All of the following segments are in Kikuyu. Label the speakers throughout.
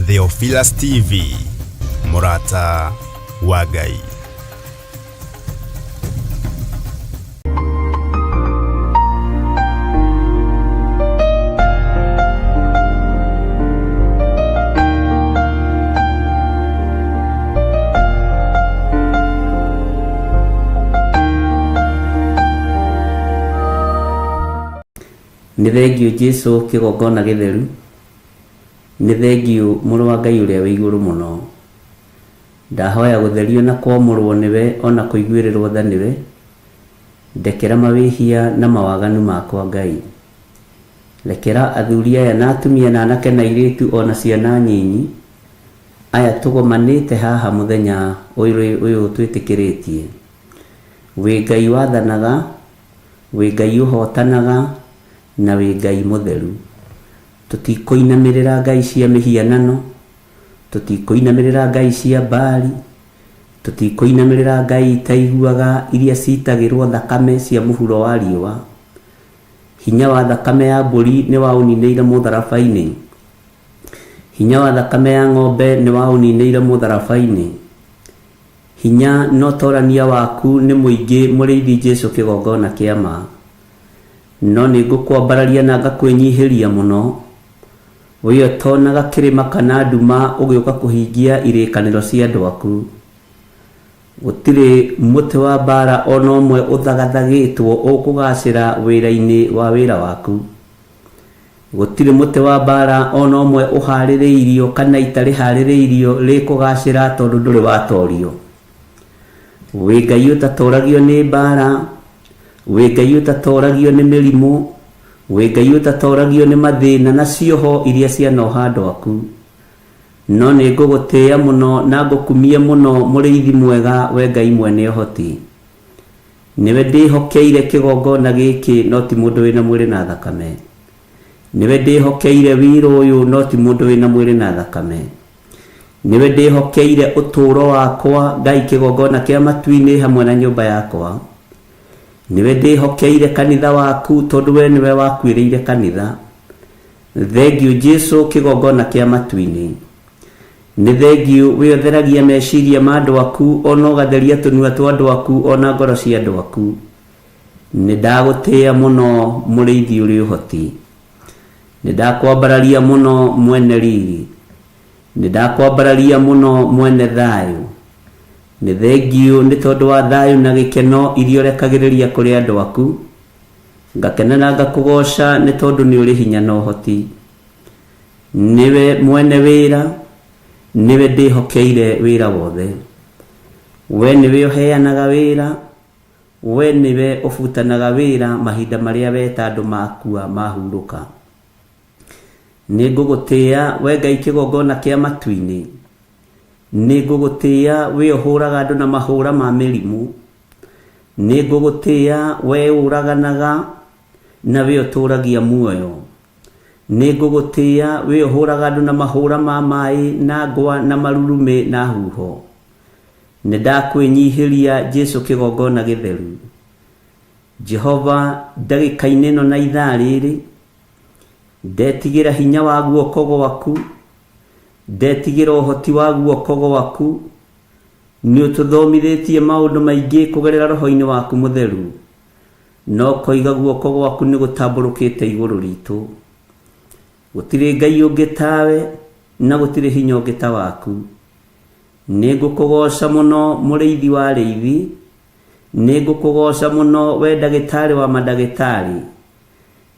Speaker 1: Theophilus TV, mũrata wa Ngai.
Speaker 2: Nĩ thengiũ Jesu kĩgongona gĩtheru, Nĩ thengiũ Mũrũ wa Ngai ũrĩa wĩ igũrũ mũno. Ndahoya gũtherio na kwamũrwo nĩwe o na kũiguĩrĩrwo tha nĩwe, Ndekera mawĩhia na mawaganu makwa Ngai. Rekera athuri aya na atumia na anake na airĩtu o na ciana nyinyi, aya tũgomanĩte haha mũthenya ũyũ twĩtĩkĩrĩtie. Wĩ Ngai wathanaga, Wĩ Ngai ũhotanaga, na wĩ Ngai mũtheru. Tũtikũinamĩrĩra ngai cia mĩhianano, tũtikũinamĩrĩra ngai cia Baali, tũtikũinamĩrĩra ngai itaiguaga iria citagĩrwo thakame cia mũhuro wa riũa. Hinya wa thakame ya mbũri nĩwaũninĩire mũtharaba-inĩ, hinya wa thakame ya ng'ombe nĩwaũninĩire mũtharaba-inĩ. Hinya na ũtorania waku nĩ mũingĩ Mũrĩithi Jesu kĩgongona kĩa ma. No nĩngũkwambararia na ngakwĩnyihĩria mũno, wee ũtonaga kĩrĩma kana nduma ũgĩũka kũhingia irĩkanĩro cia andũ aku. Gũtirĩ mũtĩ wa mbaara o na ũmwe ũthagathagĩtwo ũkũgaacĩra wĩra-inĩ wa wĩra waku. Gũtirĩ mũtĩ wa mbaara o na ũmwe ũhaarĩrĩirio kana ita rĩhaarĩrĩirio rĩkũgaacĩra tondũ ndũrĩ watoorio. Wĩ Ngai ũtatooragio nĩ mbaara, wĩ Ngai ũtatooragio nĩ mĩrimũ, wĩ Ngai ũtatooragio nĩ mathĩna na cioho iria cianoha andũ aku. No nĩ ngũgũtĩĩa mũno na ngũkumie mũno Mũrĩithi mwega we Ngai mwene ũhoti. Nĩwe ndĩhokeire kĩgongona gĩkĩ no ti mũndũ wĩna mwĩrĩ na thakame. Nĩwe ndĩhokeire wĩra ũyũ no ti mũndũ wĩna mwĩrĩ na thakame. Nĩwe ndĩhokeire ũtũũro wakwa Ngai kĩgongona kĩa matu-inĩ hamwe na nyũmba yakwa. Nĩwe ndĩhokeire kanitha waku tondũ we nĩwe wakuĩrĩire kanitha. Thengiũ Jesu kĩgongona kĩa matu-inĩ. Nĩ thengiũ we ũtheragia meciria ma andũ aku ona ũgatheria tũnua twa andũ aku ona ngoro cia andũ aku. Nĩ ndagũtĩĩa mũno mũrĩithi ũrĩ ũhoti. Nĩ ndakwambararia mũno mwene riri. Nĩ ndakwambararia mũno mwene thayũ. Nĩ thengiũ nĩ tondũ wa thayũ na gĩkeno iria ũrekagĩrĩria kũrĩ andũ aku. Ngakena na ngakũgooca nĩ tondũ nĩ ũrĩ hinya na ũhoti. Nĩwe mwene wĩra, nĩwe ndĩhokeire wĩra wothe. We nĩwe ũheanaga wĩra, we nĩwe ũbutanaga wĩra mahinda marĩa weta andũ makua mahurũka. Nĩngũgũtĩĩa we Ngai kĩgongona kĩa matu-inĩ, nĩngũgũtĩĩa we ũhũraga andũ na mahũra ma mĩrimũ, nĩngũgũtĩĩa we ũraganaga na we ũtũũragia muoyo. Nĩngũgũtĩĩa we ũhũraga andũ na mahũra ma maĩ na ngwa na marurumĩ na huho. Nĩndakwĩnyihĩria Jesu kĩgongona gĩtheru. Jehova ndagĩka-inĩ ĩno na ithaa rĩrĩ, ndetigĩra hinya wa guoko gwaku, ndetigĩra ũhoti wa guoko gwaku, nĩũtũthomithĩtie maũndũ maingĩ kũgerera roho-inĩ waku mũtheru. Na ũkoiga guoko gwaku nĩ gũtambũrũkĩte igũrũ ritũ. Gũtirĩ Ngai ũngĩ tawe, na gũtirĩ hinya ũngĩ ta waku. Nĩ ngũkũgooca mũno, mũrĩithi wa arĩithi, nĩ ngũkũgooca mũno, we ndagĩtarĩ wa mandagĩtarĩ.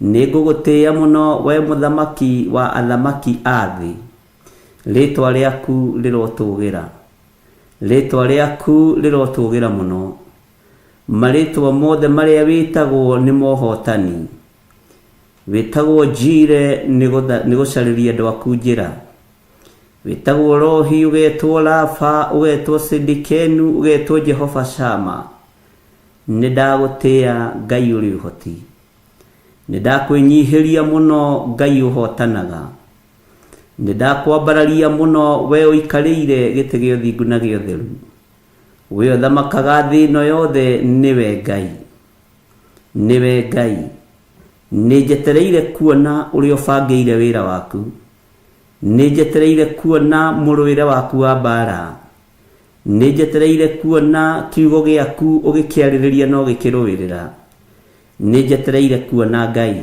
Speaker 2: Nĩ ngũgũtĩĩa mũno, we mũthamaki wa athamaki a thĩ. Rĩĩtwa rĩaku rĩrotũũgĩra. Rĩĩtwa rĩaku rĩrotũũgĩra mũno. Marĩtwa mothe marĩa wĩtagwo nĩ mohotani. Wĩtagwo Njire nĩ gũcarĩria andũ aku njĩra. Wĩtagwo Rohi, ũgetwo Rafa, ũgetwo Sidikenu, ũgetwo Jehova Shama. Nĩ ndagũtĩa Ngai ũrĩ ũhoti. Nĩ ndakwĩnyihĩria mũno Ngai ũhotanaga. Nĩ ndakwambararia mũno we ũikarĩire gĩtĩ gĩa ũthingu na gĩa ũtheru. We ũthamakaga thĩ ĩno yothe nĩwe Ngai. Nĩwe Ngai. Nĩ njetereire kuona ũrĩa ũbangĩire wĩra waku. Nĩ njetereire kuona mũrũĩre waku wa mbaara. Nĩ njetereire kuona kiugo gĩaku ũgĩkĩarĩrĩria na ũgĩkĩrũĩrĩra. Nĩ njetereire kuona Ngai.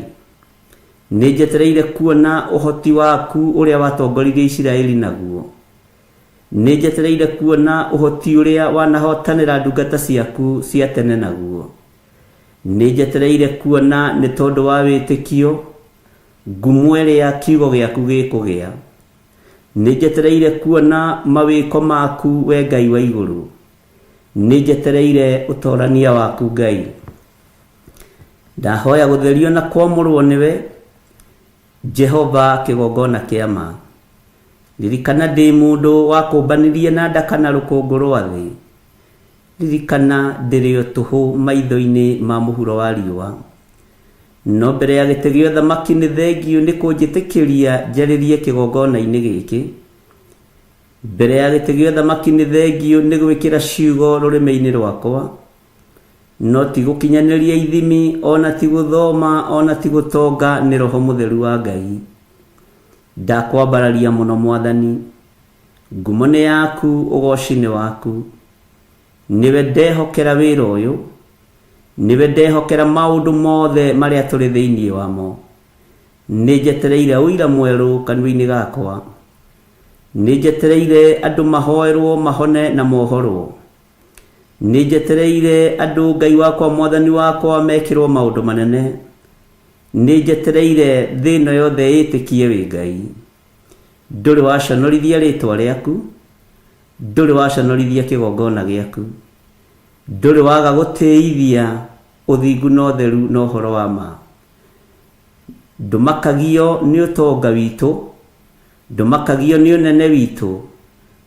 Speaker 2: Nĩ njetereire kuona ũhoti waku ũrĩa watongoririe Isiraeli naguo. Nĩ njetereire kuona ũhoti ũrĩa wanahotanĩra ndungata ciaku cia tene naguo. Nĩ njetereire kuona nĩ tondũ wa wĩtĩkio ngumo ĩrĩa kiugo gĩaku gĩkũgĩa. Nĩ njetereire kuona mawĩko maku we Ngai wa igũrũ. Nĩ njetereire ũtorania waku Ngai. Ndahoya gũtherio na kwamũrwo nĩwe, Jehova kĩgongona kĩa ma. Ririkana ndĩ mũndũ wakũmbanirie na ndaka na rũkũngũ rwa thĩ. Ririkana ndĩrĩ o tũhũ maitho-inĩ ma mũhuro wa riũa. No mbere ya gĩtĩ gĩa ũthamaki nĩ thengiũ nĩ kũnjĩtĩkĩria njarĩrie kĩgongona-inĩ gĩkĩ. Mbere ya gĩtĩ gĩa ũthamaki nĩ thengiũ nĩ gwĩkĩra ciugo rũrĩmĩ-inĩ rwakwa. No ti gũkinyanĩria ithimi, o na ti gũthoma, o na ti gũtonga, nĩ Roho Mũtheru wa Ngai. Ndakwambararia mũno Mwathani. Ngumo nĩ yaku, ũgooci nĩ waku. Nĩwe ndehokera wĩra ũyũ. Nĩwe ndehokera maũndũ mothe marĩa tũrĩ thĩinĩ wamo. Nĩ njetereire ũira mwerũ kanua-inĩ gakwa. Nĩ njetereire andũ mahoerwo mahone na mohorwo. Nĩ njetereire andũ Ngai wakwa Mwathani wakwa mekĩrwo maũndũ manene. Nĩ njetereire thĩ ĩno yothe ĩtĩkie wĩ Ngai. Ndũrĩ waconorithia rĩtwa rĩaku, ndũrĩ waconorithia kĩgongona gĩaku. Ndũrĩ waga gũtĩithia ũthingu na ũtheru na ũhoro wa ma. Ndũmakagio nĩ ũtonga witũ, ndũmakagio nĩ ũnene witũ,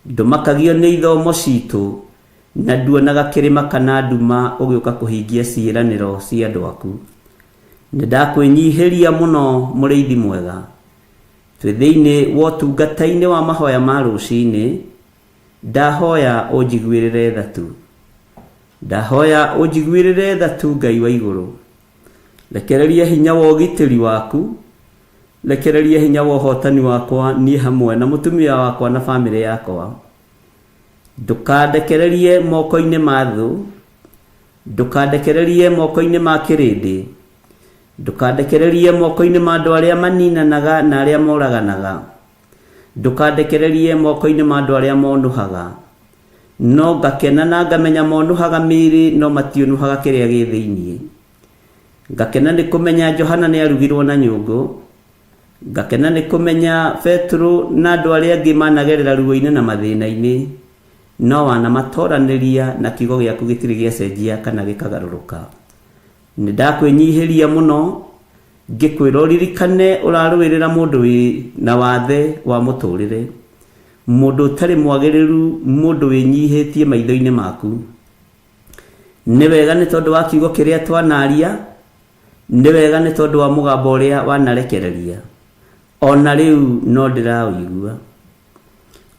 Speaker 2: ndũmakagio nĩ ithomo citũ, na nduonaga kĩrĩma kana nduma ũgĩũka kũhingia ciĩranĩro cia andũ aku. Nĩ ndakwĩnyihĩria mũno mũrĩithi mwega. Twĩ thĩinĩ wa ũtungata-inĩ wa mahoya ma rũcinĩ, ndahoya ũnjiguĩrĩre tha tu. Ndahoya ũnjiguĩrĩre tha tu Ngai wa igũrũ. Rekereria hinya wa ũgitĩri waku, rekereria hinya wa ũhotani wakwa niĩ hamwe na mũtumia wakwa na bamĩrĩ yakwa. Ndũkandekererie moko-inĩ ma thũ, ndũkandekererie moko-inĩ ma kĩrĩndĩ, ndũkandekererie moko-inĩ ma andũ arĩa maninanaga na arĩa moraganaga, ndũkandekererie moko-inĩ ma andũ arĩa monũhaga. No ngakena na ngamenya monũhaga mĩĩrĩ no matiũnũhaga kĩrĩa gĩ thĩinĩ. Ngakena nĩ kũmenya Johana nĩ arugirwo na nyũngũ. Ngakena nĩ kũmenya Petero na andũ arĩa angĩ managerera ruo-inĩ na mathĩna-inĩ, no wanamatoranĩria na kiugo gĩaku gĩtirĩ gĩacenjia kana gĩkagarũrũka. Nĩ ndakwĩnyihĩria mũno ngĩkwĩra ũririkane ũrarũĩrĩra mũndũ wĩ na wathe wa mũtũrĩre, mũndũ ũtarĩ mwagĩrĩru, mũndũ wĩnyihĩtie maitho-inĩ maku. Nĩ wega nĩ tondũ wa kiugo kĩrĩa twanaria, nĩ wega nĩ tondũ wa mũgambo ũrĩa wanarekereria. O na rĩu no ndĩraũigua.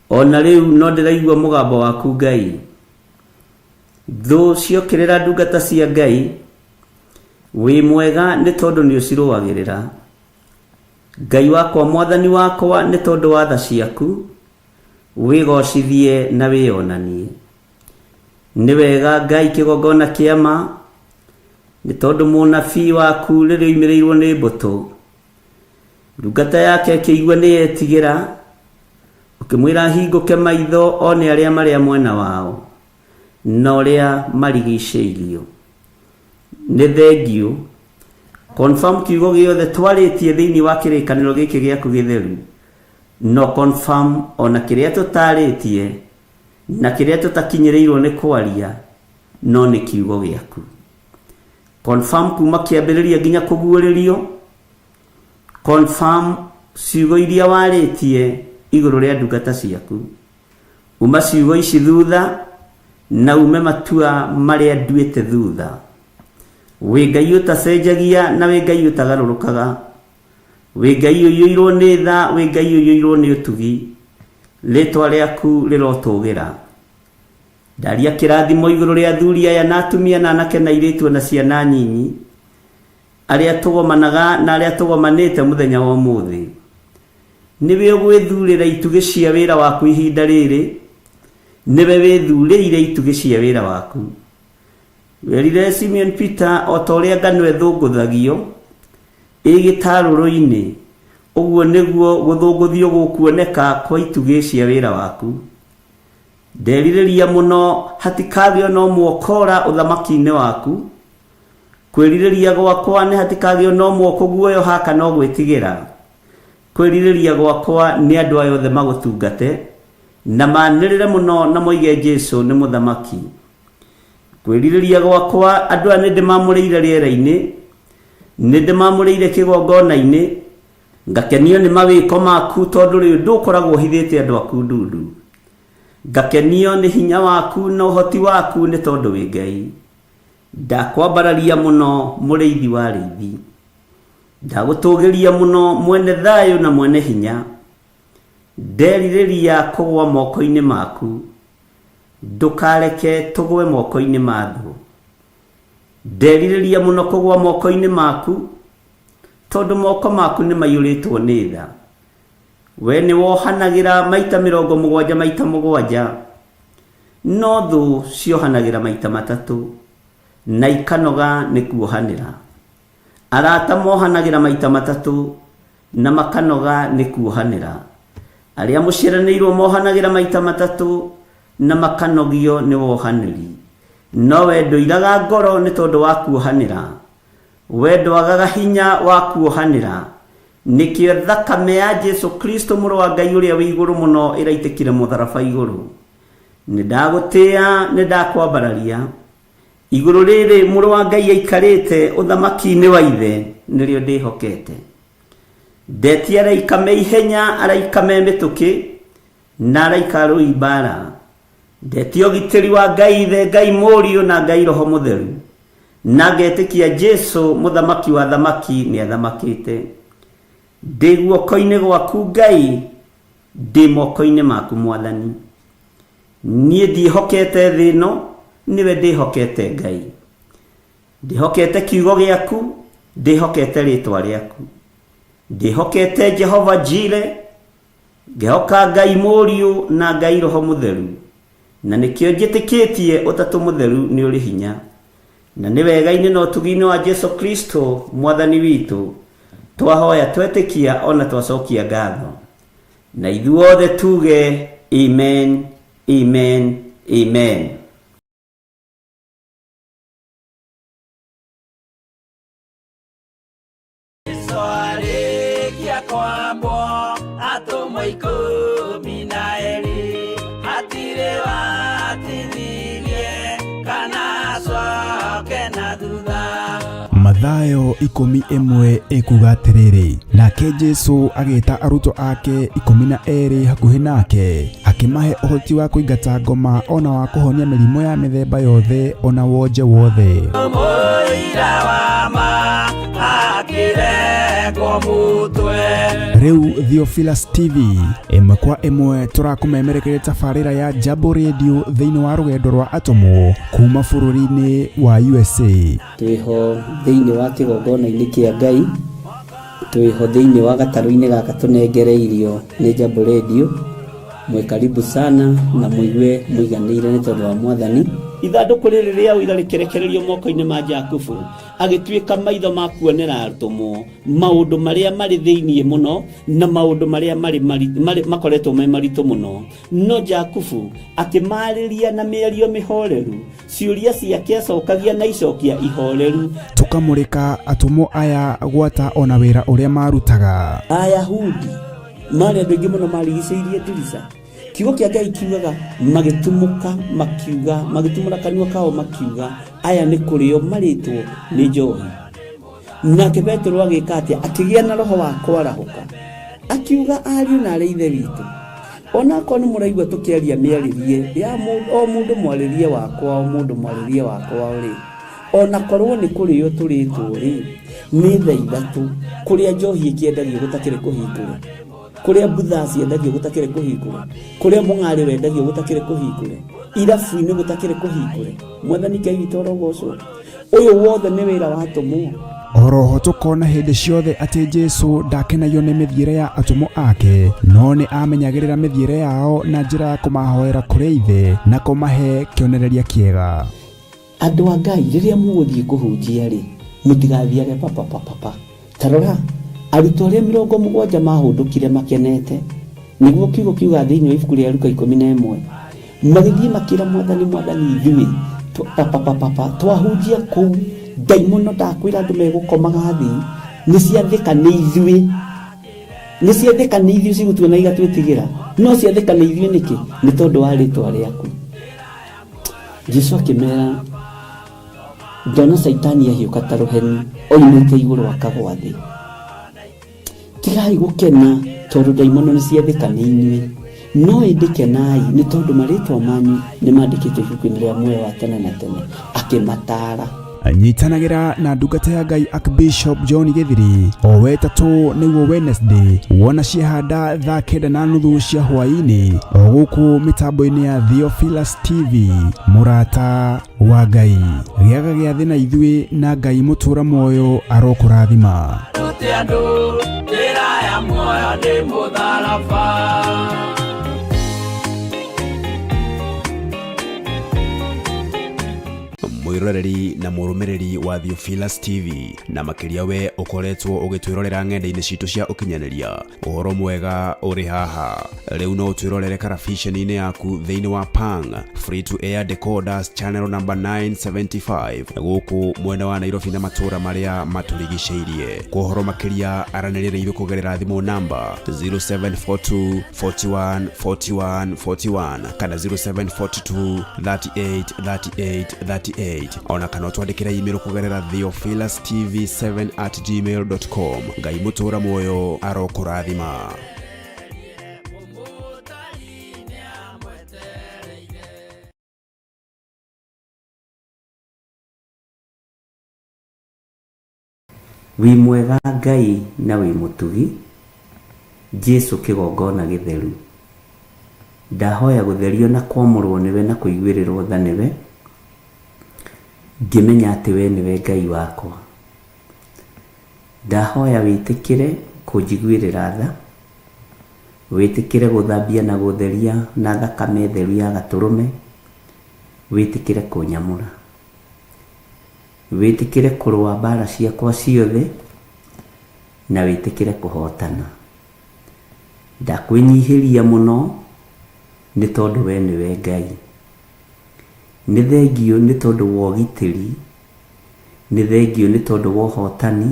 Speaker 2: O na rĩu no ndĩraigua mũgambo waku Ngai. Thũ ciokĩrĩra ndungata cia Ngai, wĩ mwega nĩ tondũ nĩ ũcirũagĩrĩra. Ngai wakwa Mwathani wakwa nĩ tondũ wa tha ciaku, wĩgocithie na wĩyonanie. Nĩ wega Ngai kĩgongona kĩa ma, nĩ tondũ mũnabii waku rĩrĩa oimĩrĩirwo nĩ mbũtũ, ndungata yake ĩkĩigua nĩ yetigĩra, ũkĩmwĩra ahingũke maitho one arĩa marĩa mwena wao na ũrĩa marigicĩirio. Nĩ thengiũ. Confirm kiugo gĩothe twarĩtie thĩinĩ wa kĩrĩkanĩro gĩkĩ gĩaku gĩtheru, no confirm ona kĩrĩa tũtarĩtie na kĩrĩa tũtakinyĩrĩirwo nĩ kwaria, no nĩ kiugo gĩaku. Confirm kuma kĩambĩrĩria nginya kũguũrĩrio. Confirm ciugo iria warĩtie igũrũ rĩa ndungata ciaku. Uma ciugo ici thutha na ume matua marĩa nduĩte thutha. Wĩ Ngai ũtacenjagia na wĩ Ngai ũtagarũrũkaga. Wĩ Ngai ũiyũirwo nĩ tha, wĩ Ngai ũiyũirwo nĩ ũtugi. Rĩtwa rĩaku rĩrotũgĩra. Ndaria kĩrathimo igũrũ rĩa athuri aya na atumia na anake na airĩtu ona ciana nyinyi, arĩa tũgomanaga na arĩa tũgomanĩte mũthenya wa ũmũthĩ. Nĩwe ũgwĩthurĩra itugĩ cia wĩra waku ihinda rĩrĩ, nĩwe wĩthurĩire itugĩ cia wĩra waku. Werire Simeon Peter o ta ũrĩa ngano ĩthũngũthagio ĩ gĩtarũrũ-inĩ, ũguo nĩguo gũthũngũthio gũkuoneka kwa itugĩ cia wĩra waku. Nderirĩria mũno hatikagĩo na ũmwe ũkora ũthamaki-inĩ waku, kwĩrirĩria gwakwa nĩ hatikagĩo na ũmwe ũkũguoyoha kana ũgwĩtigĩra. Kwĩrirĩria gwakwa nĩ andũ aya othe magũtungate, na manĩrĩre mũno na moige Jesũ nĩ mũthamaki. Kwĩrirĩria gwakwa andũ aya nĩndĩmamũrĩire rĩera-inĩ, nĩndĩmamũrĩire kĩgongona-inĩ, ngakenio nĩ mawĩko maku tondũ rĩu ndũkoragwo ũhithĩte andũ aku ndundu. Ngakenio nĩ hinya waku na ũhoti waku nĩ tondũ wĩ Ngai. Ndakwambararia mũno mũrĩithi wa arĩithi. Ndagũtũgĩria mũno mwene thayũ na mwene hinya. Nderirĩria kũgwa moko-inĩ maku. Ndũkareke tũgwe moko-inĩ ma thũ. Nderirĩria mũno kũgwa moko-inĩ maku, tondũ moko maku nĩ maiyũrĩtwo nĩ tha. We nĩ wohanagĩra maita 70 maita 7, no thũ ciohanagĩra maita 3, na ikanoga nĩ kuohanĩra. Arata mohanagĩra maita 3, na makanoga nĩ kuohanĩra. Arĩa mũciaranĩirwo mohanagĩra maita 3, na makanogio nĩ wohanĩri. No we ndũiraga ngoro nĩ tondũ wa kuohanĩra. We ndwagaga hinya wa kuohanĩra. Nĩkĩo thakame ya Jesu Kristo mũrũ wa Ngai ũrĩa wĩ igũrũ mũno ĩraitĩkire mũtharaba igũrũ. Nĩ ndagũtĩĩa, nĩ ndakwambararia. Igũrũ rĩrĩ mũrũ wa Ngai aikarĩte ũthamaki-inĩ wa ithe nĩrĩo ndĩhokete. Ndetia araika me ihenya, araika me mĩtũkĩ, na araika arũi mbara. Ndetia ũgitĩri wa Ngai ithe, Ngai mũriũ na Ngai roho mũtheru. Na ngetĩkia Jesu mũthamaki wa thamaki nĩ athamakĩte. Ndĩ guoko-inĩ gwaku Ngai, ndĩ moko-inĩ maku Mwathani. Niĩ ndiĩhokete thĩ ĩno, nĩwe ndĩhokete Ngai. Ndĩhokete kiugo gĩaku, ndĩhokete rĩtwa rĩaku. Ndĩhokete Jehova Jire, ngehoka Ngai mũriũ na Ngai roho mũtheru. Na nĩkĩo njĩtĩkĩtie ũtatũ mũtheru nĩ ũrĩ hinya. Na nĩ wega-inĩ na ũtugi-inĩ wa Jesu Kristo Mwathani witũ, twahoya twetĩkia ona twacokia ngatho. Na ithuothe tuge amen, amen, amen.
Speaker 3: Arĩkia kwambwo atũmwo 12 hatirĩ watithirie kana acoke na thutha.
Speaker 4: Mathayo 11 ĩkuga atĩrĩrĩ, nake Jesu agĩta arutwo ake 12 hakuhĩ nake, akĩmahe ũhoti wa kũingata ngoma ona wa kũhonia mĩrimũ ya mĩthemba yothe ona wonje wothe.
Speaker 3: Mũira wa ma akĩrekwo mũtwe.
Speaker 4: Rĩu Theophilus TV ĩmwe kwa ĩmwe tũrakũmemerekeria tabarĩra ya Jambo Radio thĩinĩ wa rũgendo rwa atũmwo kuma bũrũri-inĩ wa USA.
Speaker 2: Twĩho thĩinĩ wa kĩgongona-inĩ kĩa Ngai, twĩho thĩinĩ wa gatarũ-inĩ gaka tũnengereirio nĩ Jambo Radio. Mwĩ karibu sana na mũigue mũiganĩire nĩ tondũ wa Mwathani. Ithandũkũ rĩrĩ rĩa ũira rĩkĩrekererio moko-inĩ ma Jakubu, agĩtuĩka maitho ma kuonera atũmwo maũndũ marĩa marĩ thĩinĩ mũno na maũndũ marĩa marĩ makoretwo me maritũ mũno. No Jakubu akĩmarĩria na mĩario mĩhoreru, ciũria ciake acokagia na icokia ihoreru.
Speaker 4: Tũkamũrĩka atũmwo aya gwata ona wĩra ũrĩa marutaga.
Speaker 2: Ayahudi marĩ andũ aingĩ mũno marigicĩirie ndirica. Kiugo kĩa Ngai kiugaga magĩtumũka makiuga, magĩtumũra kanua kao makiuga, aya nĩ kũrĩo marĩtwo nĩ njohi. Nake Petero agĩka atĩa? Akĩgĩa na roho wa kwarahũka, akiuga ariũ na arĩ ithe witũ, onakorwo nĩ mũraigua tũkĩaria mĩarĩrie ya o mũndũ mwarĩrie wakwa, o mũndũ mwarĩrie wakwa rĩ, onakorwo nĩ kũrĩo tũrĩtwo rĩ, nĩ thaa 3 kũrĩa njohi ĩkĩendagio gũtakĩrĩ kũhingũre, kũrĩa mbutha ciendagio gũtakĩrĩ kũhingũre, kũrĩa mũng'arĩ wendagio gũtakĩrĩ kũhingũre, irabu-inĩ gũtakĩrĩ kũhingũre. Mwathani Ngai witũ arogocwo. Ũyũ wothe nĩ wĩra wa atũmwo.
Speaker 4: Oroho tũkona hĩndĩ ciothe atĩ Jesu ndakenagio nĩ mĩthiĩre ya atũmwo ake, no nĩ amenyagĩrĩra mĩthiĩre yao na njĩra ya kũmahoera kũrĩ Ithe na kũmahe kĩonereria kĩega.
Speaker 2: Andũ a Ngai, rĩrĩa mũgũthiĩ kũhunjia-rĩ, mũtigathiage papapapapa. Ta rora, arutwo arĩa 70 maahũndũkire makenete, nĩguo kiugo kiugaga thĩinĩ wa ibuku rĩa Luka 11, magĩthiĩ makĩra Mwathani, Mwathani, ithuĩ papapapapa twahunjia kũu, ndaimono ndakwĩra andũ megũkomaga thĩ, nĩ ciathĩka nĩ ithuĩ. Nĩ ciathĩka nĩ ithuĩ cigũtuona igatwĩtigĩra. No ciathĩka nĩ ithuĩ nĩkĩ? Nĩ tondũ wa rĩtwa rĩaku. Jesu akĩmera, ndona Caitani ahiũka ta rũheni oimĩte igũrũ akagwa thĩ. Tigai gũkena tondũ ndaimono nĩ ciathĩka nĩ inyuĩ, no ĩndĩ kenai nĩ tondũ marĩtwa manyu nĩ mandĩkĩtwo ibuku-inĩ rĩa muoyo wa tene na tene. Akĩmataara.
Speaker 4: Nyitanagĩra na ndungata ya Ngai Archbishop John Gĩthiri o wetatũ nĩguo Wednesday wona ciahanda thaa 9:30 cia hwaĩ-inĩ o gũkũ mĩtambo-inĩ ya Theophilus TV. Mũrata wa Ngai, gĩaga gĩathĩ na ithuĩ na Ngai mũtũra muoyo arokũrathima.
Speaker 3: Rute andũ njĩra ya muoyo nĩ mũtharaba.
Speaker 1: Mwĩroreri na mũrũmĩrĩri wa Theophilus TV, na makĩria we ũkoretwo ũgĩtwĩrorera ng'enda-inĩ citũ cia ũkinyanĩria, ũhoro mwega ũrĩ haha. Rĩu no ũtwĩrorere karabiceni-inĩ yaku thĩinĩ wa Pang Free to Air Decoders channel number 975 gũkũ mwena wa Nairobi na matũũra marĩa matũrigicĩirie. Kwa ũhoro makĩria aranĩria na ithuĩ kũgerera thimũ namba 0742 41 41 41 kana 0742 38 38 38, ona kana ũtwandĩkĩre email kũgerera theophilustv7@gmail.com. Ngai mũtũra muoyo arokũrathima.
Speaker 2: Wĩ mwega Ngai na wĩ mũtugi, Jesu kĩgongona gĩtheru. Ndahoya gũtherio na kwamũrwo nĩwe na kũiguĩrĩrwo tha nĩwe, ngĩmenya atĩ we nĩwe Ngai wakwa. Ndahoya wĩtĩkĩre kũnjiguĩrĩra tha, wĩtĩkĩre gũthambia na gũtheria na thakame theru ya gatũrũme, wĩtĩkĩre kũnyamũra. Wĩtĩkĩre kũrũa mbara ciakwa ciothe na wĩtĩkĩre kũhotana. Ndakwĩnyihĩria mũno nĩ tondũ we nĩwe Ngai. Nĩ thengio nĩ tondũ wa ũgitĩri, nĩ thengio nĩ tondũ wa ũhotani,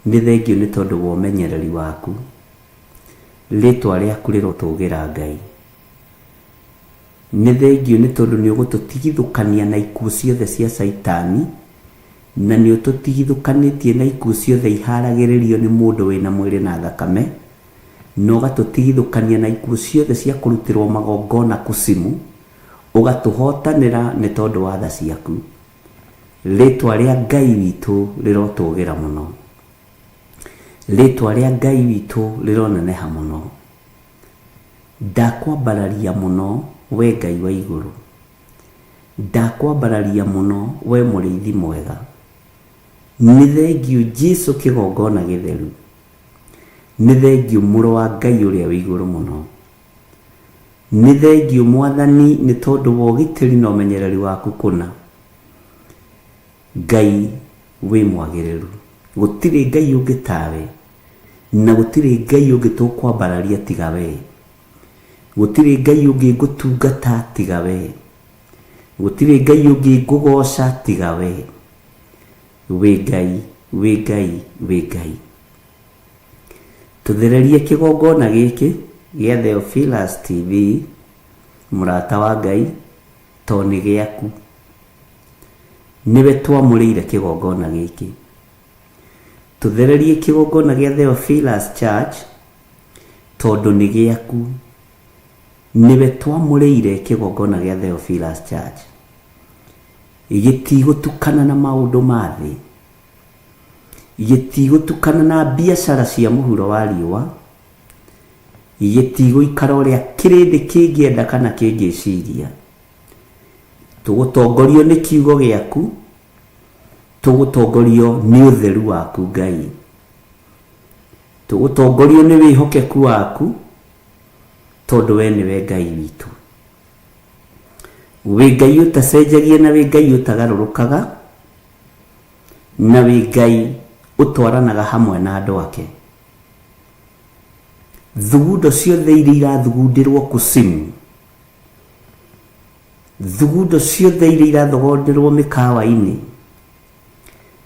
Speaker 2: nĩ thengio nĩ tondũ wa ũmenyereri waku. Rĩtwa rĩaku rĩrotũgĩra Ngai. Nĩ thengio nĩ tondũ nĩ ũgũtũtigithũkania na ikuũ ciothe cia Caitani, na nĩ ũtũtigithũkanĩtie na ikuũ ciothe iharagĩrĩrio nĩ mũndũ wĩna mwĩrĩ na thakame, na ũgatũtigithũkania na ikuũ ciothe cia kũrutĩrwo magongona kucimu, ũgatũhotanĩra nĩ tondũ wa tha ciaku. Rĩtwa rĩa Ngai witũ rĩrotũgĩra mũno. Rĩtwa rĩa Ngai witũ rĩroneneha mũno. Ndakwambararia mũno we Ngai wa igũrũ. Ndakwambararia mũno we mũrĩithi mwega. Nĩ thengio Jesu kĩgongona gĩtheru. Nĩ thengio mũrũ wa Ngai ũrĩa wĩ igũrũ mũno. Nĩ thengio Mwathani nĩ tondũ wa ũgitĩri na ũmenyereri waku kũna. Ngai wĩ mwagĩrĩru. Gũtirĩ Ngai ũngĩ tawe, na gũtirĩ Ngai ũngĩ tũkwambararia tiga we. Gũtirĩ Ngai ũngĩ ngũtungata tiga we. Gũtirĩ Ngai ũngĩ ngũgoca tiga we. Wĩ Ngai, wĩ Ngai, wĩ Ngai. Tũthererie kĩgongona gĩkĩ gĩa Theophilus TV, mũrata wa Ngai, to nĩ gĩaku. Nĩwe twamũrĩire kĩgongona gĩkĩ. Tũthererie kĩgongona gĩa Theophilus Church, tondũ nĩ gĩaku. Nĩwe twamũrĩire kĩgongona gĩa Theophilus Church. Gĩtigũtukana na maũndũ ma thĩ. Gĩtigũtukana na biacara cia mũhuro wa riũa. Gĩtigũikara ũrĩa kĩrĩndĩ kĩngĩenda kana kĩngĩciria. Tũgũtongorio nĩ kiugo gĩaku, Tũgũtongorio nĩ ũtheru waku Ngai. Tũgũtongorio nĩ wĩhokeku waku tondũ we nĩwe Ngai witũ. Wĩ Ngai ũtacenjagia na wĩ Ngai ũtagarũrũkaga na wĩ Ngai ũtwaranaga hamwe na andũ ake. Thugundo ciothe iria irathugundĩrwo kusimu, thugundo ciothe iria irathogonderwo mĩkawa-inĩ,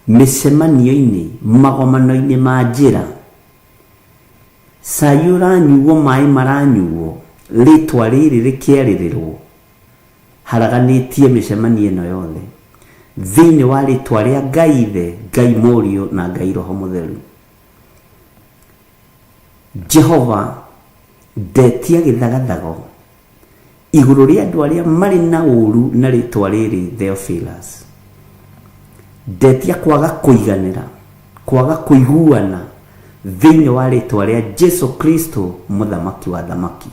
Speaker 2: mĩcemanio-inĩ, magomano-inĩ ma njĩra, cai ũranyuo, maĩ maranyuo, rĩtwa rĩrĩ rĩkĩarĩrĩrwo, haraganĩtie mĩcemanio ĩno yothe thĩinĩ wa rĩtwa rĩa Ngai Ithe, Ngai Mũriũ na Ngai Roho Mũtheru. Jehova, ndetia gĩthagathago igũrũ rĩa andũ arĩa marĩ na ũũru na rĩtwa rĩrĩ Theophilus. Ndetia kwaga kũiganĩra, kwaga kũiguana thĩinĩ wa rĩtwa rĩa Jesu Kristo mũthamaki wa thamaki.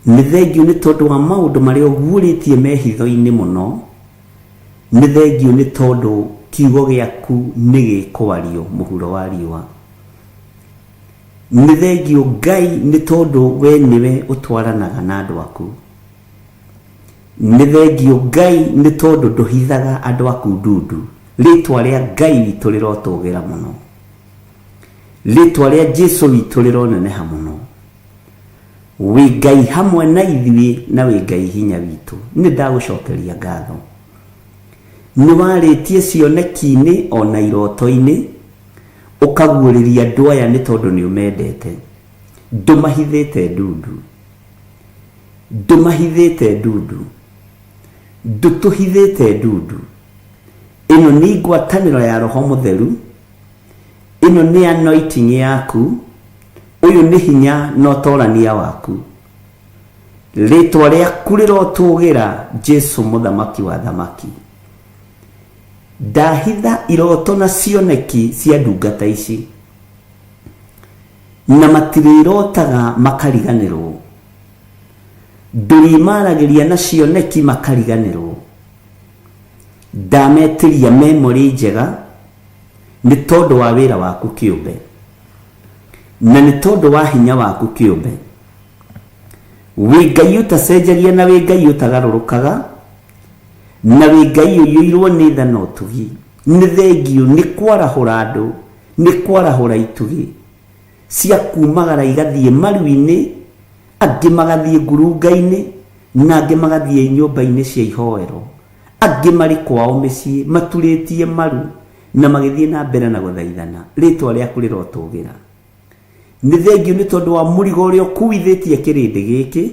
Speaker 2: Nĩ thengiũ nĩ tondũ wa maũndũ marĩa ũguũrĩtie me hitho-inĩ mũno, nĩ thengiũ nĩ tondũ kiugo gĩaku nĩ gĩkwario mũhuro wa riũa. Nĩ thengiũ Ngai nĩ tondũ we nĩwe ũtwaranaga na andũ aku. Nĩ thengiũ Ngai nĩ tondũ ndũhithaga andũ aku ndundu. Rĩtwa rĩa Ngai witũ rĩrotũgĩra mũno. Rĩtwa rĩa Jesu witũ rĩroneneha mũno. Wĩ Ngai hamwe na ithuĩ na wĩ Ngai hinya witũ. Nĩ ndagũcokeria ngatho. Nĩ warĩtie cioneki-inĩ ona iroto-inĩ, ũkaguũrĩria andũ aya nĩ tondũ nĩ ũmendete. Ndũmahithĩte ndundu. Ndũmahithĩte ndundu. Ndũtũhithĩte ndundu. Ĩno nĩ ngwatanĩro ya Roho Mũtheru. Ĩno nĩ anointing yaku. Ũyũ nĩ hinya na ũtorania waku. Rĩtwa rĩaku rĩrotũgĩra Jesu mũthamaki wa thamaki. Ndahitha iroto na cioneki cia ndungata ici, na matirĩrotaga makariganĩrwo. Ndũrĩmaragĩria na cioneki makariganĩrwo. Ndametĩria memory njega nĩ tondũ wa wĩra waku kĩũmbe, na nĩ tondũ wa hinya waku kĩũmbe. Wĩ Ngai ũtacenjagia na wĩ Ngai ũtagarũrũkaga, na wĩ Ngai ũiyũirwo nĩ tha na ũtugi. Nĩ thengiũ nĩ kwarahũra andũ, nĩ kwarahũra itugĩ cia kumagara igathiĩ maru-inĩ, angĩ magathiĩ ngurunga-inĩ, na angĩ magathiĩ nyũmba-inĩ cia ihoero, angĩ marĩ kwao mĩciĩ maturĩtie maru na magĩthiĩ na mbere na gũthaithana. Rĩtwa rĩaku rĩrotũgĩra. Nĩ thengiũ nĩ tondũ wa mũrigo ũrĩa ũkuithĩtie kĩrĩndĩ gĩkĩ.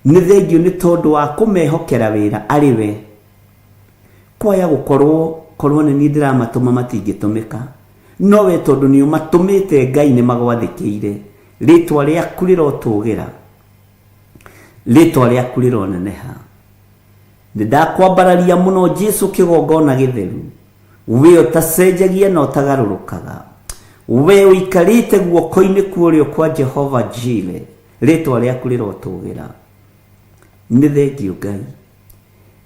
Speaker 2: Nĩ thengiũ nĩ tondũ wa kũmehokera wĩra arĩ we. Kwaya gũkorwo korwo nĩ niĩ ndĩramatũma matingĩtũmĩka, no we tondũ nĩ ũmatũmĩte Ngai nĩ magwathĩkĩire. Rĩtwa rĩaku rĩrotũgĩra. Rĩtwa rĩaku rĩroneneha. Nĩ ndakwambararia mũno Jesu kĩgongona gĩtheru. We ũtacenjagia na ũtagarũrũkaga. We ũikarĩte guoko-inĩ kwa ũrĩo kwa Jehova Jire. Rĩtwa rĩaku rĩrotũgĩra. Nĩ thengiũ Ngai.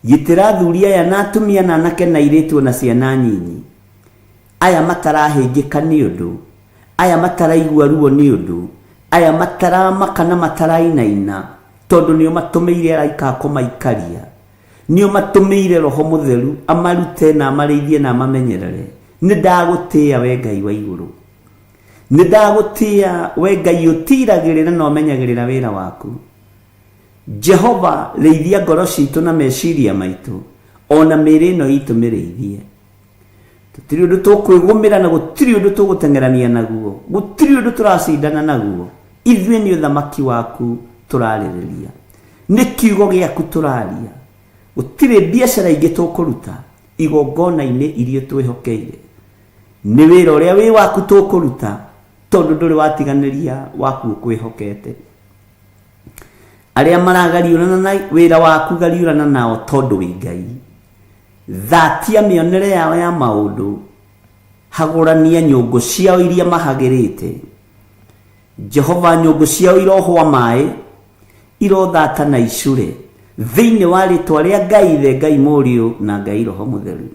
Speaker 2: Gitĩra athuri aya na atumia na anake na airĩtu ona ciana nyinyi. Aya matarahĩngĩka nĩ ũndũ. Aya mataraigua ruo nĩ ũndũ. Aya mataramaka na matarainaina tondũ nĩ ũmatũmĩire araika a kũmaikaria. Nĩ ũmatũmĩire Roho Mũtheru amarute na amarĩithie na amamenyerere. Nĩ ndagũtĩĩa we Ngai wa igũrũ. Nĩ ndagũtĩĩa we Ngai ũtiragĩrĩra na ũmenyagĩrĩra wĩra waku. Jehova, rĩithia ngoro citũ na meciria maitũ, o na mĩĩrĩ ĩno itũ mĩrĩithie. Tũtirĩ ũndũ tũkwĩgũmĩra na gũtirĩ ũndũ tũgũteng'erania naguo, gũtirĩ ũndũ tũracindana naguo. Ithuĩ nĩ ũthamaki waku tũrarĩrĩria, nĩ kiugo gĩaku tũraria. Gũtirĩ biacara ingĩ tũkũruta igongona-inĩ iria twĩhokeire. Nĩ wĩra ũrĩa wĩ waku tũkũruta, tondũ ndũrĩ watiganĩria waku ũkwĩhokete. Arĩa maragariũrana na wĩra waku gariũrana nao tondũ wĩ Ngai. Thatia mĩonere yao ya maũndũ, hagũrania nyũngũ ciao iria mahagĩrĩte. Jehova, nyũngũ ciao irohwa maĩ, irothata na icure, thĩinĩ wa rĩtwa rĩa Ngai Ithe, Ngai Mũriũ na Ngai Roho Mũtheru.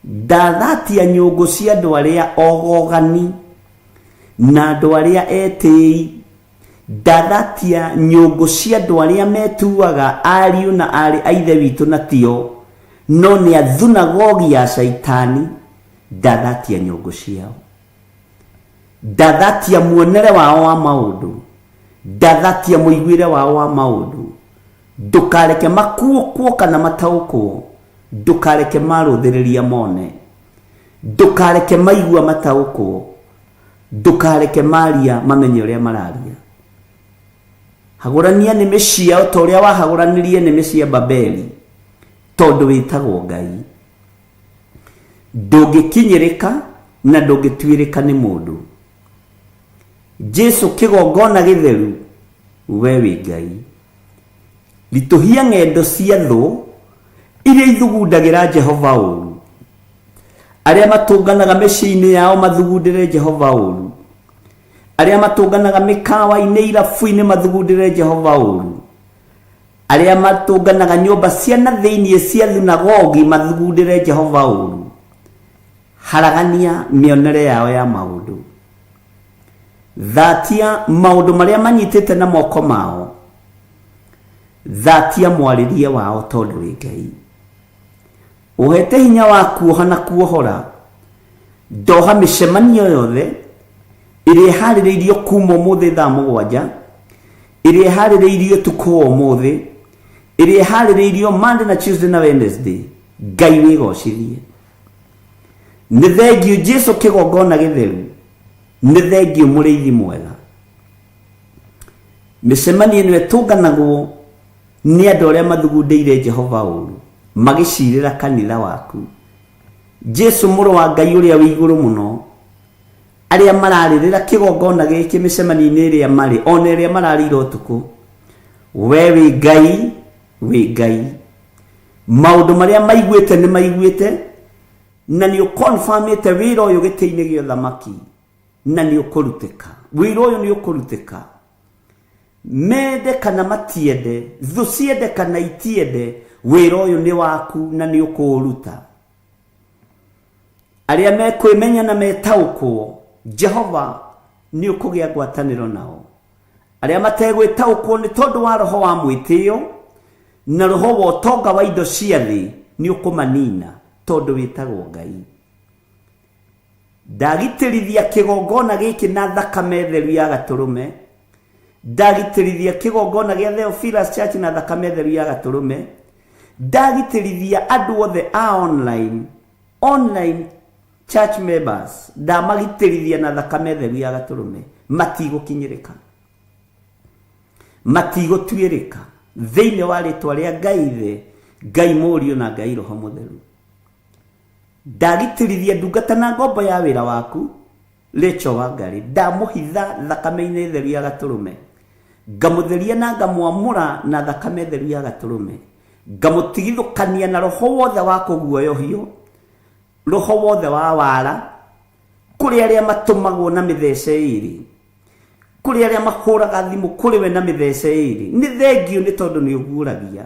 Speaker 2: Ndathatia nyũngũ cia andũ arĩa ogogani na andũ arĩa etĩi. Ndathatia nyũngũ cia andũ arĩa metuaga ariũ na aarĩ a Ithe witũ na tio, no nĩ a thunagogi ya Shaitani. Ndathatia nyũngũ ciao. Ndathatia muonere wao wa maũndũ. Ndathatia mũiguĩre wao wa maũndũ. Ndũkareke makuũkwo kana mataũkwo. Ndũkareke marũthĩrĩria mone. Ndũkareke maigua mataũkwo. Ndũkareke maria mamenye ũrĩa mararia. Hagũrania nĩmĩ ciao ta ũrĩa wahagũranirie nĩmĩ cia Babeli, tondũ wĩtagwo Ngai. Ndũngĩkinyĩrĩka na ndũngĩtuĩrĩka nĩ mũndũ. Jesu kĩgongona gĩtheru, we wĩ Ngai. Ritũhia ng'endo cia thũ iria ithugundagĩra Jehova ũũru. Arĩa matũnganaga mĩciĩ-inĩ yao mathugundĩre Jehova ũũru. Arĩa matũnganaga mĩkawa-inĩ, irabu-inĩ mathugundĩre Jehova ũũru. Arĩa matũnganaga nyũmba cia na thĩinĩ cia thunagogi mathugundĩre Jehova ũũru. Haragania mĩonere yao ya maũndũ. Thatia maũndũ marĩa manyitĩte na moko mao. Thatia mwarĩrie wao tondũ wĩ Ngai. Ũhete hinya wa kuoha na kuohora. Ndoha mĩcemanio yothe ĩrĩa ĩharĩrĩirio kuma ũmũthĩ thaa 7, ĩrĩa ĩharĩrĩirio ũtukũ wa ũmũthĩ, ĩrĩa ĩharĩrĩirio Monday na Tuesday na Wednesday. Ngai wĩgocithie. Nĩ thengiũ Jesu kĩgongona gĩtheru. Nĩ thengiũ mũrĩithi mwega. Mĩcemanio ĩno ĩtũnganagwo nĩ andũ arĩa mathugundĩire Jehova ũũru, magĩcirĩra kanitha waku. Jesu mũrũ wa Ngai ũrĩa wĩ igũrũ mũno, arĩa mararĩrĩra kĩgongona gĩkĩ mĩcemanio-inĩ ĩrĩa marĩ, ona ĩrĩa mararĩire ũtukũ. We wĩ Ngai, wĩ Ngai. Maũndũ marĩa maiguĩte nĩ maiguĩte, na nĩ ũkonfamĩte wĩra ũyũ gĩtĩ-inĩ gĩa ũthamaki, na nĩ ũkũrutĩka. Wĩra ũyũ nĩ ũkũrutĩka. Mende kana matiende, thũ ciende kana itiende, wĩra ũyũ nĩ waku na nĩ ũkũũruta. Arĩa mekwĩmenya na metaũkwo, Jehova nĩ ũkũgĩa ngwatanĩro nao. Arĩa mategwĩtaũkwo nĩ tondũ wa roho wa mwĩtĩo na roho wa ũtonga wa indo cia thĩ, nĩ ũkũmanina tondũ wĩtagwo Ngai. Ndagitĩrithia kĩgongona gĩkĩ na thakame theru ya gatũrũme. Ndagitĩrithia kĩgongona gĩa Theophilus Church na thakame theru ya gatũrũme. Ndagitĩrithia andũ othe a online, online church members, ndamagitĩrithia na thakame theru ya gatũrũme. Matigũkinyĩrĩka, matigũtuĩrĩka thĩinĩ wa rĩtwa rĩa Ngai Ithe, Ngai Mũriũ na Ngai Roho Mũtheru. Ndagitĩrithia ndungata na ngombo ya wĩra waku Rachel Wangari, ndamũhitha thakame-inĩ theru ya gatũrũme, ngamũtheria na ngamwamũra na thakame theru ya gatũrũme, ngamũtigithũkania na roho wothe wa kũguoyohio, roho wothe wa wara, kũrĩ arĩa matũmagwo na mĩthece ĩrĩ, kũrĩ arĩa mahũraga thimũ kũrĩ we na mĩthece ĩrĩ. Nĩ thengiũ nĩ tondũ nĩ ũguũragia,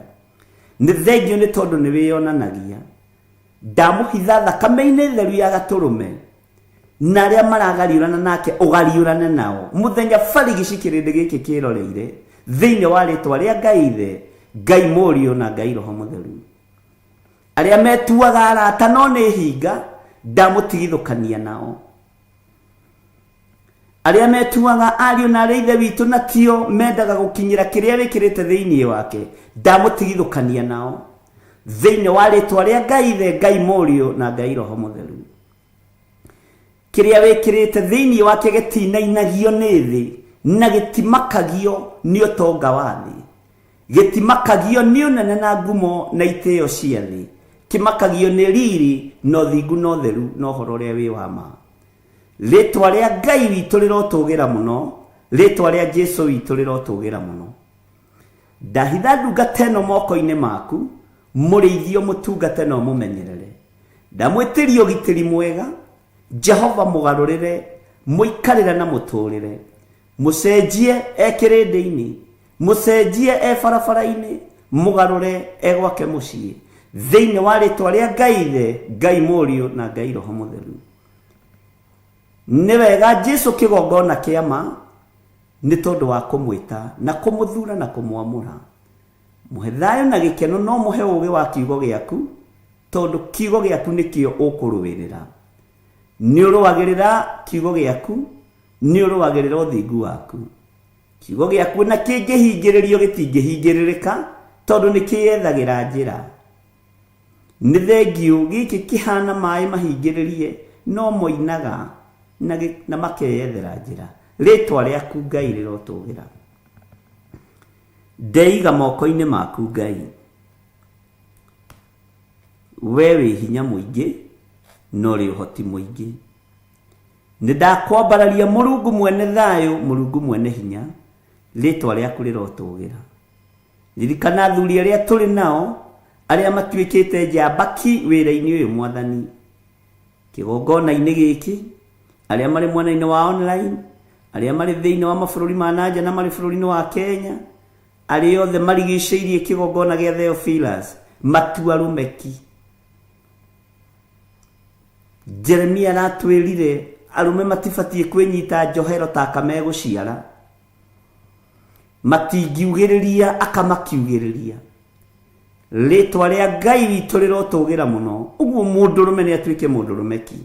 Speaker 2: nĩ thengiũ nĩ tondũ nĩ wĩyonanagia. Ndamũhitha thakame-inĩ theru ya gatũrũme, na arĩa maragariũrana nake ũgariũrane nao mũthenya barigici kĩrĩndĩ gĩkĩ kĩroreire, thĩinĩ wa rĩtwa rĩa Ngai Ithe, Ngai Mũriũ na Ngai Roho Mũtheru. Arĩa metuaga arata no nĩ hinga, ndamũtigithũkania nao. Arĩa metuaga ariũ na arĩa ithe witũ na tio mendaga gũkinyĩra kĩrĩa wĩkĩrĩte thĩinĩ wake, ndamũtigithũkania nao thĩinĩ wa rĩtwa rĩa Ngai Ithe, Ngai Mũriũ na Ngai Roho Mũtheru. Kĩrĩa wĩkĩrĩte thĩinĩ wake gĩtinainagio nĩ thĩ na gĩtimakagio nĩ ũtonga wa thĩ, gĩtimakagio nĩ ũnene na ngumo na itĩo cia thĩ, kĩmakagio nĩ riri na ũthingu na ũtheru na ũhoro ũrĩa wĩ wa ma. Rĩtwa rĩa Ngai witũ rĩrotũgĩra mũno, rĩtwa rĩa Jesu witũ rĩrotũgĩra mũno. Ndahitha ndungata ĩno moko-inĩ maku, mũrĩithio mũtungate na ũmũmenyerere. Ndamwĩtĩria ũgitĩri mwega, Jehova mũgarũrĩre, mũikarĩre na mũtũrĩre. Mũcenjie e kĩrĩndĩ-inĩ, mũcenjie e barabara-inĩ, mũgarũre e gwake mũciĩ. Thĩinĩ wa rĩtwa rĩa Ngai Ithe, Ngai Mũriũ na Ngai Roho Mũtheru. Nĩ wega Jesu kĩgongona kĩa ma nĩ tondũ wa kũmwĩta na kũmũthura na kũmwamũra. Mũhe thayũ na gĩkeno no mũhe ũũgĩ wa kiugo gĩaku tondũ kiugo gĩaku nĩkĩo ũkũrũĩrĩra. Nĩ ũrũagĩrĩra kiugo gĩaku, nĩ ũrũagĩrĩra ũthingu waku. Kiugo gĩaku na kĩngĩhingĩrĩrio gĩtingĩhingĩrĩrĩka tondũ nĩ kĩyethagĩra njĩra. Nĩ thengiũ gĩkĩ kĩhana maĩ mahingĩrĩrie no moinaga na makeyethera njĩra. Rĩtwa rĩaku Ngai rĩrotũgĩra. Ndeiga moko-inĩ maku Ngai. We wĩ hinya mũingĩ na ũrĩ ũhoti mũingĩ. Nĩ ndakwambararia Mũrungu mwene thayũ, Mũrungu mwene hinya, rĩtwa rĩaku rĩrotũgĩra. Ririkana athuri arĩa tũrĩ nao, arĩa matuĩkĩte njamba ki wĩra-inĩ ũyũ Mwathani. Kĩgongona-inĩ gĩkĩ, arĩa marĩ mwena-inĩ wa online, arĩa marĩ thĩinĩ wa mabũrũri ma nanja na marĩ bũrũri-inĩ wa Kenya, arĩa othe marigicĩirie kĩgongona gĩa Theophilus, matua rũmeki. Jeremia aratwĩrire arũme matibatiĩ kwĩnyita njohero ta aka megũciara. Matingiugĩrĩria aka makiugĩrĩria. Rĩtwa rĩa Ngai witũ rĩrotũgĩra mũno. Ũguo mũndũrũme nĩ atuĩke mũndũrũme ki.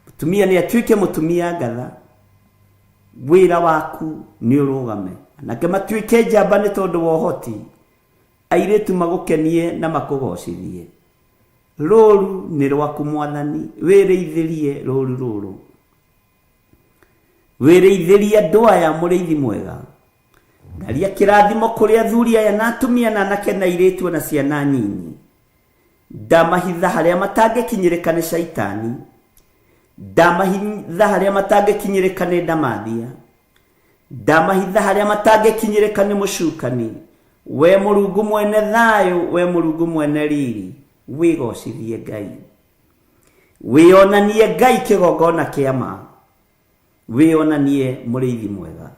Speaker 2: Mũtumia nĩ atuĩke mũtumia ngatha. Wĩra waku nĩ ũrũgame. Anake matuĩke njamba nĩ tondũ wa ũhoti. Airĩtu magũkenie na makũgocithie. Rũru nĩ rwaku Mwathani, wĩrĩithĩrie rũru rũrũ. Wĩrĩithĩrie andũ aya mũrĩithi mwega. Ndaria kĩrathimo kũrĩ athuri aya na atumia na anake na airĩtu na ciana nyinyi. Ndamahitha harĩa matangĩkinyĩrĩka nĩ caitani. Ndamahitha harĩa matangĩkinyĩrĩka nĩ ndamathia. Ndamahitha harĩa matangĩkinyĩrĩka nĩ mũcukani. We Mũrungu mwene thayũ, we Mũrungu mwene riri, wĩgocithie Ngai. Wĩonanie Ngai kĩgongona kĩa ma. Wĩonanie mũrĩithi mwega.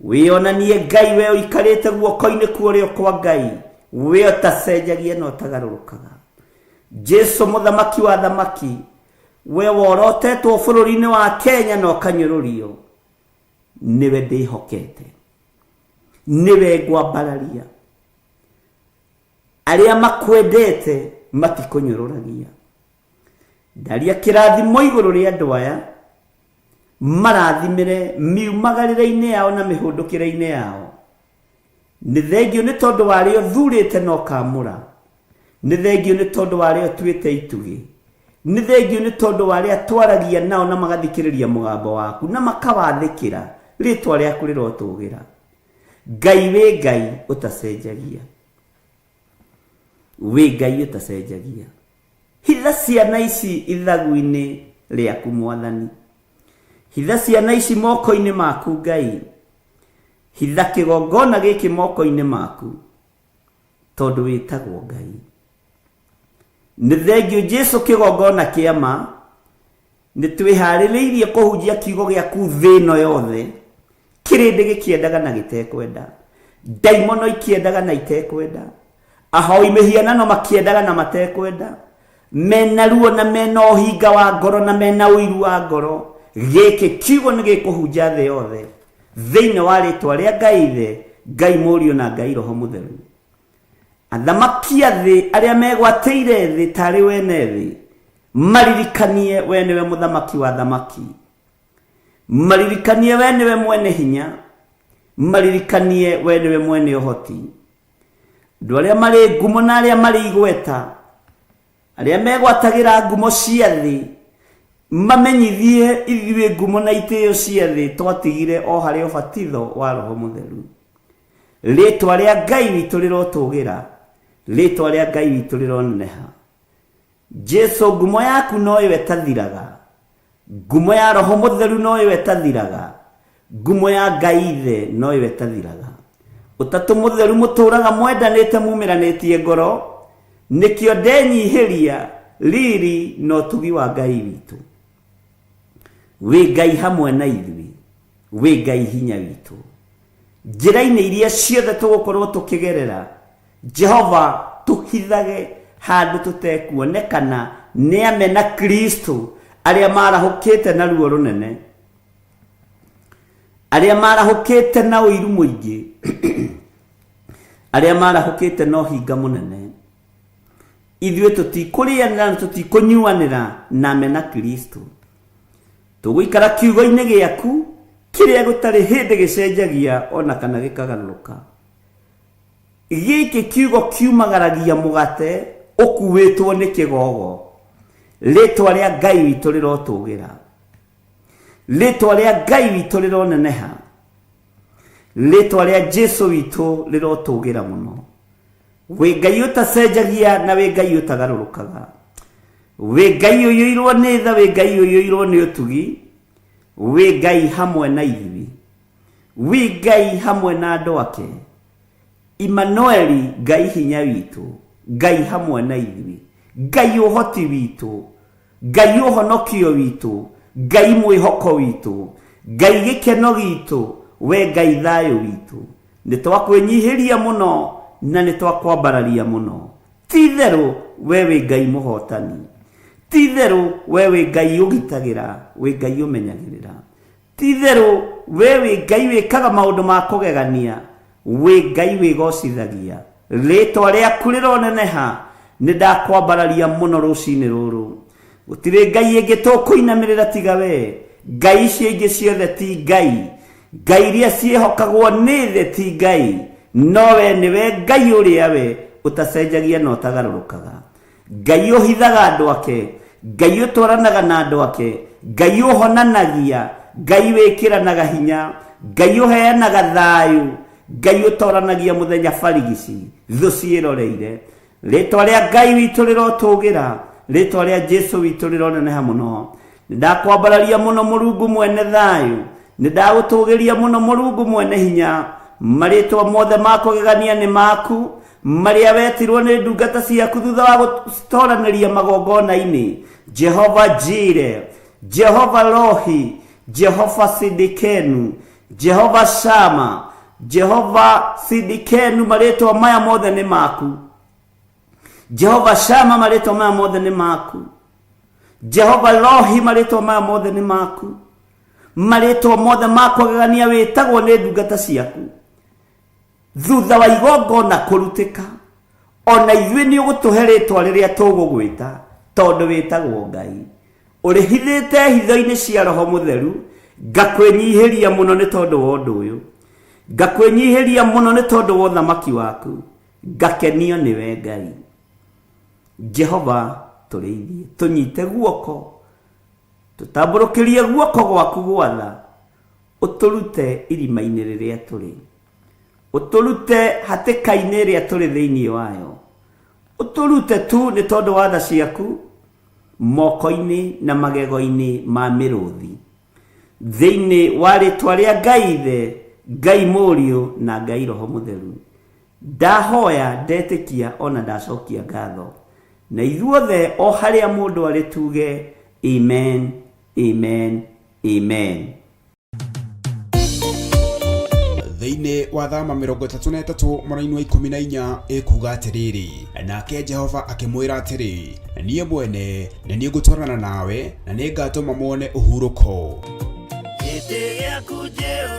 Speaker 2: Wĩonanie Ngai we ũikarĩte guoko-inĩ kwa ũrĩo kwa Ngai, we ũtacenjagia na ũtagarũrũkaga. Jesu mũthamaki wa thamaki, we worotetwo bũrũri-inĩ wa Kenya na ũkanyũrũrio, nĩwe ndĩhokete, nĩwe ngwambararia. Arĩa makwendete matikũnyũrũragia. Ndaria kĩrathimo igũrũ rĩa andũ aya, marathimĩre miumagarĩre-inĩ yao na mĩhũndũkĩre-inĩ yao. Nĩ thengiũ nĩ tondũ wa arĩa ũthurĩte na ũkamũra. Nĩ thengiũ nĩ tondũ wa arĩa ũtuĩte itugĩ. Nĩ thengiũ nĩ tondũ wa arĩa twaragia nao na magathikĩrĩria mũgambo waku na makawathĩkĩra. Rĩtwa rĩaku rĩrotũgĩra. Ngai wĩ Ngai ũtacenjagia. Wĩ Ngai ũtacenjagia. Hitha ciana ici ithagu-inĩ rĩaku Mwathani. Hitha ciana ici moko-inĩ maku Ngai. Hitha kĩgongona gĩkĩ moko-inĩ maku tondũ wĩtagwo Ngai. Nĩ thengiũ Jesu kĩgongona kĩa ma. Nĩ twĩharĩrĩirie kũhunjia kiugo gĩaku thĩ ĩno yothe. Kĩrĩndĩ gĩkĩendaga na gĩtekwenda. Ndaimono ikĩendaga na itekwenda. Ahoi mĩhianano makĩendaga na matekwenda. Mena ruo na mena ũhinga wa ngoro na mena ũiru wa ngoro. Gĩkĩ kiugo nĩ gĩkũhunja thĩ yothe. Thĩinĩ wa rĩtwa rĩa Ngai Ithe, Ngai Mũriũ na Ngai Roho Mũtheru. Athamaki a thĩ arĩa megwatĩire thĩ tarĩ wene thĩ, maririkanie we nĩwe mũthamaki wa thamaki. Maririkanie we nĩwe mwene hinya. Maririkanie we nĩwe mwene ũhoti. Andũ arĩa marĩ ngumo na arĩa marĩ igweta, arĩa megwatagĩra ngumo cia thĩ, mamenyithie ithuĩ ngumo na itĩo cia thĩ twatigire o harĩ ũbatitho wa Roho Mũtheru. Rĩtwa rĩa Ngai witũ rĩrotũgĩra, rĩtwa rĩa Ngai witũ rĩroneneha. Jesu ngumo yaku no ĩyo ĩtathiraga. Ngumo ya Roho Mũtheru no ĩyo ĩtathiraga. Ngumo ya Ngai Ithe no ĩyo ĩtathiraga. Ũtatũ Mũtheru mũtũraga mwendanĩte mumĩranĩtie ngoro, nĩkĩo ndenyihĩria riri na ũtugi wa Ngai witũ. Wĩ Ngai hamwe na ithuĩ, wĩ Ngai hinya witũ. Njĩra-inĩ iria ciothe tũgũkorwo tũkĩgerera, Jehova Tũhithage handũ tũtekuonekana nĩ amena Kristo arĩa marahũkĩte na ruo rũnene, arĩa marahũkĩte na ũiru mũingĩ, arĩa marahũkĩte na ũhinga mũnene. Ithuĩ tũtikũrĩanĩra na tũtikũnyuanĩra na amena Kristo. Tũgũikara kiugo-inĩ gĩaku kĩrĩa gũtarĩ hĩndĩ gĩcenjagia ona kana gĩkagarũrũka. Gĩkĩ kiugo kiumagaragia mũgate ũkuĩtwo nĩ kĩgogo. Rĩtwa rĩa Ngai witũ rĩrotũgĩra, rĩtwa rĩa Ngai witũ rĩroneneha, rĩtwa rĩa Jesu witũ rĩrotũgĩra mũno. Wĩ Ngai ũtacenjagia na wĩ Ngai ũtagarũrũkaga, wĩ Ngai ũiyũirwo nĩ tha, wĩ Ngai ũiyũirwo nĩ ũtugi, wĩ Ngai hamwe na ithuĩ, wĩ Ngai hamwe na andũ ake. Imanueli, Ngai hinya witũ, Ngai hamwe na ithuĩ, Ngai ũhoti witũ, Ngai ũhonokio witũ, Ngai mwĩhoko witũ, Ngai gĩkeno gitũ, we Ngai thayũ witũ. Nĩ twakwĩnyihĩria mũno na nĩ twakwambararia mũno. Ti itherũ we wĩ Ngai mũhotani, ti itherũ we wĩ Ngai ũgitagĩra, wĩ Ngai ũmenyagĩrĩra. Ti itherũ we wĩ Ngai wĩkaga maũndũ ma kũgegania, wĩ Ngai wĩgocithagia. Rĩtwa rĩaku rĩroneneha, nĩ ndakwambararia mũno rũcinĩ rũrũ. Gũtirĩ Ngai ĩngĩ tũkũinamĩrĩra tiga we. Ngai icio ingĩ ciothe ti Ngai. Ngai iria ciĩhokagwo nĩ thĩ ti Ngai. No we nĩwe Ngai ũrĩa we ũtacenjagia na ũtagarũrũkaga. Ngai ũhithaga andũ ake, Ngai ũtwaranaga na andũ ake, Ngai ũhonanagia, Ngai wĩkĩranaga hinya, Ngai ũheanaga thayũ, Ngai ũtoranagia mũthenya barigici thũ ciĩroreire. Rĩtwa rĩa Ngai witũ rĩrotũgĩra, rĩtwa rĩa Jesu witũ rĩroneneha mũno. Nĩndakwambararia mũno Mũrungu mwene thayũ, nĩndagũtũgĩria mũno Mũrungu mwene hinya. Marĩtwa mothe ma kũgegania nĩ maku, marĩa wetirwo nĩ ndungata ciaku thutha wa gũtoranĩria magongona-inĩ. Jehova Jire, Jehova Rohi, Jehova Sidikenu, Jehova Shama, Jehova Sidikenu, marĩtwa maya mothe nĩ maku. Jehova Shama, marĩtwa maya mothe nĩ maku. Jehova Rohi, marĩtwa maya mothe nĩ maku. Marĩtwa mothe ma kũgegania wĩtagwo nĩ ndungata ciaku thutha wa igongona kũrutĩka. Ona ithuĩ nĩ ũgũtũhe rĩtwa rĩrĩa tũgũgwĩta, tondũ wĩtagwo Ngai ũrĩhithĩte hitho-inĩ cia Roho Mũtheru. Ngakwĩnyihĩria mũno nĩ tondũ wa ũndũ ũyũ, ngakwĩnyihĩria mũno nĩ tondũ wa ũthamaki waku, ngakenio nĩwe Ngai. Jehova, tũrĩithie, tũnyite guoko, tũtambũrũkĩrie guoko gwaku gwatha, ũtũrute irima-inĩ rĩrĩa tũrĩ, ũtũrute hatĩka-inĩ ĩrĩa tũrĩ thĩinĩ wayo, ũtũrute tu nĩ tondũ wa tha ciaku moko-inĩ na magego-inĩ ma mĩrũthi. Thĩinĩ wa rĩtwa rĩa Ngai Ithe, Ngai Mũriũ na Ngai Roho Mũtheru, ndahoya, ndetĩkia ona ndacokia ngatho. Na ithuothe o harĩa mũndũ arĩ tuge amen, amen, amen.
Speaker 1: Thĩinĩ wa Thama 33 mũraini wa 14 ĩkuga atĩrĩrĩ, nake Jehova akĩmwĩra atĩrĩ, niĩ mwene nĩ niĩ ngũtwarana nawe na nĩ ngatũma muone ũhurũko.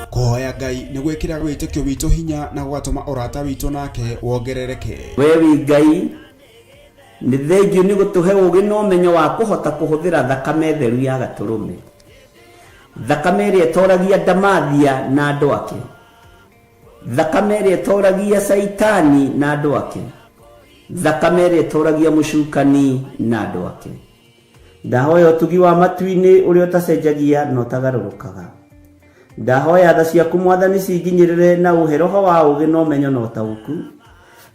Speaker 1: Kũhoya Ngai nĩ gwĩkĩraga wĩtĩkio witũ hinya na gũgatũma ũrata witũ nake wongerereke.
Speaker 2: We wĩ Ngai, nĩ thengiũ nĩ gũtũhe ũũgĩ na ũmenyo wa kũhota kũhũthĩra thakame theru ya Gatũrũme, thakame ĩrĩa ĩtoragia ndamathia na andũ ake, thakame ĩrĩa ĩtoragia Caitani na andũ ake, thakame ĩrĩa ĩtoragia mũcukani na andũ ake. Ndahoya ũtugi wa matu-inĩ ũrĩa ũtacenjagia na ũtagarũrũkaga. Ndahoya tha ciaku Mwathani cinginyĩrĩre na ũhe roho wa ũũgĩ na ũmenyo na ũtaũku,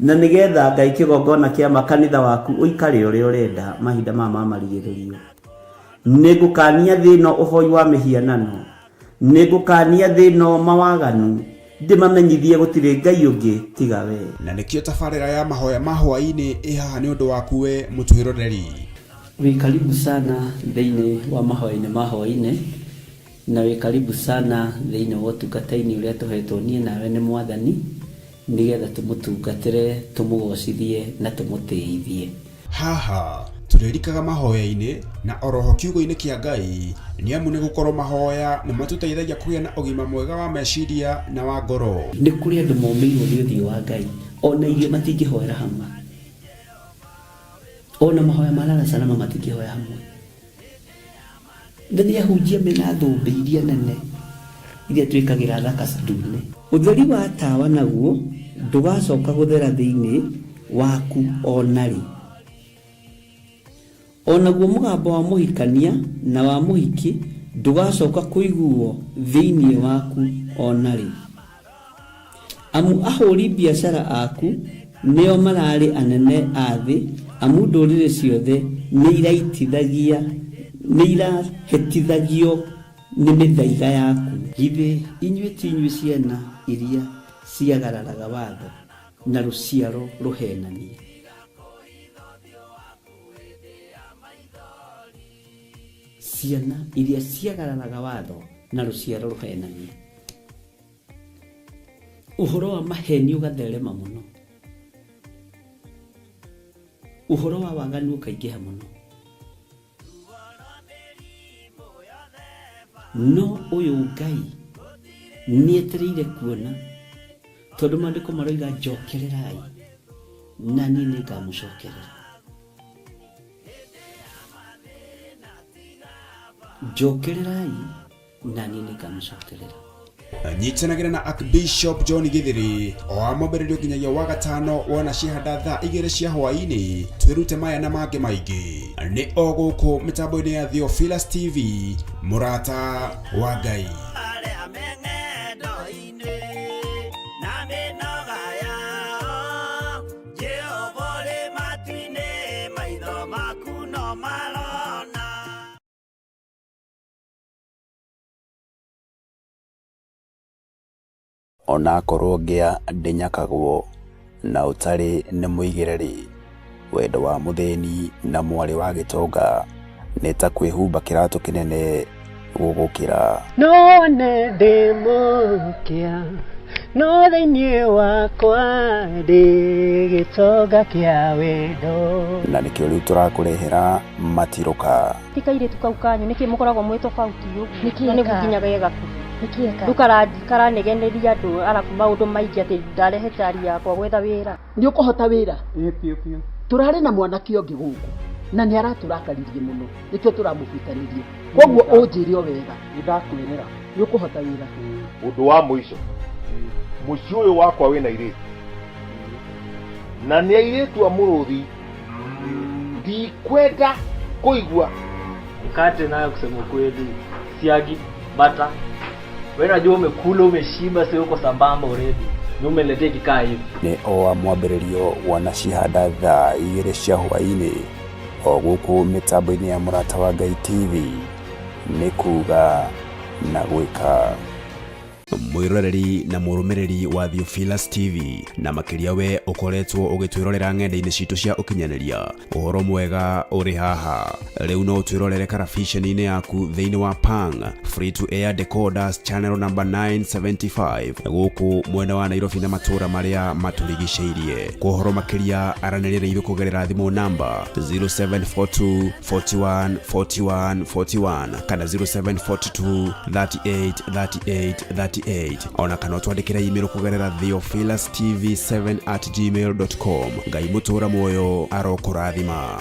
Speaker 2: na nĩgetha Ngai kĩgongona kĩa makanitha waku ũikare ũrĩa ũrenda mahinda maya ma marigĩrĩrio. Nĩngũkania thĩ ĩno ũhoi wa mĩhianano, nĩngũkania thĩ ĩno mawaganu, ndĩmamenyithie gũtirĩ Ngai ũngĩ tiga we.
Speaker 1: Na nĩkĩo tabarĩra ya mahoya ma hwaĩ-inĩ ĩ haha nĩ ũndũ waku we mũtwĩroreri.
Speaker 2: Wĩ karibu sana thĩinĩ wa mahoya-inĩ ma hwaĩ-inĩ, na wĩ karibu sana thĩinĩ wa ũtungata-inĩ ũrĩa tũhetwo niĩ nawe nĩ Mwathani. Nĩgetha tũmũtungatĩre, tũmũgocithie na tũmũtĩithie.
Speaker 1: Haha tũrĩrikaga mahoya-inĩ na oroho kiugo-inĩ kĩa Ngai nĩ amu nĩ gũkorwo mahoya nĩ matũteithagia kũgĩa na ũgima mwega wa meciria na wa ngoro.
Speaker 2: Nĩ kũrĩ andũ momĩirwo nĩ ũthiũ wa Ngai, ona irio matingĩhoera hamwe, ona mahoya ma lala salama matingĩhoya hamwe. Na nĩ ahunjia mena thũmbĩ iria nene iria twĩkagĩra thaka ndune. Ũtheri wa tawa naguo ndũgacoka gũthera thĩinĩ waku o na rĩ. O naguo mũgambo wa mũhikania na wa mũhiki ndũgacoka kũiguo thĩinĩ waku o na rĩ. Amu ahũri biacara aku nĩo mararĩ anene a thĩ, amu ndũrĩrĩ ciothe nĩirahĩtithagio nĩ mĩthaiga yaku. Githĩ inyuĩ ti inyuĩ ciana iria ciagararaga watho, na rũciaro rũheenania? Ciana iria ciagararaga watho na rũciaro rũheenania. Ũhoro wa maheni ũgatherema mũno, ũhoro wa waganu ũkaingĩha mũno. No ũyũ Ngai nĩetereire kuona, tondũ maandĩko maroiga njokererai na niĩ nĩngamũcokerera. Njokererai na niĩ nĩngamũcokerera.
Speaker 1: Nyitanagĩra na Archbishop John Githiri o wa mwambĩrĩrio nginyagia wa gatano wona ciahanda thaa 2 cia hwaĩ-inĩ, twĩrute maya na mangĩ maingĩ nĩ o gũkũ mĩtambo-inĩ ya Theophilus TV, mũrata wa Ngai.
Speaker 3: Arĩa me ng'endo-inĩ na mĩnoga yao, Jehova ũrĩ matu-inĩ, maitho maku no marona.
Speaker 1: Onakorwo ngĩa ndĩnyakagwo na ũtarĩ nĩ mũigĩre-rĩ, wendo wa mũthĩni na mwarĩ wa gĩtonga nĩ ta kwĩhumba kĩratũ kĩnene gũgũkĩra.
Speaker 5: No wone ndĩ mũkĩa, no thĩinĩ wakwa ndĩ gĩtonga kĩa wendo.
Speaker 1: Na nĩkĩo rĩu tũrakũrehera matirũka.
Speaker 6: Ti kairĩtu kau kanyu nĩkĩ mũkoragwo mwĩ tofauti ũguo?
Speaker 7: Nĩkĩ
Speaker 6: Na nĩguo
Speaker 7: eka?
Speaker 6: nginya ge gakuhĩ.
Speaker 7: Nĩkĩ eka?
Speaker 6: Rĩu karanegeneria andũ arabu maũndũ maingĩ atĩ ndarehe cari yakwa gwetha wĩra.
Speaker 8: Nĩ ũkũhota wĩra? Tũrarĩ na mwanake ũngĩ gũkũ na nĩ aratũrakaririe mũno, nĩkĩo tũramũbutanirie. Koguo ũnjĩre o wega.
Speaker 9: Nĩndakwĩrĩra.
Speaker 8: Nĩ ũkũhota wĩra?
Speaker 9: Ũndũ wa mũico, mũciĩ ũyũ wakwa wĩna airĩtu na nĩ airĩtu a mũrũthi, ndikwenda kũigua.
Speaker 10: Mkate nayo kusema ukweli, siagi, bata. Wewe unajua umekula umeshiba, sio uko sambamba already. Ni umeniletea ikikaa hivi.
Speaker 1: Nĩ o wa mwambĩrĩrio wona cihanda thaa 2 cia hwaĩ-inĩ o gũkũ mĩtambo-inĩ ya Mũrata wa Ngai TV, nĩ kuga na gwĩka. Mwĩroreri na mũrũmĩrĩri wa Theophilus TV, na makĩria we ũkoretwo ũgĩtwĩrorera ng'enda-inĩ citũ cia ũkinyanĩria, ũhoro mwega ũrĩ haha. Rĩu no ũtwĩrorere karabiceni-inĩ yaku thĩinĩ wa Pang Free to Air Decoders channel number 975 gũkũ mwena wa Nairobi na matũũra marĩa matũrigicĩirie. Kwa ũhoro makĩria aranĩria na ithuĩ kũgerera thimũ namba 0742 41 41 41 kana 0742 38 38 38, ona kana ũtwandĩkĩre email kũgerera theophilustv7@gmail.com. Ngai mũtũũra muoyo arokũrathima.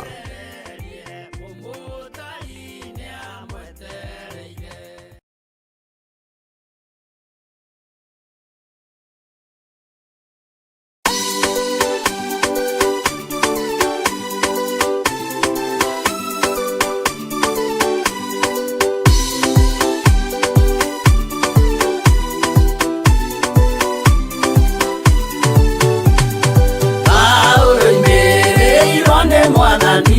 Speaker 3: Paulo imĩrĩirwo nĩ Mwathani.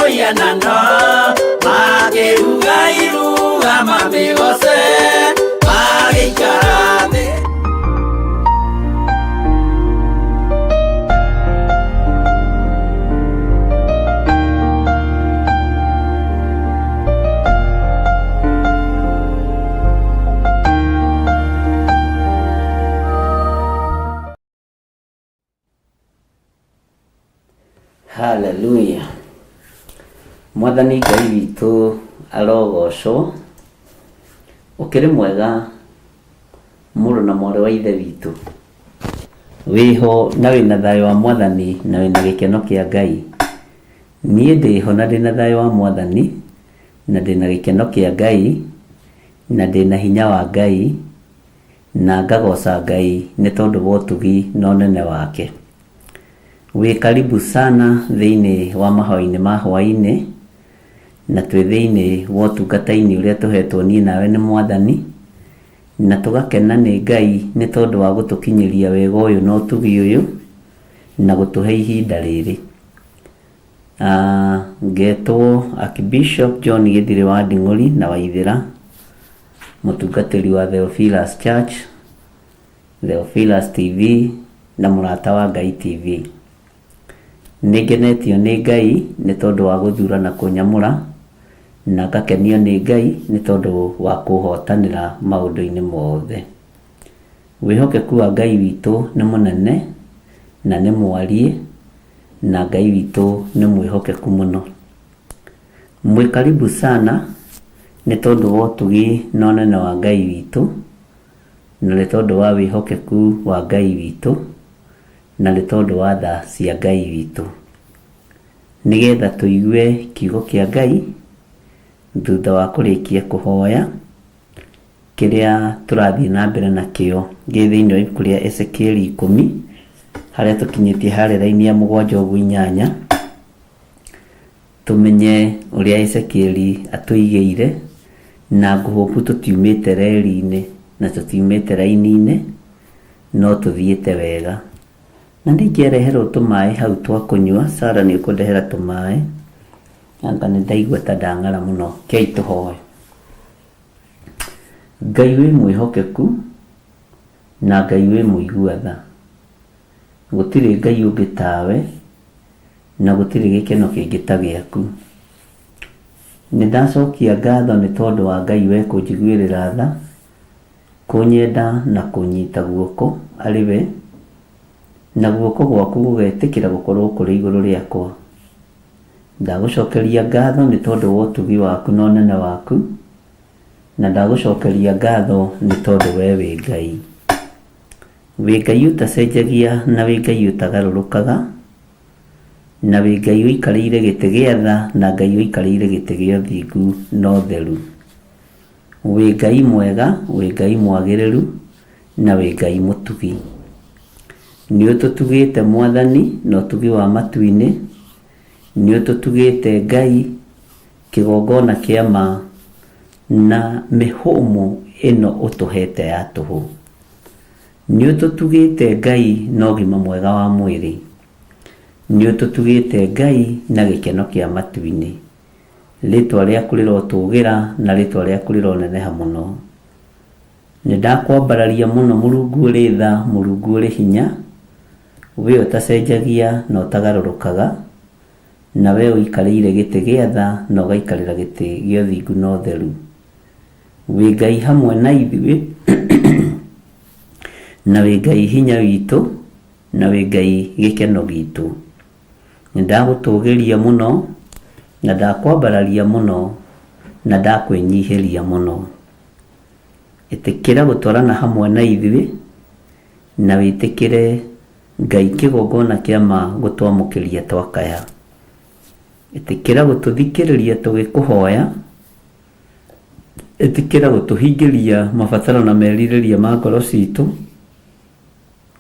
Speaker 3: mũhianano makĩruga iruga mamĩgoce magĩikara thĩ.
Speaker 2: Haleluya. Mwathani Ngai witũ arogocwo. Ũkĩrĩ mwega mũrũ na mwarĩ wa ithe witũ. Wĩho na wĩna thayũ wa Mwathani na wĩna gĩkeno kĩa Ngai. Niĩ ndĩho na ndĩna thayũ wa Mwathani na ndĩna gĩkeno kĩa Ngai na ndĩna hinya wa Ngai na ngagoca Ngai nĩ tondũ wa ũtugi na ũnene wake. Wĩ karibu sana thĩinĩ wa mahoya-inĩ ma hwaĩ-inĩ na twĩ thĩinĩ wa ũtungata-inĩ ũrĩa tũhetwo niĩ nawe nĩ Mwathani na tũgakena nĩ Ngai nĩ tondũ wa gũtũkinyĩria wega ũyũ na ũtugi ũyũ na gũtũhe ihinda rĩrĩ. Ngetwo Archbishop John Gĩthirĩ wa Nding'ũri na Waithĩra, mũtungatĩri wa Theophilus Church, Theophilus TV na Mũrata wa Ngai TV. Nĩ ngenetio nĩ Ngai nĩ tondũ wa gũthura na kũnyamũra, na ngakenio nĩ Ngai nĩ tondũ wa kũhotanĩra maũndũ-inĩ mothe. Wĩhokeku wa Ngai witũ nĩ mũnene na nĩ mwariĩ, na Ngai witũ nĩ mwĩhokeku mũno. Mwĩ karibu sana nĩ tondũ wa ũtugi na ũnene wa Ngai witũ, na nĩ tondũ wa wĩhokeku wa Ngai witũ, na nĩ tondũ wa tha cia Ngai witũ. Nĩgetha tũigue kiugo kĩa Ngai thutha wa kũrĩkia kũhoya kĩrĩa tũrathiĩ na mbere nakĩo gĩ thĩinĩ wa ibuku rĩa Ezekieli ikũmi harĩa tũkinyĩtie harĩa raini ya mũgwanja ũguo inyanya, tũmenye ũrĩa Ezekieli atũigĩire na ngũhũpu tũtiumĩte reri-inĩ na tũtiumĩte raini-inĩ no tũthiĩte wega. Na nĩ ingĩareherwo tũmaĩ hau twa kũnyua, Sarah nĩ ũkũndehera tũmaĩ, anga nĩ ndaigua ta ndang'ara mũno. Kei tũhoe. Ngai wĩ mwĩhokeku na Ngai wĩ mũigua tha. Gũtirĩ Ngai ũngĩ tawe na gũtirĩ gĩkeno kĩngĩ ta gĩaku. Nĩ ndacokia ngatho nĩ tondũ wa Ngai we kũnjiguĩrĩra tha, kũnyenda na kũnyita guoko arĩ we, na guoko gwaku gũgetĩkĩra gũkorwo kũrĩ igũrũ rĩakwa. Ndagũcokeria ngatho nĩ tondũ wa ũtugi waku na ũnene waku, na ndagũcokeria ngatho nĩ tondũ we wĩ Ngai. Wĩ Ngai ũtacenjagia na wĩ Ngai ũtagarũrũkaga, na wĩ Ngai ũikarĩire gĩtĩ gĩa tha na Ngai ũikarĩire gĩtĩ gĩa ũthingu na ũtheru. Wĩ Ngai mwega, wĩ Ngai mwagĩrĩru, na wĩ Ngai mũtugi. Nĩ ũtũtugĩte Mwathani na ũtugi wa matu-inĩ, nĩ ũtũtugĩte Ngai kĩgongona kĩa ma na mĩhũmũ ĩno ũtũhete ya tũhũ. Nĩ ũtũtugĩte Ngai na ũgima mwega wa mwĩrĩ. Nĩ ũtũtugĩte Ngai na gĩkeno kĩa matu-inĩ. Rĩtwa rĩaku rĩrotũgĩra na rĩtwa rĩaku rĩroneneha mũno. Nĩ ndakwambararia mũno Mũrungu ũrĩ tha, Mũrungu ũrĩ hinya, we ũtacenjagia na ũtagarũrũkaga, na we ũikarĩire gĩtĩ gĩa tha na ũgaikarĩra gĩtĩ gĩa ũthingu na ũtheru. Wĩ Ngai hamwe na ithuĩ, na wĩ Ngai hinya witũ, na wĩ Ngai gĩkeno gitũ. Nĩ ndagũtũgĩria mũno, na ndakwambararia mũno, na ndakwĩnyihĩria mũno. Ĩtĩkĩra gũtwarana hamwe na ithuĩ, na wĩtĩkĩre Ngai kĩgongona kĩa ma gũtwamũkĩria twakaya. Ĩtĩkĩra gũtũthikĩrĩria tũgĩkũhoya, ĩtĩkĩra gũtũhingĩria mabataro na merirĩria ma ngoro citũ,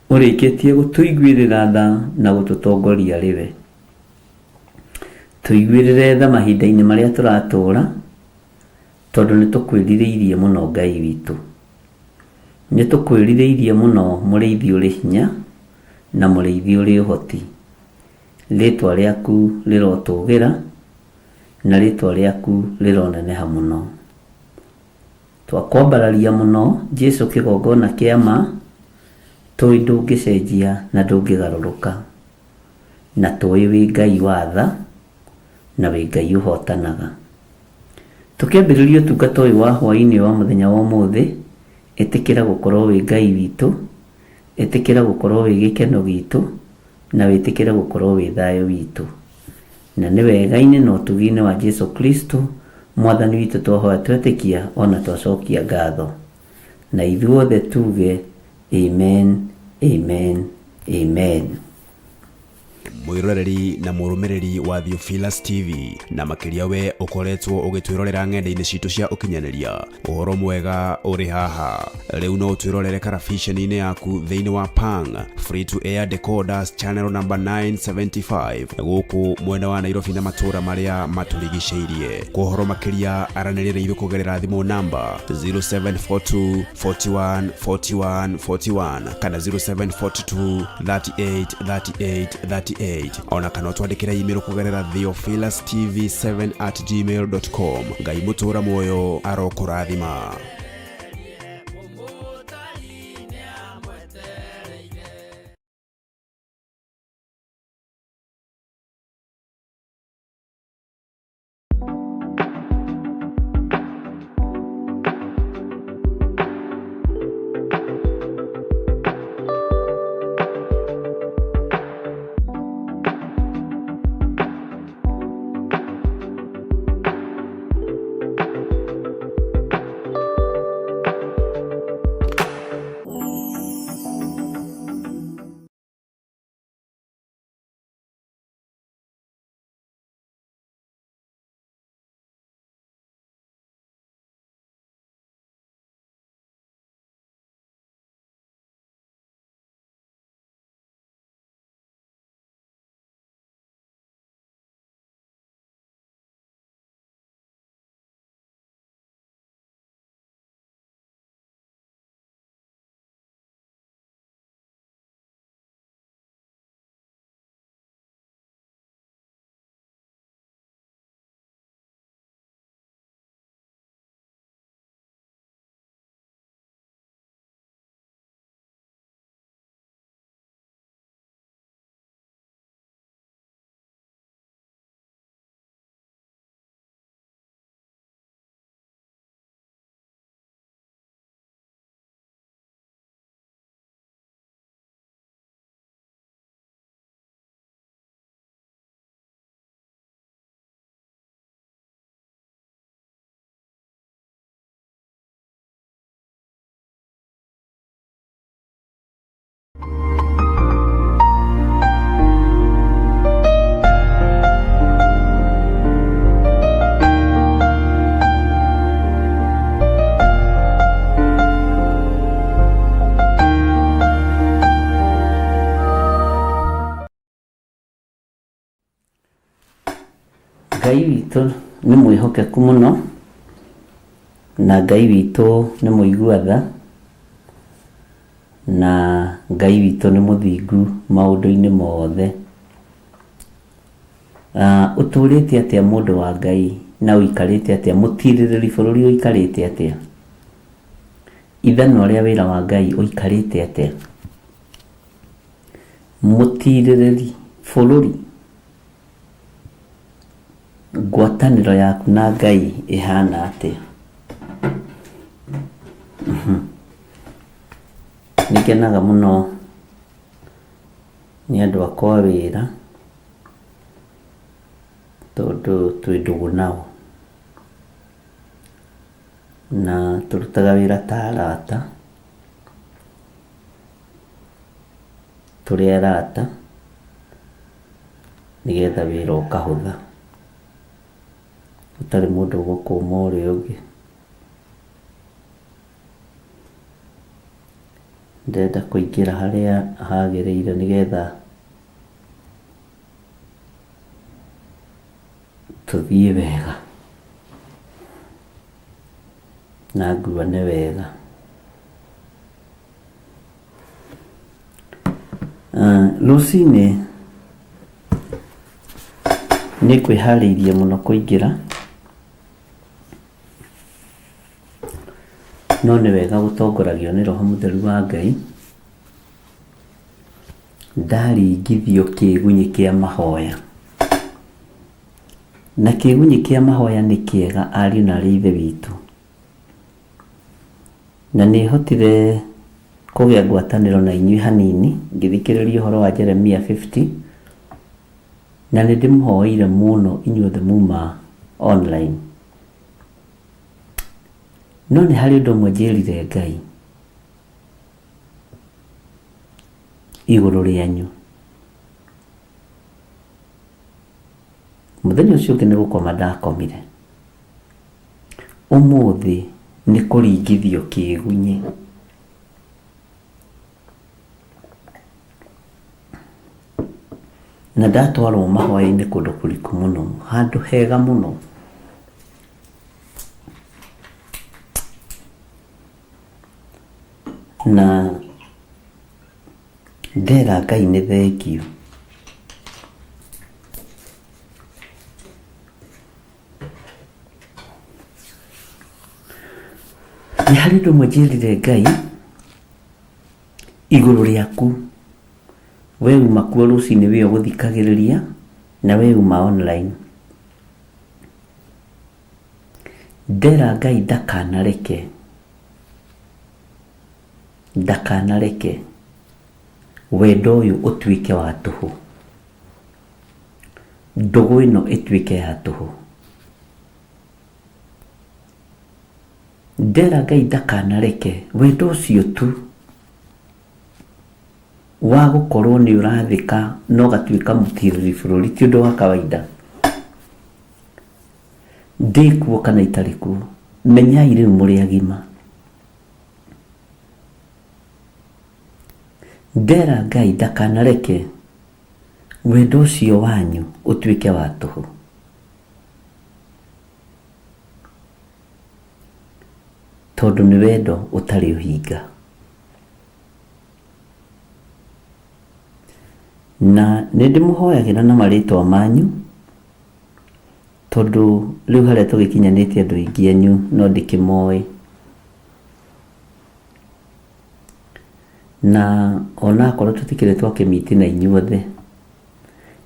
Speaker 2: ũrĩkĩtie gũtũiguĩrĩra tha na gũtũtongoria arĩ we. Tũiguĩrĩre tha mahinda-inĩ marĩa tũratũũra, tondũ nĩ tũkwĩrirĩirie mũno Ngai witũ. Nĩ tũkwĩrirĩirie mũno mũrĩithi ũrĩ hinya na mũrĩithi ũrĩ ũhoti. Rĩtwa rĩaku rĩrotũgĩra na rĩtwa rĩaku rĩroneneha mũno. Twakwambararia mũno Jesu kĩgongona kĩa ma, tũĩ ndũngĩcenjia na ndũngĩgarũrũka, na tũĩ wĩ Ngai wa tha na wĩ Ngai ũhotanaga. Tũkĩambĩrĩria ũtungata ũyũ wa hwaĩ-inĩ wa mũthenya wa ũmũthĩ, ĩtĩkĩra gũkorwo wĩ Ngai witũ, ĩtĩkĩra gũkorwo wĩ gĩkeno gitũ, na wĩtĩkĩre gũkorwo wĩ thayũ witũ. Na nĩ wega-inĩ na ũtugi-inĩ wa Jesu Kristo Mwathani witũ twahoya twetĩkia ona twacokia ngatho. Na ithuothe tuge amen, amen, amen.
Speaker 1: Mwĩroreri na mũrũmĩrĩri wa Theophilus TV, na makĩria we ũkoretwo ũgĩtwĩrorera ng'enda-inĩ citũ cia ũkinyanĩria, ũhoro mwega ũrĩ haha. Rĩu no ũtwĩrorere karabiceni-inĩ yaku thĩinĩ wa Pang Free to Air Decoders channel number 975 gũkũ mwena wa Nairobi na matũũra marĩa matũrigicĩirie. Kwa ũhoro makĩria aranĩria na ithuĩ kũgerera thimũ namba 0742 41 41 41 kana 0742 38 38 38, ona kana ũtwandĩkĩre email kũgerera theophilustv7@gmail.com. Ngai mũtũũra muoyo arokũrathima.
Speaker 2: Ngai witũ nĩ mwĩhokeku mũno, na Ngai witũ nĩ mũigua tha, na Ngai witũ nĩ mũthingu maũndũ-inĩ mothe. Ũtũrĩte atĩa mũndũ wa Ngai, na ũikarĩte atĩa, mũtirĩrĩri bũrũri ũikarĩte atĩa, ithanwa rĩa wĩra wa Ngai ũikarĩte atĩa, mũtirĩrĩri bũrũri, ngwatanĩro yaku na Ngai ĩhana atĩa. Nĩngenaga mũno nĩ andũ akwa a wĩra tondũ twĩ ndũgũ nao, na tũrutaga wĩra ta arata, tũrĩ arata nĩgetha wĩra ũkahũtha, gũtarĩ mũndũ ũgũkũma ũrĩa ũngĩ. Ndĩrenda kũingĩra harĩa hagĩrĩire nĩgetha tũthiĩ wega na nguane wega. Rũcinĩ Nĩ ngwĩharĩirie mũno kũingĩra, no nĩ wega gũtongoragio nĩ Roho Mũtheru wa Ngai. Ndaringithio kĩgunyĩ kĩa mahoya. Na kĩgunyĩ kĩa mahoya nĩ kĩega ariũ na aarĩ a Ithe witũ. Na nĩ hotire kũgĩa ngwatanĩro na inyuĩ hanini ngĩthikĩrĩria ũhoro wa Jeremia 50, na nĩ ndĩmũhoeire mũno inyuothe muma online. No nĩ harĩ ũndũ ũmwe njĩrire Ngai igũrũ rĩanyu. Mũthenya ũcio ũngĩ nĩ gũkoma ndakomire. Ũmũthĩ nĩ kũringithio kĩgunyĩ. Na ndatwarwo mahoya-inĩ kũndũ kũriku mũno, handũ hega mũno. Na ndera Ngai nĩ thengiũ. Nĩ harĩ ũndũ ũmwe njĩrire Ngai igũrũ rĩaku, we uma kuo rũcinĩ wĩ ũgũthikagĩrĩria na we uma online. Ndera Ngai ndakanareke, ndakanareke wendo ũyũ ũtuĩke wa tũhũ, ndũgũ ĩno ĩtuĩke ya tũhũ. Ndera Ngai ndakanareke wendo ũcio tu wa gũkorwo nĩ ũrathĩka na ũgatuĩka mũtirĩrĩri bũrũri ti ũndũ wa kawaida. Ndĩ kuo kana itarĩ kuo, menyai rĩu mũrĩ agima. Ndera Ngai ndakanareke wendo ũcio wanyu ũtuĩke wa tũhũ. Tondũ nĩ wendo ũtarĩ ũhinga. Na nĩ ndĩmũhoyagĩra na marĩtwa manyu, tondũ rĩu harĩa tũgĩkinyanĩtie andũ aingĩ anyu no ndĩkĩmoĩ. Na onakorwo tũtikĩrĩ twakĩmiti na inyuothe,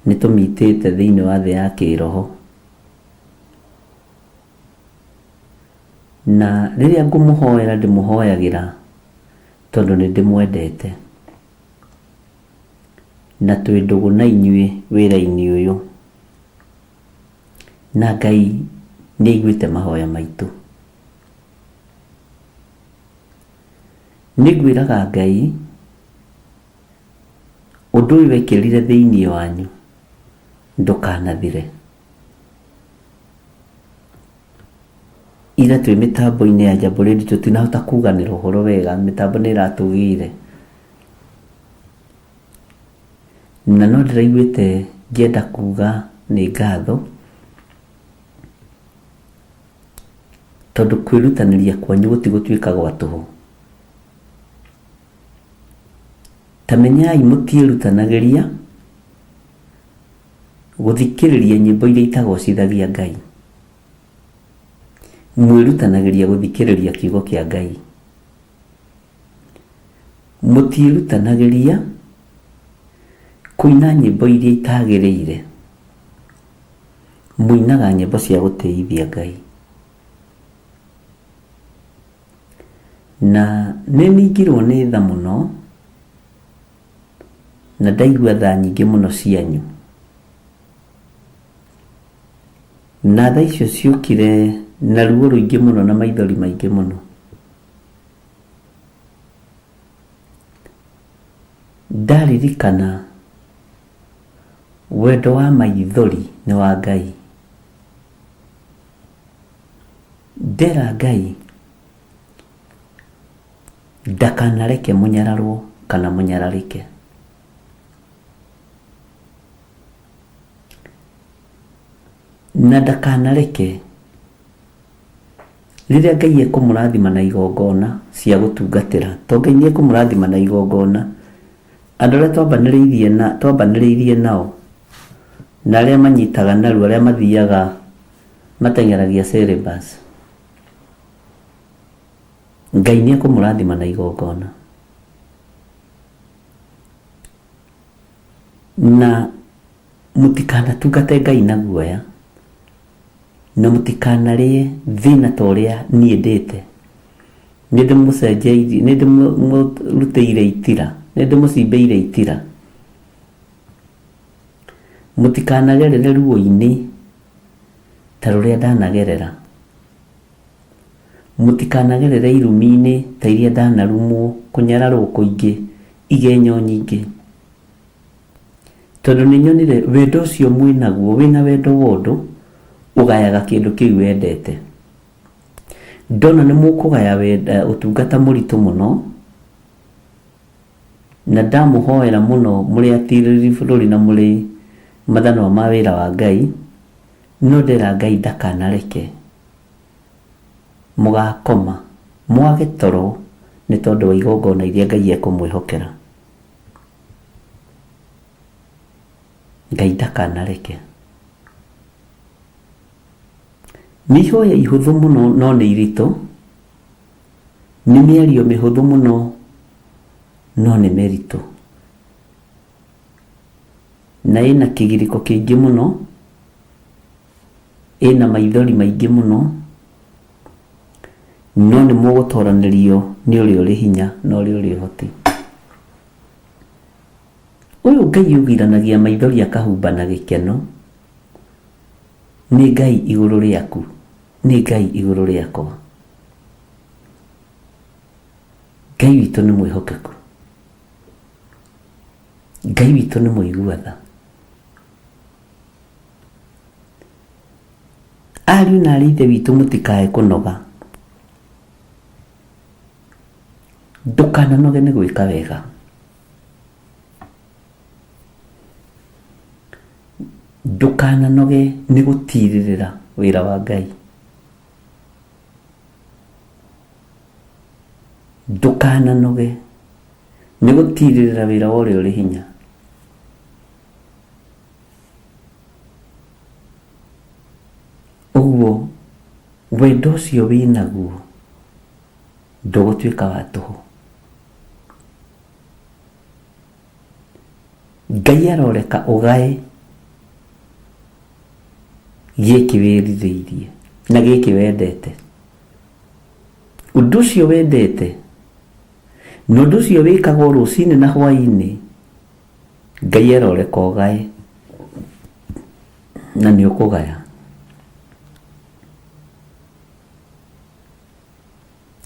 Speaker 2: nĩ tũmitĩte thĩinĩ wa thĩ ya kĩroho. Na rĩrĩa ngũmũhoera ndĩmũhoyagĩra tondũ nĩ ndĩmwendete. Na twĩ ndũgũ na inyuĩ wĩra-inĩ ũyũ. Na Ngai nĩ aiguĩte mahoya maitũ. Nĩ ngwĩraga Ngai ũndũ ũyũ ekĩrire thĩinĩ wanyu ndũkanathire. Ira twĩ mĩtambo-inĩ ya Jambo Radio tũtinahota kuganĩra ũhoro wega, mĩtambo nĩ ĩratũgĩire. Na no ndĩraiguĩte ngĩenda kuga nĩ ngatho, tondũ kwĩrutanĩria kwanyu gũtigũtuĩka gwa tũhũ. Ta menyai mũtiĩrutanagĩria gũthikĩrĩria nyĩmbo iria itagocithagia Ngai. Mwĩrutanagĩria gũthikĩrĩria kiugo kĩa Ngai. Mũtiĩrutanagĩria kũina nyĩmbo iria itagĩrĩire. Mũinaga nyĩmbo cia gũtĩithia Ngai. Na nĩ ningirwo nĩ tha mũno, na ndaigua tha nyingĩ mũno cianyu. Na tha icio ciokire na ruo rũingĩ mũno na maithori maingĩ mũno. Ndaririkana wendo wa maithori nĩ wa Ngai. Ndera Ngai ndakanareke mũnyararwo kana mũnyararĩke. Na ndakanareke rĩrĩa Ngai ekũmũrathima na igongona cia gũtungatĩra, to Ngai nĩ ekũmũrathima na igongona, andũ arĩa twambanĩrĩirie na twambanĩrĩirie nao. Na arĩa manyitaga narua, arĩa mathiaga mateng'eragia syllabus, Ngai nĩ ekũmũrathima na igongona. Na mũtikanatungate Ngai na guoya, na mũtikanarĩe thĩna ta ũrĩa niĩ ndĩte. Nĩ ndĩmũcenjeirie, nĩ ndĩmũrutĩire itira, nĩ ndĩmũcimbĩire itira. Mũtikanagerere ruo-inĩ ta rũrĩa ndanagerera. Mũtikanagerere irumi-inĩ ta iria ndanarumwo, kũnyararwo kũingĩ, igenyo nyingĩ. Tondũ nĩ nyonire wendo ũcio mwĩ naguo, wĩna wendo wa ũndũ, ũgayaga kĩndũ kĩu wendete. Ndona nĩ mũkũgaya ũtungata mũritũ mũno, na ndamũhoera mũno mũrĩ atirĩrĩri bũrũri na mũrĩ mathanwa ma wĩra wa Ngai, no ndera Ngai ndakanareke mũgakoma mwage toro nĩ tondũ wa igongona iria Ngai ekũmwĩhokera. Ngai ndakanareke. Nĩ ihoya ihũthũ mũno no nĩ iritũ, nĩ mĩario mĩhũthũ mũno no nĩ mĩritũ. Na ĩna kĩgirĩko kĩingĩ mũno, ĩna maithori maingĩ mũno, no nĩ mũgũtoranĩrio nĩ ũrĩa ũrĩ hinya na ũrĩa ũrĩ ũhoti. Ũyũ Ngai ũgiranagia maithori akahumba na gĩkeno, nĩ Ngai igũrũ rĩaku, nĩ Ngai igũrũ rĩakwa. Ngai witũ nĩ mwĩhokeku. Ngai witũ nĩ mũigua tha. Ariũ na aarĩ a Ithe witũ mũtikae kũnoga. Ndũkananoge nĩ gwĩka wega. Ndũkananoge nĩ gũtirĩrĩra wĩra wa Ngai. Ndũkananoge nĩ gũtirĩrĩra wĩra wa ũrĩa ũrĩ hinya. Ũguo wendo ũcio wĩnaguo ndũgũtuĩka wa tũhũ. Ngai aroreka ũgae gĩkĩ wĩrirĩirie na gĩkĩ wendete. Ũndũ ũcio wendete na ũndũ ũcio wĩkagwo rũcinĩ na hwainĩ, Ngai aroreka ũgae na nĩ ũkũgaya.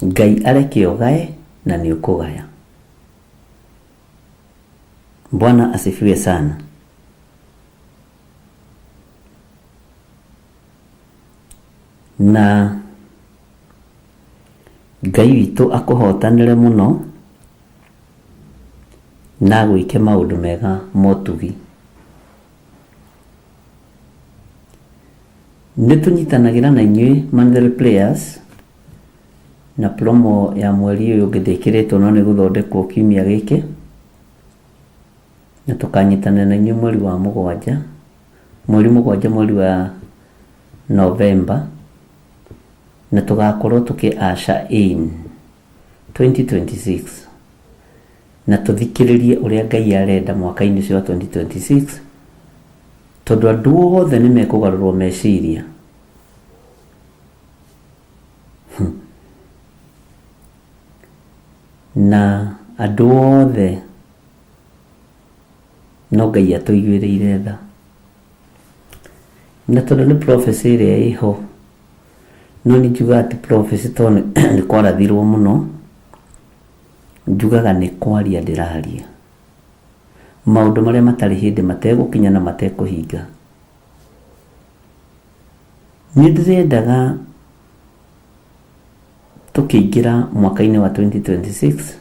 Speaker 2: Ngai areke ũgae na nĩ ũkũgaya. Bwana asifiwe sana. Na Ngai witũ akũhotanĩre mũno na agwĩke maũndũ mega ma ũtugi. Nĩ tũnyitanagĩra na inyuĩ monthly prayers na promo ya mweri ũyũ ũngĩ ndĩkĩrĩtwo no nĩ gũthondekwo kiumia gĩkĩ, na tũkanyitanĩra na inyuĩ mweri wa mũgwanja, mweri mũgwanja mweri wa November, na tũgakorwo tũkĩ usher in 2026 na tũthikĩrĩrie ũrĩa Ngai arenda mwaka-inĩ ũcio wa 2026, tondũ andũ othe nĩ mekũgarũrwo meciria. Na andũ othe no Ngai atũiguĩrĩire tha. Na tondũ nĩ prophecy ĩrĩa ĩho, no nĩ njugaga ti prophecy tondũ nĩ kwarathirwo mũno, njugaga nĩ kwaria ndĩraria. Maũndũ marĩa matarĩ hĩndĩ mategũkinya na matekũhinga. Nĩ ndĩrendaga tũkĩingĩra mwaka-inĩ wa 2026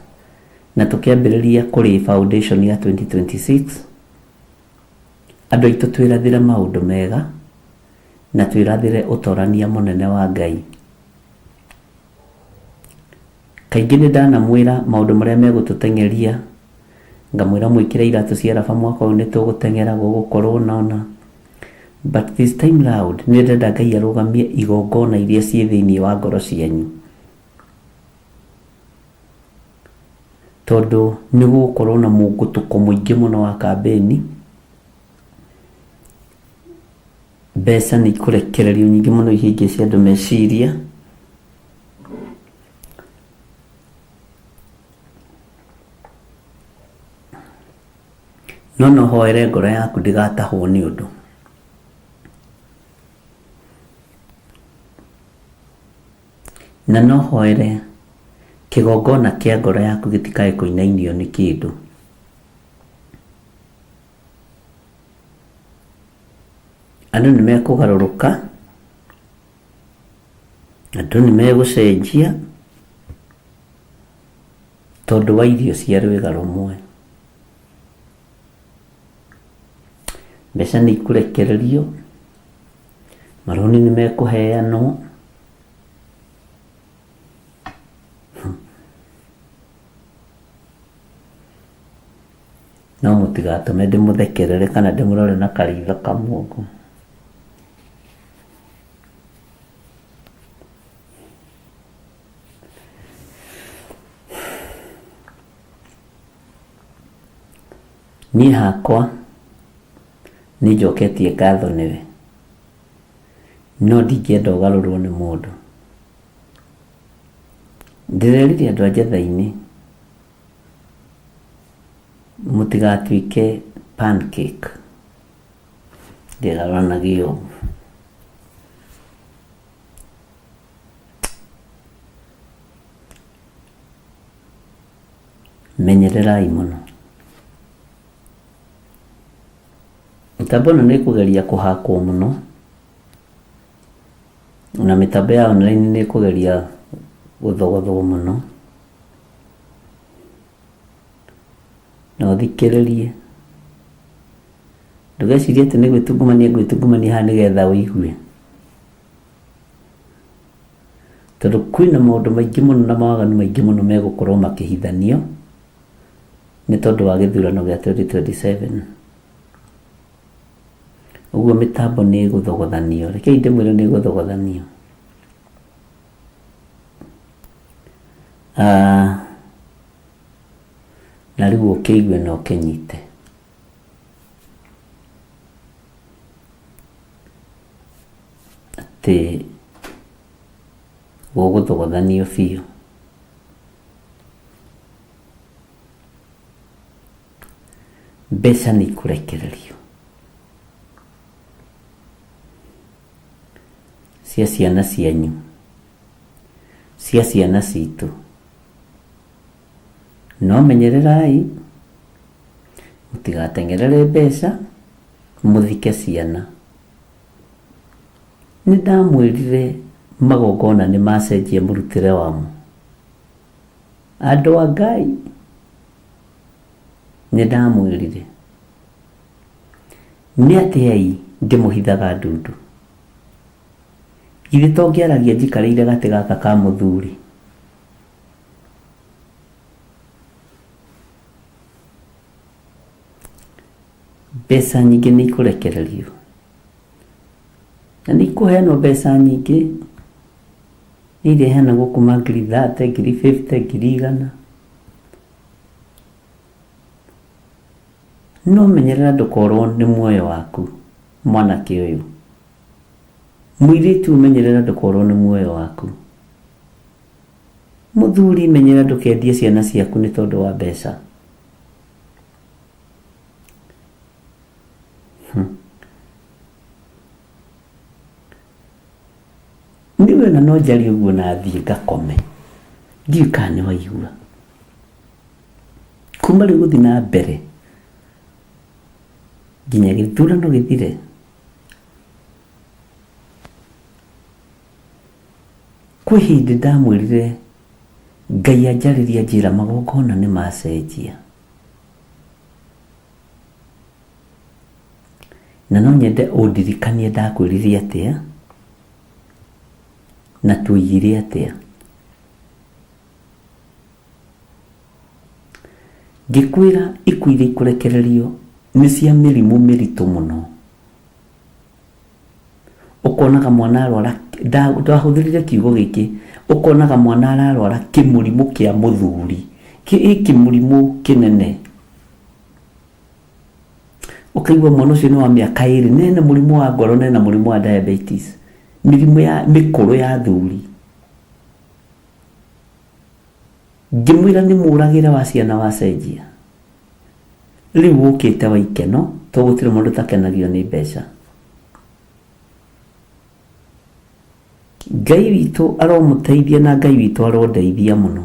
Speaker 2: na tũkĩambĩrĩria kũrĩ foundation ya 2026, andũ aitũ twĩrathĩre maũndũ mega na twĩrathĩre ũtorania mũnene wa Ngai. Kaingĩ nĩ ndanamwĩra maũndũ marĩa megũtũteng'eria, ngamwĩra mwĩkĩre iratũ cia raba mwaka ũyũ nĩ tũgũteng'era gũgũkorwo na ũna. But this time round nĩ ndĩrenda Ngai arũgamie igongona iria ciĩ thĩinĩ wa ngoro cianyu. Tondũ nĩ gũgũkorwo na mũngũtũko mũingĩ mũno wa kambĩni. Mbeca nĩ ikũrekererio nyingĩ mũno ihĩngĩce andũ meciria. No no hoere ngoro yaku ndĩgatahwo nĩ ũndũ. Na no hoere kĩgongona kĩa ngoro yaku gĩtikae kũinainio nĩ kĩndũ. Andũ nĩ mekũgarũrũka, andũ nĩ megũcenjia tondũ wa irio cia rwĩga rũmwe. Mbeca nĩ ikũrekererio, marũni nĩ mekũheanwo. No mũtigatũme ndĩmũthekerere kana ndĩmũrore na karitho kamwe ũguo. Niĩ hakwa nĩ njoketie ngatho nĩwe, no ndingĩenda ũgarũrwo nĩ mũndũ. Ndĩrerire andũ a Njetha-inĩ mũtigatuĩke pancake ndĩgarũranagia ũguo. Menyererai mũno. Mĩtambo ĩno nĩ ĩkũgeria kũhakwo mũno, na mĩtambo ya online nĩ ĩkũgeria gũthogothwo mũno. Na ũthikĩrĩrie, ndũgecirie atĩ nĩ gwĩtungumania ngwĩtungumania haha nĩgetha ũigue. Tondũ kwĩna maũndũ maingĩ mũno na mawaganu maingĩ mũno megũkorwo makĩhithanio nĩ tondũ wa gĩthurano gĩa 2027. Ũguo mĩtambo nĩ ĩgũthogothanio. Rekei ndĩmwĩre nĩ ĩgũthogothanio. Ah, na rĩu ũkĩigue na ũkĩnyite. Atĩ gũgũthogothanio biũ. Mbeca nĩ ikũrekererio cia ciana cianyu, cia ciana citũ. No menyererai mũtigateng'erere mbeca mũthike ciana. Nĩ ndamwĩrire magongona nĩ macenjia mũrutĩre wamo. Andũ a Ngai, nĩ ndamwĩrire. Nĩ atĩai ndĩmũhithaga ndundu? Githĩ to ngĩaragia njikarĩire gatĩ gaka ka mũthuri? Mbeca nyingĩ nĩ ikũrekererio. Na nĩ ikũheanwo mbeca nyingĩ, nĩ irehanagwo kuma ngiri 30, ngiri 50, 100,000. No menyerera ndũkorwo nĩ muoyo waku mwanake ũyũ. Mũirĩtu menyerera ndũkorwo nĩ muoyo waku. Mũthuri menyerera ndũkendie ciana ciaku nĩ tondũ wa mbeca. Niĩ ona no njarie ũguo na thiĩ ngakome. Ndiũĩ kana nĩ waigua. Kuma rĩu gũthiĩ na mbere nginya gĩthurano gĩthire, kwĩ hĩndĩ ndamwĩrire Ngai anjarĩria anjĩra magongona nĩ macenjia. Na no nyende ũndirikanie ndakwĩrire atĩa na tuoigire atĩa. Ngĩkwĩra ikuũ iria ikũrekererio nĩ cia mĩrimũ mĩritũ mũno. Ũkonaga mwana arwara, ndahũthĩrire kiugo gĩkĩ, ũkonaga mwana ararwara kĩmũrimũ kĩa mũthuri, ĩ kĩmũrimũ kĩnene. Ũkaigua mwana ũcio nĩ wa mĩaka ĩrĩ, na ena mũrimũ wa ngoro na ena mũrimũ wa diabetes, mĩrimũ ya mĩkũrũ ya athuri. Ngĩmwĩra nĩ mũragĩre wa ciana wacenjia. Rĩu ũkĩte wa ikeno, tondũ gũtirĩ mũndũ ũtakenagio nĩ mbeca. Ngai witũ aromũteithia na Ngai witũ arondeithia mũno.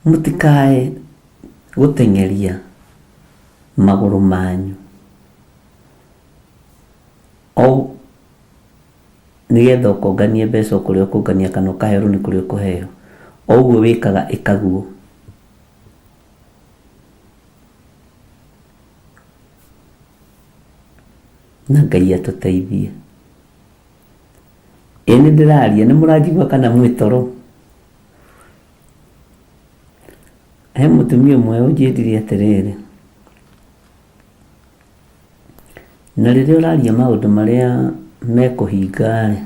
Speaker 2: Mũtikae gũteng'eria magũrũ manyu o nĩgetha ũkonganie mbeca o kũrĩa ũkũngania kana ũkaheo rũni kũrĩa ũkũheo. O ũguo wĩkaga ĩkaguo. Na Ngai atũteithie. Ĩ nĩ ndĩraria, nĩ mũranjigua kana mwĩ toro? He mũtumia ũmwe ũnjĩrire atĩrĩrĩ, na rĩrĩa ũraria maũndũ marĩa mekũhinga-rĩ,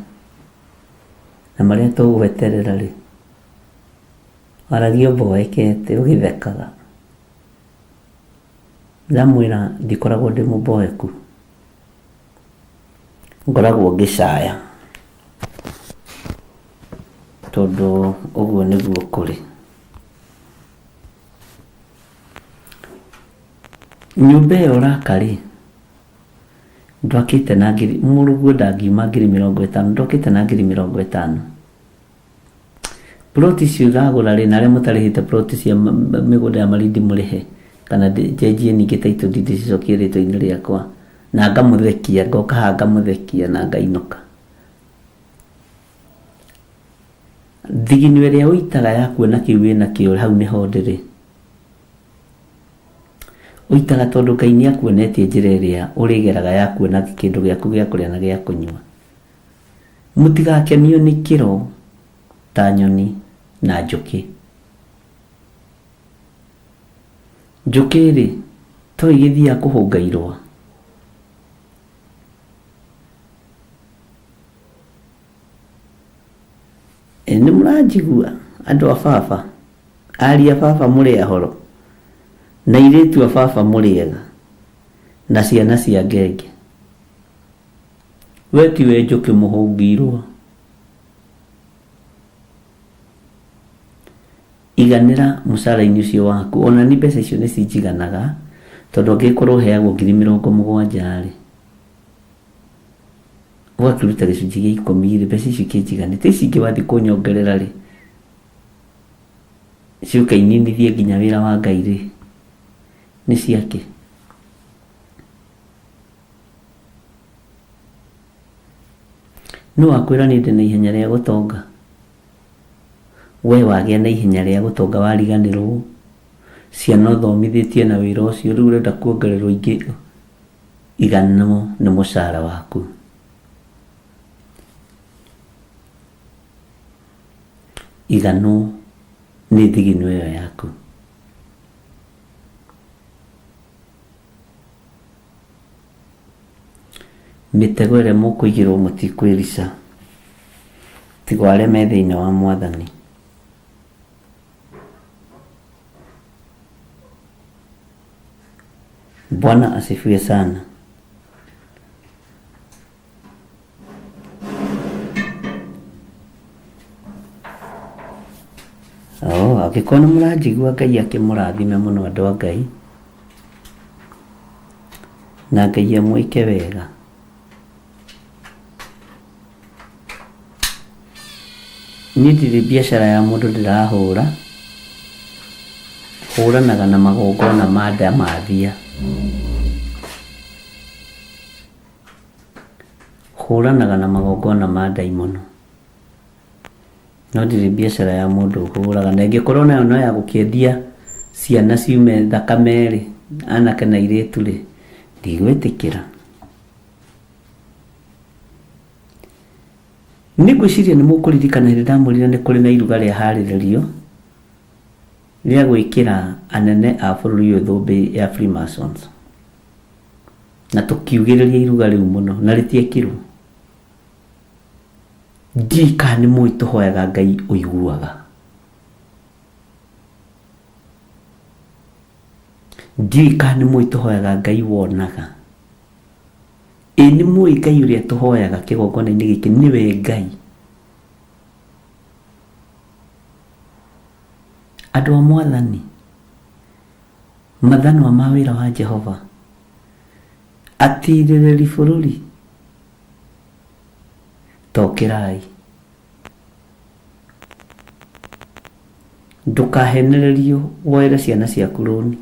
Speaker 2: na marĩa tũgweterera-rĩ, waragia ũmboekete ũgĩthekaga. Ndamwĩra ndikoragwo ndĩ mũmboeku, ngoragwo ngĩcaya tondũ ũguo nĩguo kũrĩ. Nyũmba ĩyo ũraka rĩ, ndwakĩte na ngiri, mũrũguo ndangiuma ngiri 50, ndwakĩte na ngiri 50. Plot icio ũragũra rĩ, na arĩa mũtarĩhĩte plot cia mĩgũnda ya Malindi mũrĩhe, kana njenjie ningĩ title deed ndĩcicokie rĩtwa-inĩ rĩakwa, na ngamũthekia, ngoka haha ngamũthekia na ngainũka. Thigino ĩrĩa ũitaga ya kuona kĩu wĩnakĩo hau nĩho ndĩrĩ. Ũitaga tondũ Ngai nĩ akuonetie njĩra ĩrĩa ũrĩgeraga ya kuona kĩndũ gĩaku gĩa kũrĩa na gĩa kũnyua. Mũtigakenio nĩ kĩro ta nyoni na njũkĩ. Njũkĩ-rĩ, to igĩthiaga kũhũnga irũa? Ĩ nĩ mũranjigua andũ a baba? Ariũ a baba mũrĩ ahoro? Na airĩtu a baba mũrĩ ega? Na ciana cia ngenge? We tiwe njũkĩ mũhũngi irũa. Iganĩra mũcara-inĩ ũcio waku. Ona niĩ mbeca icio nĩ cinjiganaga, tondũ angĩgĩkorwo heagwo ngiri 70 rĩ, ũgakĩruta gĩcunjĩ gĩa ikũmi rĩ, mbeca icio ikĩnjiganĩte. Ici ingĩ wathiĩ kũnyongerera rĩ, ciũke ininithie nginya wĩra wa Ngai rĩ, nĩ ciakĩ? Nũ wakwĩra niĩ ndĩ na ihenya rĩa gũtonga? We wagĩa na ihenya rĩa gũtonga wariganĩrwo, ciana ũthomithĩtie na wĩra ũcio, rĩu ũrenda kuongererwo ingĩ iganwo nĩ mũcara waku. Iganwo nĩ thigino ĩyo yaku. Mĩtego ĩrĩa mũkũigĩrwo mũtikwĩrica, tiga o arĩa me thĩinĩ wa Mwathani. Bwana asifiwe sana. Oh, angĩkorwo nĩ mũranjigua Ngai akĩmũrathime mũno andũ a Ngai. Na Ngai amwĩke wega. Niĩ ndirĩ biacara ya mũndũ ndĩrahũra, hũranaga na magongona ma ndamathia. Hũranaga na magongona ma ndaimono. No ndirĩ biacara ya mũndũ hũraga, na ĩngĩkorwo nayo no ya gũkĩendia ciana ciume thakame rĩ, anake na airĩtu rĩ, ndigwĩtĩkĩra. Nĩ ngwĩciria nĩ mũkũririkana hĩndĩ ndamwĩrire nĩ kũrĩ na iruga rĩaharĩrĩrio. rĩa gwĩkĩra anene a bũrũri ũyũ thũmbĩ ya Freemasons. Na tũkiugĩrĩria iruga rĩu mũno na rĩtiekirwo. Ndiũĩ kana nĩ mũĩ tũhoyaga Ngai ũiguaga. Ndiũĩ kana nĩ mũĩ tũhoyaga Ngai wonaga. Ĩ nĩ mũĩ Ngai ũrĩa tũhoyaga kĩgongona-inĩ gĩkĩ nĩwe Ngai. Andũ a Mwathani, mathanwa ma wĩra wa Jehova, atirĩrĩri bũrũri, tokĩrai. Ndũkahenererio woere ciana ciaku rũni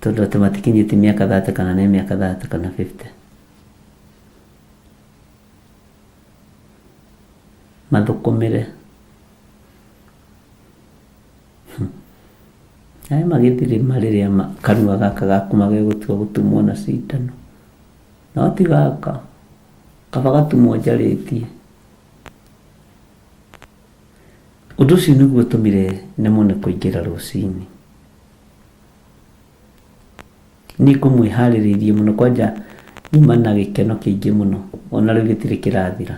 Speaker 2: tondũ atĩ matikinyĩtie mĩaka 30 kana nĩ mĩaka 30 kana 50. Mathũkũmĩre. Ae magĩthire ma rĩrĩa kanua gaka gaku magegũtua gũtumwo na cindano. No ti gaka, kaba gatumwo njarĩtie. Ũndũ ũcio nĩguo ũtũmire nemwo nĩ kũingĩra rũcinĩ. Nĩ ngũmwĩharĩrĩirie mũno kwanja nyuma na gĩkeno kĩingĩ mũno ona rĩu gĩtirĩ kĩrathira.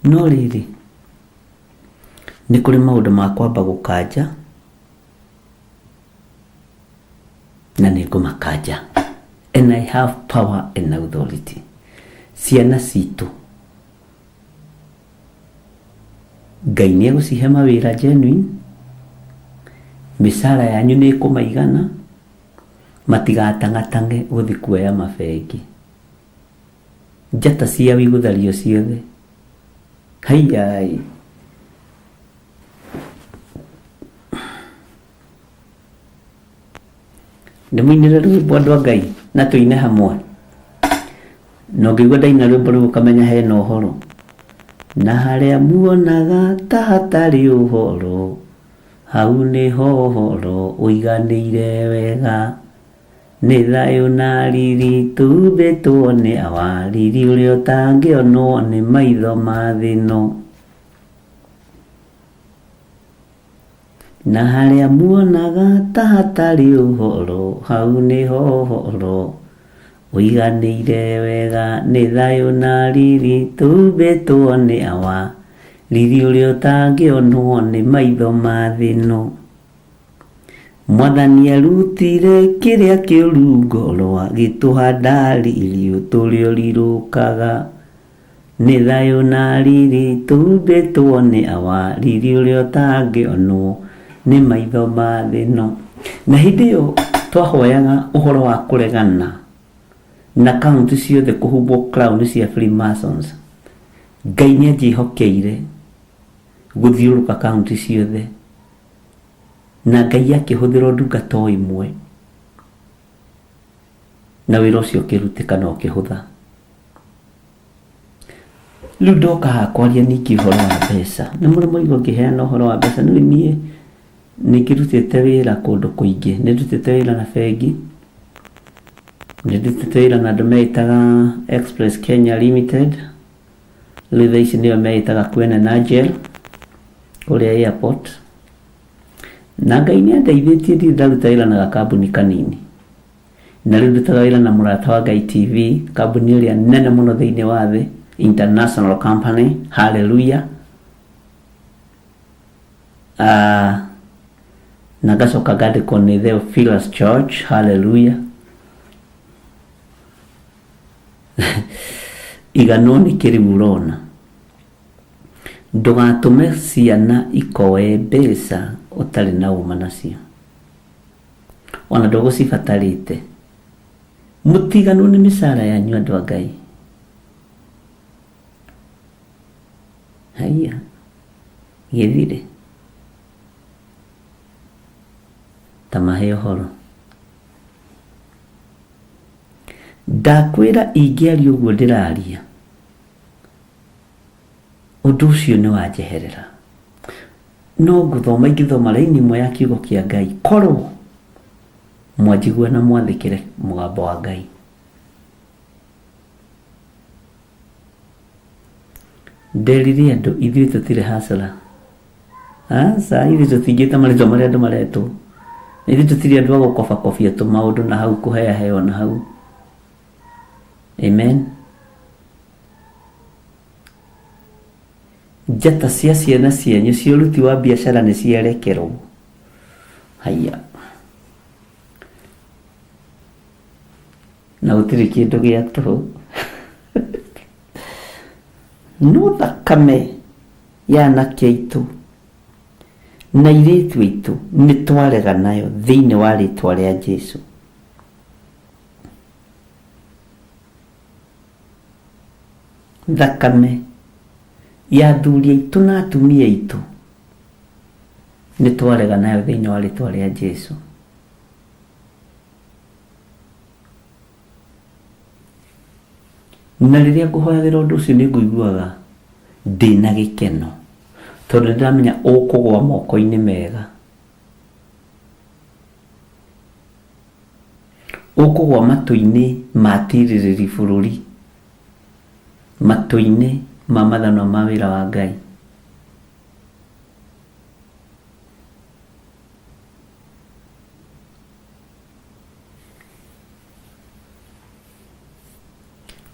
Speaker 2: No rĩrĩ, nĩ kũrĩ maũndũ ma kwamba gũkanja na nĩ ngũmakanja. And I have power and authority. Ciana citũ Ngai nĩ egũcihe mawĩra genuine, mĩcara yanyu nĩ ĩkũmaigana, matigatang'atang'e gũthiĩ kuoya mabengi. Njata ciao igũthario ciothe. Haiyaĩ! Ndĩmũinĩre rwĩmbo andũ a Ngai na tũine hamwe. Na ũngĩigua ndaina rwĩmbo rũu ũkamenya hena ũhoro. Na harĩa muonaga ta hatarĩ ũhoro, hau nĩho ũhoro ũiganĩire wega. Nĩ thayũ na riri tũhumbĩtwo nĩ Awa, riri ũrĩa ũtangĩonwo nĩ maitho ma thĩ ĩno. Na harĩa muonaga ta hatarĩ ũhoro, hau nĩho ũhoro ũiganĩire wega. Nĩ thayũ na riri tũhumbĩtwo nĩ Awa, riri ũrĩa ũtangĩonwo nĩ maitho ma thĩ ĩno. Mwathani arutire kĩrĩa kĩũru ngoro, agĩtũhanda riri ũtũrĩa ũrirũkaga. Nĩ thayũ na riri tũhumbĩtwo nĩ Awa, riri ũrĩa ũtangĩonwo nĩ maitho ma thĩ ĩno. Na hĩndĩ ĩyo twahoyaga ũhoro wa kũregana na kaunti ciothe kũhumbwo crown cia Freemasons, Ngai nĩ anjĩhokeire gũthiũrũrũka kaunti ciothe, na Ngai akĩhũthĩra o ndungata o ĩmwe, na wĩra ũcio ũkĩrutĩka na ũkĩhũtha. Rĩu ndoka haha kwaria ningĩ ũhoro wa mbeca. Nĩ mũrĩ mwaigua ngĩheana ũhoro wa mbeca? Nĩ ũĩ niĩ nĩ ngĩrutĩte wĩra kũndũ kũingĩ. Nĩ ndutĩte wĩra na bengi, nĩ ndutĩte wĩra na andũ meĩtaga Express Kenya Limited, rĩu thaa ici nĩo meĩtaga Kwene Nigel, kũrĩa airport. Na Ngai nĩ andeithĩtie ndirĩ ndaruta wĩra na gakambuni kanini. Na rĩu ndutaga wĩra na Mũrata wa Ngai TV, kambuni ĩrĩa nene mũno thĩinĩ wa thĩ, international company, hallelujah. Uh, na ngacoka ngandĩkwo nĩ Theophilus Church, hallelujah. Iganwo nĩ kĩrĩu ũrona. Ndũgatũme ciana ikoe mbeca ũtarĩ na ũma nacio. Ona ndũgũcibatarĩte. Mũtiganwo nĩ mĩcara yanyu andũ a Ngai. Haiya, gĩthire. Ta mahe ũhoro. Ndakwĩra ingĩaria ũguo ndĩraria, ũndũ ũcio nĩ wanjeherera. No ngũthoma ingĩthoma raini ĩmwe ya kiugo kĩa Ngai, korwo mwanjigua na mwathĩkĩre mũgambo wa Ngai. Nderire andũ ithuĩ tũtirĩ hustler. Aca, ithuĩ tũtingĩta marĩtwa marĩa andũ maretwo. Ithuĩ tũtirĩ andũ a gũkobakobia tũmaũndũ na hau kũheaheo na hau. Amen. Njata cia ciana cianyu cia ũruti wa biacara nĩ ciarekerwo. Haiya. Na gũtirĩ kĩndũ gĩa tũhũ. No thakame ya anake aitũ na airĩtu aitũ nĩ twarega nayo thĩinĩ wa rĩtwa rĩa Jesu. Thakame ya athuri aitũ na atumia aitũ nĩ twarega nayo thĩinĩ wa rĩtwa rĩa Jesu. Na rĩrĩa ngũhoyagĩra ũndũ ũcio nĩ ngũiguaga ndĩna gĩkeno tondũ nĩ ndĩramenya ũkũgwa moko-inĩ mega. Ũkũgwa matũ-inĩ ma atirĩrĩri bũrũri, matũ-inĩ ma mathanwa ma wĩra wa Ngai.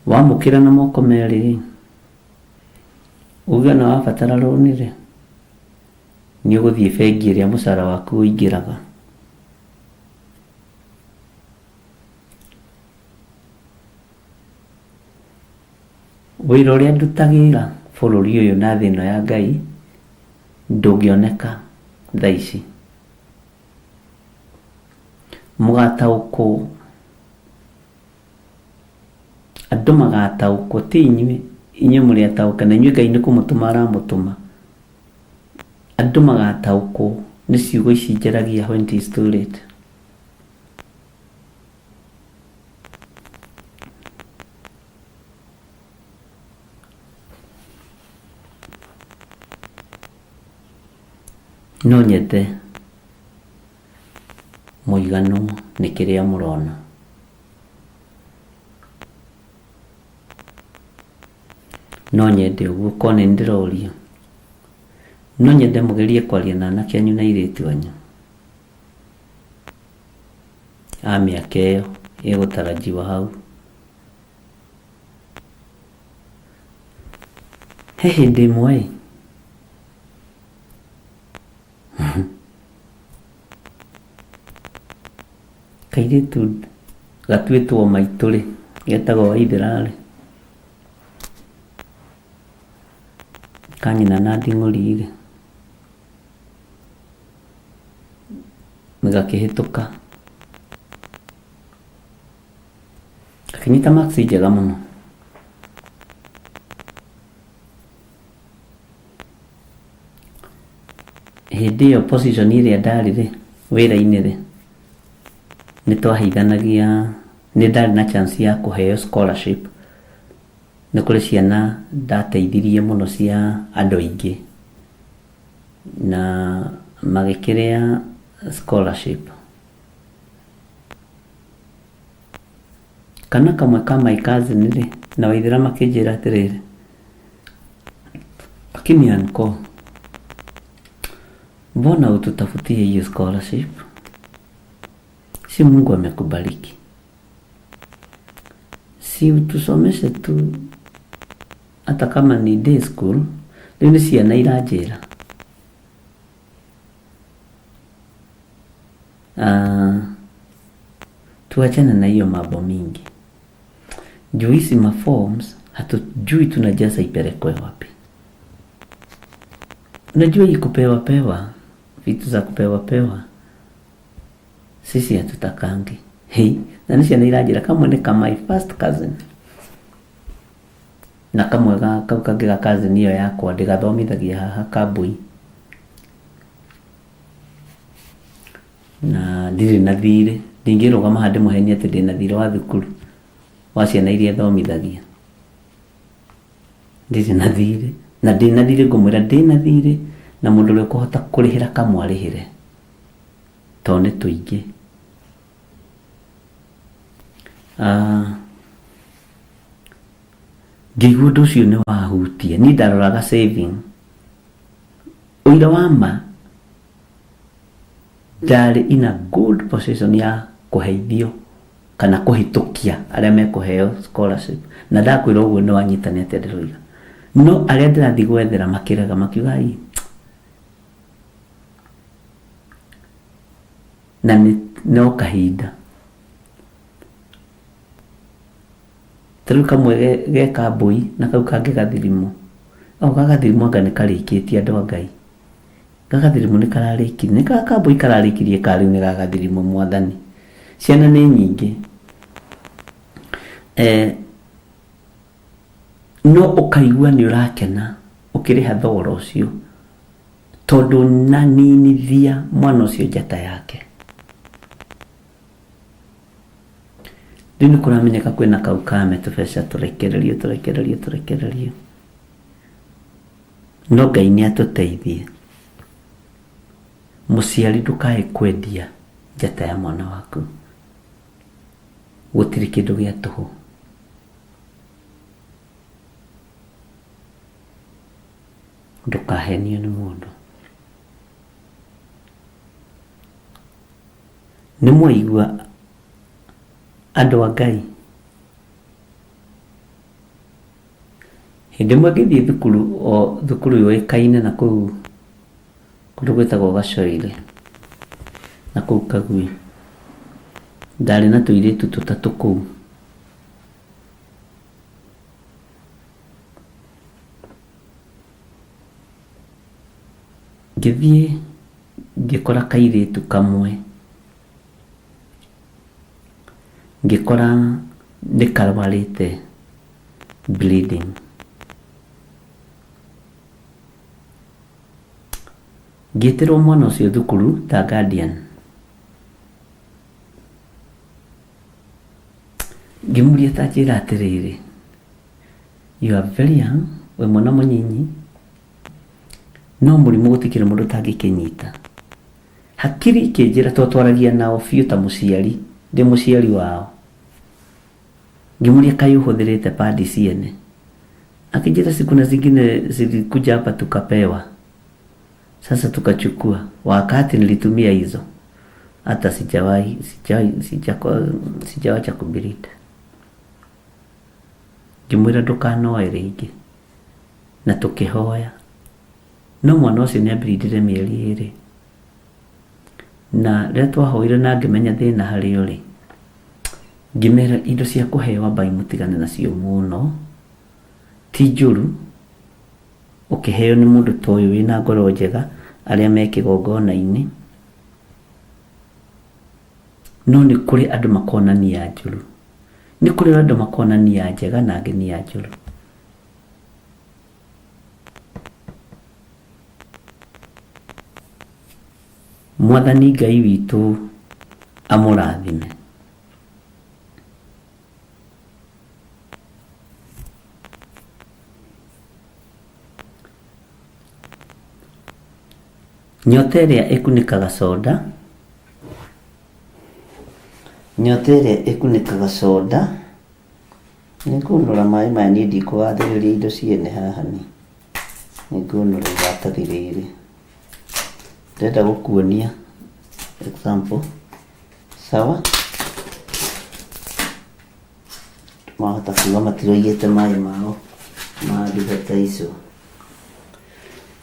Speaker 2: Wamũkĩra na moko merĩ-rĩ, uge ona wabatara rũni-rĩ, nĩ ũgũthiĩ bengi ĩrĩa mũcara waku ũingĩraga. Wĩra ũrĩa ndutagĩra bũrũri ũyũ na thĩ ĩno ya Ngai ndũngĩoneka thaa ici. Mũgataũkwo, andũ magataũkwo, ti inyuĩ, inyuĩ mũrĩ ataũke na inyuĩ Ngai nĩ kũmũtũma aramũtũma. Andũ magataũkwo nĩ ciugo ici njaragia when it is too late. No nyende mũiganwo nĩ kĩrĩa mũrona. No nyende ũguo korwo nĩ niĩ ndĩrorio. No nyende mũgerie kwaria na anake anyu na airĩtu anyu a mĩaka ĩyo ĩgũtarajiwa hau. He hĩndĩ ĩmwe ĩ, Kairĩtu gatuĩtwo maitũ rĩ, getagwo Waithĩra rĩ, ka nyina na Nding'ũri rĩ, gakĩhĩtũka, gakĩnyita marks njega mũno. Hĩndĩ ĩyo position ĩrĩa ndarĩ rĩ, wĩra-inĩ rĩ, nĩ twaheithanagia, nĩ ndarĩ na chance ya kũheo scholarship. Nĩ kũrĩ ciana ndateithirie mũno cia andũ aingĩ, na magĩkĩrĩa scholarship. Kana kamwe ka my cousin rĩ, na Waithera makĩnjĩra atĩrĩrĩ, lakini uncle, mbona hututafutie hiyo scholarship? Si Mungu amekubariki? Si utusomeshe tu hata kama ni day school. Rĩu nĩ ciana iranjĩra. Ah, tuachane na hiyo mambo mingi juu hizi maforms hatujui tunajaza ipelekwe wapi. Unajua hii kupewa pewa vitu za kupewa pewa sisi hatutakangi. Hey, na nĩ ciana iranjĩra kamwe nĩ ka my first cousin na kamwe ga kau kangĩ ga cousin ĩyo yakwa ndĩgathomithagia haha Kambui. Na ndirĩ na thirĩ, ndingĩrũgama haha ndĩmũhenie atĩ ndĩna thirĩ wa thukuru wa ciana iria thomithagia. Ndirĩ na thirĩ, na ndĩna thirĩ ngũmwĩra ndĩna thirĩ na mũndũ ũrĩa ũkũhota kũrĩhĩra kamwe arĩhĩre, tondũ nĩ tũingĩ. Ah, ngĩigua ũndũ ũcio nĩ wahutia, niĩ ndaroraga saving. Ũira wa ma ndarĩ in a good position ya kũheithio kana kũhĩtũkia arĩa mekũheo scholarship. Na ndakwĩra ũguo nĩ wanyita nĩ atĩa ndĩroiga. No arĩa ndĩrathiĩ gwethera makĩrega makiuga ai na nĩ no kahinda. Ta rĩu kamwe ge kambũi na kau kangĩ gathirimũ. O ga gathirimũ anga nĩ karĩkĩtie andũ a Ngai. Ga gathirimũ nĩ kararĩkirie. Nĩ ga kambũi kararĩkirie ka rĩu nĩ ga gathirimũ mwathani. Ciana nĩ nyingĩ. Eh, no ũkaigua nĩ ũrakena ũkĩrĩha thogora ũcio tondũ naninithia mwana ũcio njata yake. Rĩu nĩ kũramenyeka kwĩna kau kame tũbeca tũrekererio tũrekererio tũrekererio. No Ngai nĩ atũteithie. Mũciari ndũkae kwendia njata ya mwana waku. Gũtirĩ kĩndũ gĩa tũhũ. Ndũkahenio nĩ mũndũ. Nĩ mwaigua andũ a Ngai? Hĩndĩ ĩmwe ngĩthiĩ thukuru o thukuru yũĩkaine na kũu kũndũ gwĩtagwo Gacoire na kũu Kagui, ndarĩ na tũirĩtu tũtatũ kũu. Ngĩthiĩ ngĩkora kairĩtu kamwe, ngĩkora nĩ karwarĩte bleeding. Ngĩtĩrwo mwana ũcio thukuru ta guardian. Ngĩmũria ta njĩra atĩrĩrĩ, you are very young, wĩ mwana mũnyinyi, No mũrimũ gũtikĩrĩ mũndũ ũtangĩkĩnyita. Hakiri ikĩnjĩra tondũ twaragia nao biũ ta mũciari, ndĩ mũciari wao. Ngĩmũria kaĩ ũhũthĩrĩte padi ciene? Akĩnjĩra si kuna zingine zilikuja hapa tukapewa. Sasa tukachukua. Wakati nilitumia hizo hata sijawahi sijawacha kubleed. Ngĩmwĩra ndũkanoe rĩngĩ. Na tũkĩhoya. No mwana ũcio nĩ ambirindire mĩeri ĩrĩ. Na rĩrĩa twahoire na ngĩmenya thĩna harĩa ũrĩ, ngĩmera indo cia kũheo ambai mũtigane nacio mũno, ti njũru, ũkĩheo nĩ mũndũ ta ũyũ wĩna ngoro njega, arĩa me kĩgongona-inĩ, no nĩ kũrĩ andũ makoragwo na nia njũru. Nĩ kũrĩ andũ makoragwo na nia njega na angĩ nia njũru. Mwathani Ngai witũ amũrathime. Nyota ĩrĩa ĩkunĩkaga soda, nyota ĩrĩa ĩkunĩkaga soda. Nĩngũnũra maĩ maya niĩ ndikũgathĩrĩria indo ciene haha niĩ. Nĩngũnũra iratathi rĩrĩ. Ndĩrenda gũkuonia example. Sawa? Mahota kuga matiroigĩte maĩ mao ma nduga ta icio.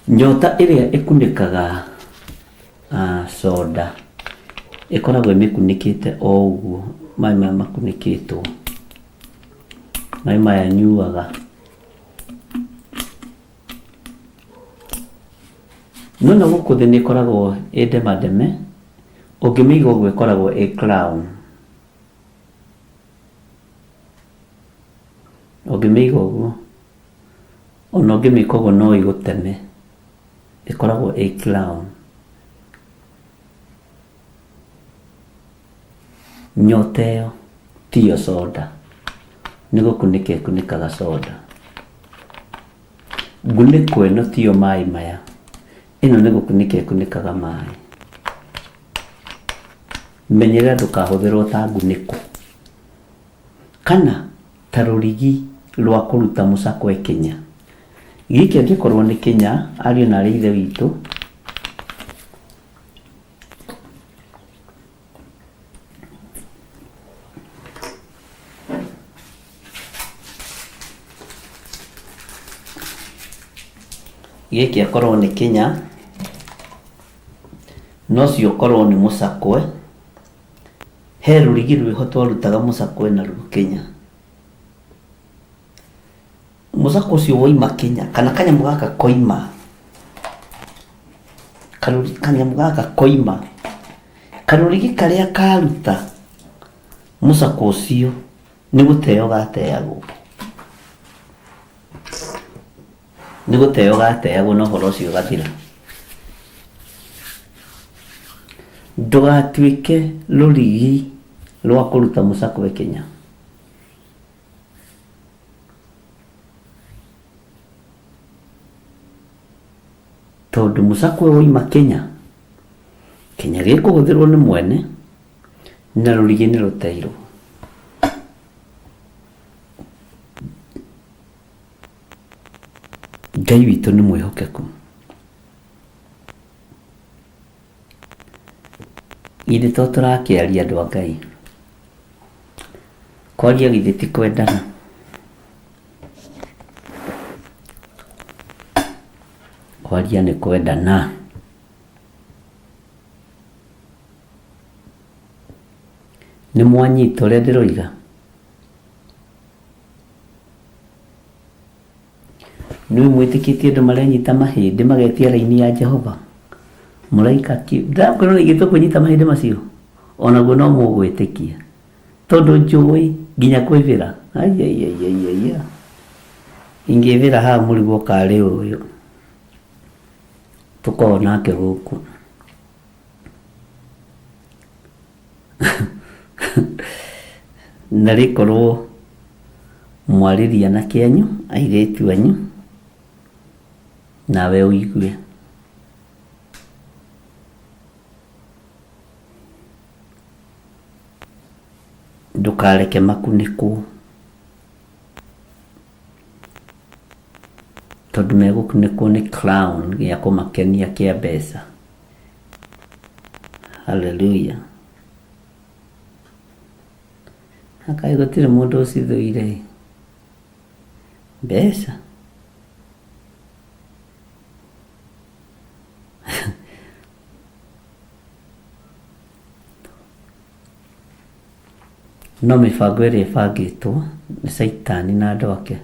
Speaker 2: Nyota ĩrĩa ĩkunĩkaga soda ĩkoragwo ĩmĩkunĩkĩte o ũguo maĩ maya makunĩkĩtwo. Maĩ maya nyuaga. No na gũkũ thĩ nĩ ĩkoragwo ĩ ndemandeme, ũngĩmĩiga ũguo ĩkoragwo ĩ crown. Ũngĩmĩiga ũguo, ona ũngĩmĩka ũguo no ĩgũteme, ĩkoragwo ĩ crown. Nyota ĩyo tiyo soda, nĩ gũkunĩka ĩkunĩkaga soda. Ngunĩko ĩno tiyo maĩ maya, ĩno nĩ gũkunĩka ĩkunĩkaga maĩ. Menyerera ndũkahũthĩrwo ta ngunĩko kana ta rũrigi rwa kũruta mũcakwe kĩnya. Gĩkĩ angĩkorwo nĩ kĩnya, ariũ na aarĩ a Ithe witũ, Gĩkĩ akorwo nĩ kĩnya, na ũcio ũkorwo nĩ mũcakwe. He rũrigi rwĩho twarutaga mũcakwe naruo kĩnya. Mũcakwe ũcio wauma kĩnya, kana kanyamũ gaka koima, kanyamũ gaka koima, karũrigi karĩa karuta mũcakwe ũcio nĩ gũteo gateagwo. Nĩ gũteo gateagwo na ũhoro ũcio ũgathira. Ndũgatuĩke rũrigi rwa kũruta mũcakwe kĩnya. Tondũ mũcakwe woima kĩnya, kĩnya gĩkũhũthĩrwo nĩ mwene na rũrigi nĩ rũteirwo. Ngai witũ nĩ mwĩhokeku. Githĩ to tũrakĩaria andũ a Ngai? Kwaria githĩ ti kwendana? Kwaria nĩ kwendana. Nĩ mwanyita ũrĩa ndĩroiga? Nĩ mwĩtĩkĩtie andũ marenyita mahĩndĩ magetia raini ya Jehova? Mũraika kĩ? Ndakwĩra ona ingĩtua kwĩnyita mahĩndĩ macio, onaguo no mũgwĩtĩkia. Tondũ njũĩ nginya kwĩbĩra. Aiaiaiaiaia. Ingĩbĩra haha mũrigwo karĩ ũyũ. Tũkoragwo nake gũkũ. Na rĩkorwo mwarĩrie anake anyu, airĩtu anyu, nawe ũigue. Ndũkareke makunĩkwo, tondũ megũkunĩkwo nĩ crown gĩa kũmakenia kĩa mbeca. Hallelujah. Na kaĩ gũtirĩ mũndũ ũcithũire ĩ? Mbeca. No mĩbango ĩrĩa ĩbangĩtwo nĩ Caitani na andũ ake,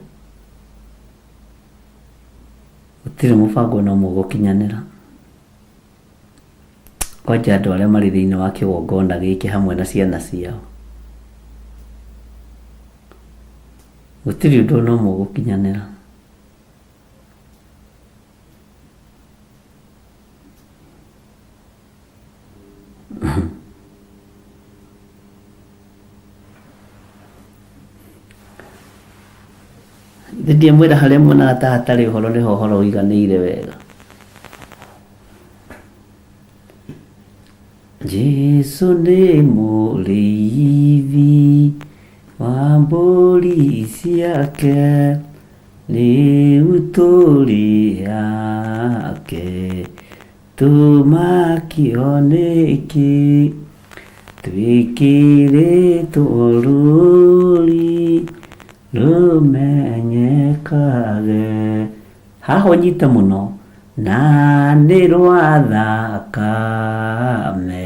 Speaker 2: gũtirĩ mũbango ona ũmwe ũgũkinyanĩra. Kwanja andũ arĩa marĩ thĩinĩ wa kĩgongona gĩkĩ hamwe na ciana ciao. Gũtirĩ ũndũ ona ũmwe ũgũkinyanĩra. Githĩ ndiamwĩra harĩa muonaga ta hatarĩ ũhoro nĩho ũhoro ũiganĩire wega. Jesu nĩ mũrĩithi wa mbũri ciake, rĩu tũrĩ ake. Tũmakio nĩkĩ twĩkĩrĩtwo rũũri rũmenyekage. Haha ũnyite mũno na nĩ rwa thakame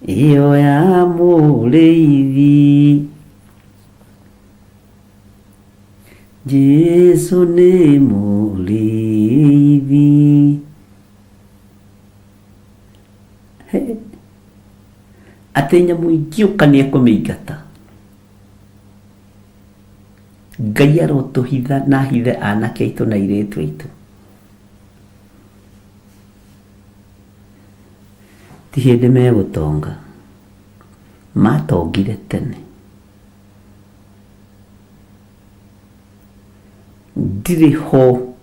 Speaker 2: ĩyo ya mũrĩithi. Jesu nĩ mũrĩithi. Atĩ nyamũ ingĩũka nĩ ekũmĩingata. Ngai arotũhitha na ahithe anake aitũ na airĩtu aitũ. Ti hĩndĩ megũtonga. Matongire tene. Ndirĩ ho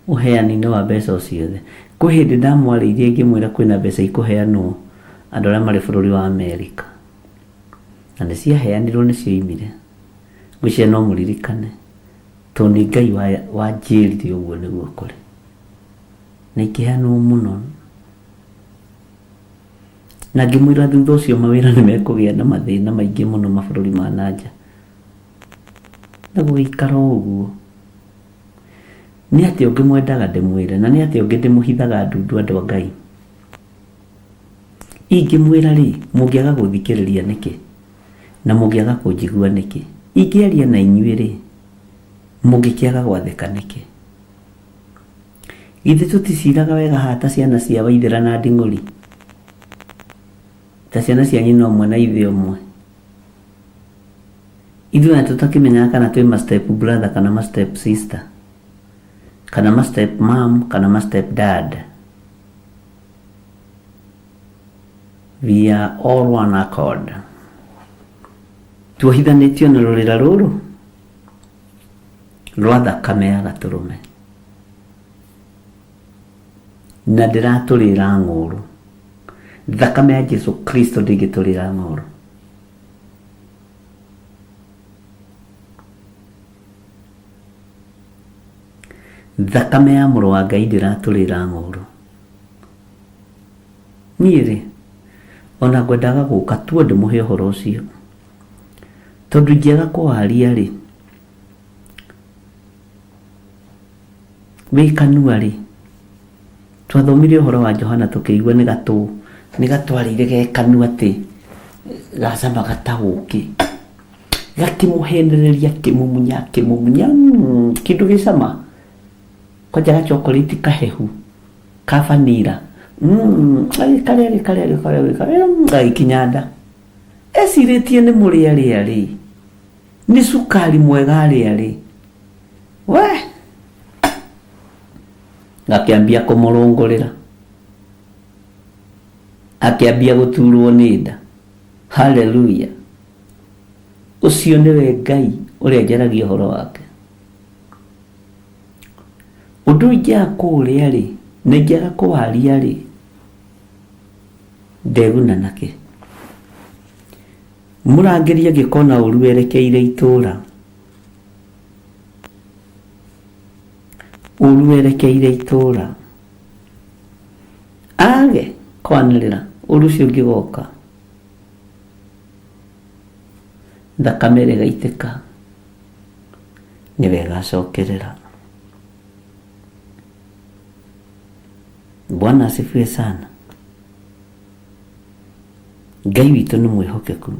Speaker 2: ũheani-inĩ wa mbeca o ciothe. Kwĩ hĩndĩ ndamwarĩirie ngĩmwĩra kwĩna mbeca ikũheanwo andũ arĩa marĩ bũrũri wa Amerika. Na nĩ ciaheanirwo nĩ cioimire. Ngwĩciria no mũririkane. Tondũ nĩ Ngai wanjĩrire ũguo nĩguo kũrĩ. Na ikĩheanwo mũno. Na ngĩmwĩra thutha ũcio mawĩra nĩ mekũgĩa na mathĩna maingĩ mũno mabũrũri ma na nja. Na gũgĩikara o ũguo. Nĩ atĩa ũngĩ mwendaga ndĩmwĩre, na nĩ atĩa ũngĩ ndĩmũhithaga ndundu andũ a Ngai? Ingĩmwĩra-rĩ, mũngĩaga gũthikĩrĩria nĩkĩ? Na mũngĩaga kũnjigua nĩkĩ? Ingĩaria na inyuĩ-rĩ, mũngĩkĩaga gwathĩka nĩkĩ? Githĩ tũticiraga wega haha ta ciana cia Waithĩra na Nding'ũri? Ta ciana cia nyina ũmwe na ithe ũmwe? Ithuĩ ona tũtakĩmenyaga kana twĩ ma step brother kana ma step sister, kana ma step mom kana ma step dad. We are all one accord. Tuohithanĩtio na rũrĩra rũrũ rwa thakame ya gatũrũme. Na ndĩratũrĩra ng'ũrũ. Thakame ya Jesu Kristo ndĩngĩtũrĩra ng'ũrũ. Thakame ya mũrũ wa Ngai ndĩratũrĩra ng'ũrũ. Niĩ-rĩ, o na ngwendaga gũka tuo ndĩmũhe ũhoro ũcio, tondũ ingĩaga kũwaria-rĩ, wĩ kanua-rĩ, Twathomire ũhoro wa Johana tũkĩigua nĩ gatũ nĩ gatwarĩire ge kanua atĩ gacamaga ta ũkĩ. Gakĩmũhenereria akĩmumunya akĩmumunya kĩndũ gĩ cama. Kwanja ga chocolate kahehu ka vanilla agĩkarĩa agĩkarĩa agĩkarĩa agĩkarĩa gagĩkinya nda. Ecirĩtie nĩ mũrĩarĩa rĩ, nĩ cukari mwega arĩa rĩ, we! Gakĩambia kũmũrũngũrĩra. Akĩambia gũturwo nĩ nda. Haleluya! Ũcio nĩwe Ngai ũrĩa njaragia ũhoro wake. Ũndũ ingĩaga kũũrĩa-rĩ, na ingĩaga kũwaria-rĩ, ndeguna nakĩ? Mũrangĩri angĩkona ũũru werekeire itũũra, Ũũru werekeire itũũra. Aage kwanĩrĩra ũũru ũcio ũngĩgoka, thakame ĩrĩa ĩgaitĩka nĩwe ĩgacokerera. Bwana asifiwe sana. Ngai witũ nĩ mwĩhokeku.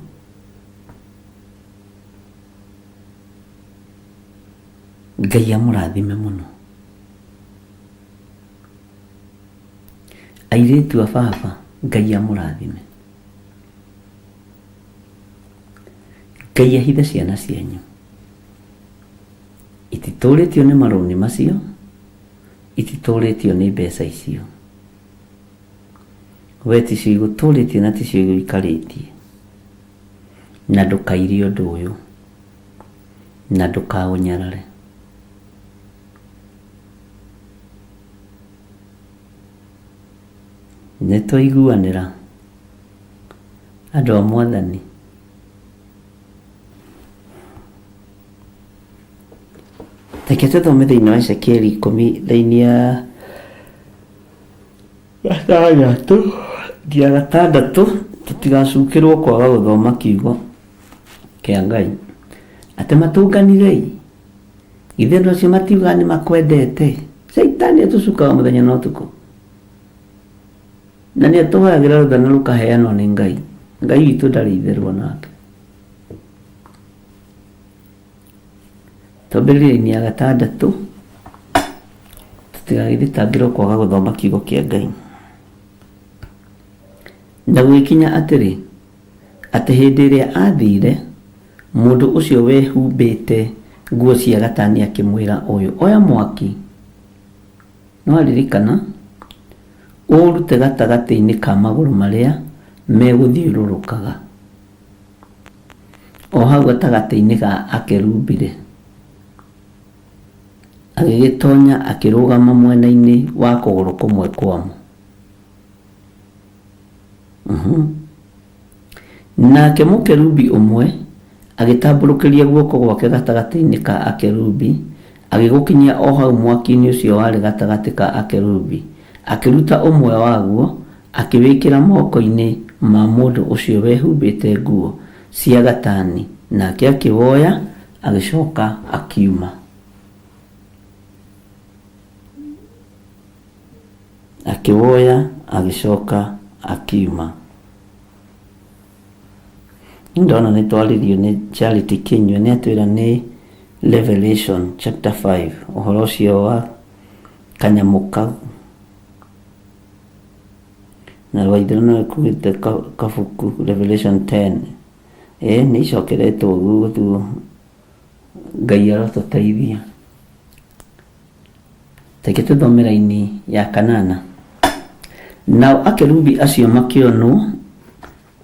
Speaker 2: Ngai amũrathime mũno. Airĩtu a baba, Ngai amũrathime. Ngai ahithe ciana cianyu. Ititũrĩtio nĩ marũni macio, ititũrĩtio nĩ mbeca icio. We ticio igũtũrĩtie na ticio igũikarĩtie. Na ndũkaire ũndũ ũyũ. na ndũkaũnyarare. Nĩ twaiguanĩra andũ a Mwathani? Reke tũthome thĩinĩ wa Ezekieli ikũmi raini ya gatandatũ nginya gatandatũ tũtigacukĩrwo kwaga gũthoma kiugo kĩa Ngai. Atĩ matũnganire-ĩ, githĩ andũ acio matiugaga nĩ makwendete? Caitani atũcukaga mũthenya na ũtukũ. Na nĩ atũhoyagĩra rũtha na rũkaheanwo nĩ Ngai. Ngai witũ ndarĩ itherũ onake. Twambĩrĩria-inĩ ya gatandatũ, tũtigagĩthitangĩrwo kwaga gũthoma kiugo kĩa Ngai. Na gũgĩkinya atĩrĩ, atĩ hĩndĩ ĩrĩa aathiire, mũndũ ũcio wehumbĩte nguo cia gatani akĩmwĩra ũyũ, Oya mwaki, nĩwaririkana, ũũrute gatagatĩ-inĩ ka magũrũ marĩa megũthiũrũrũkaga, o hau gatagatĩ-inĩ ga akerubi-rĩ. Agĩgĩtonya akĩrũgama mwena-inĩ wa kũgũrũ kũmwe kwamo. Nake mũkerubi ũmwe agĩtambũrũkĩria guoko gwake gatagatĩ-inĩ ka akerubi, agĩgũkinyia o hau mwaki-inĩ ũcio warĩ gatagatĩ ka akerubi, akĩruta ũmwe waguo, akĩwĩkĩra moko-inĩ ma mũndũ ũcio wehumbĩte nguo cia gatani, nake akĩwoya, agĩcoka akiuma. Akĩwoya agĩcoka akiuma. Ndona nĩ twarĩrio nĩ Charity Kinyua nĩ atwĩra nĩ Revelation chapter 5 ũhoro ũcio wa kanyamũ kau na Waithera no ekuĩte kabuku Revelation 10 ĩ nĩ icokeretwo ũguo tu Ngai arotũteithia. Reke tũthome raini ya kanana. Nao akerubi acio makĩonwo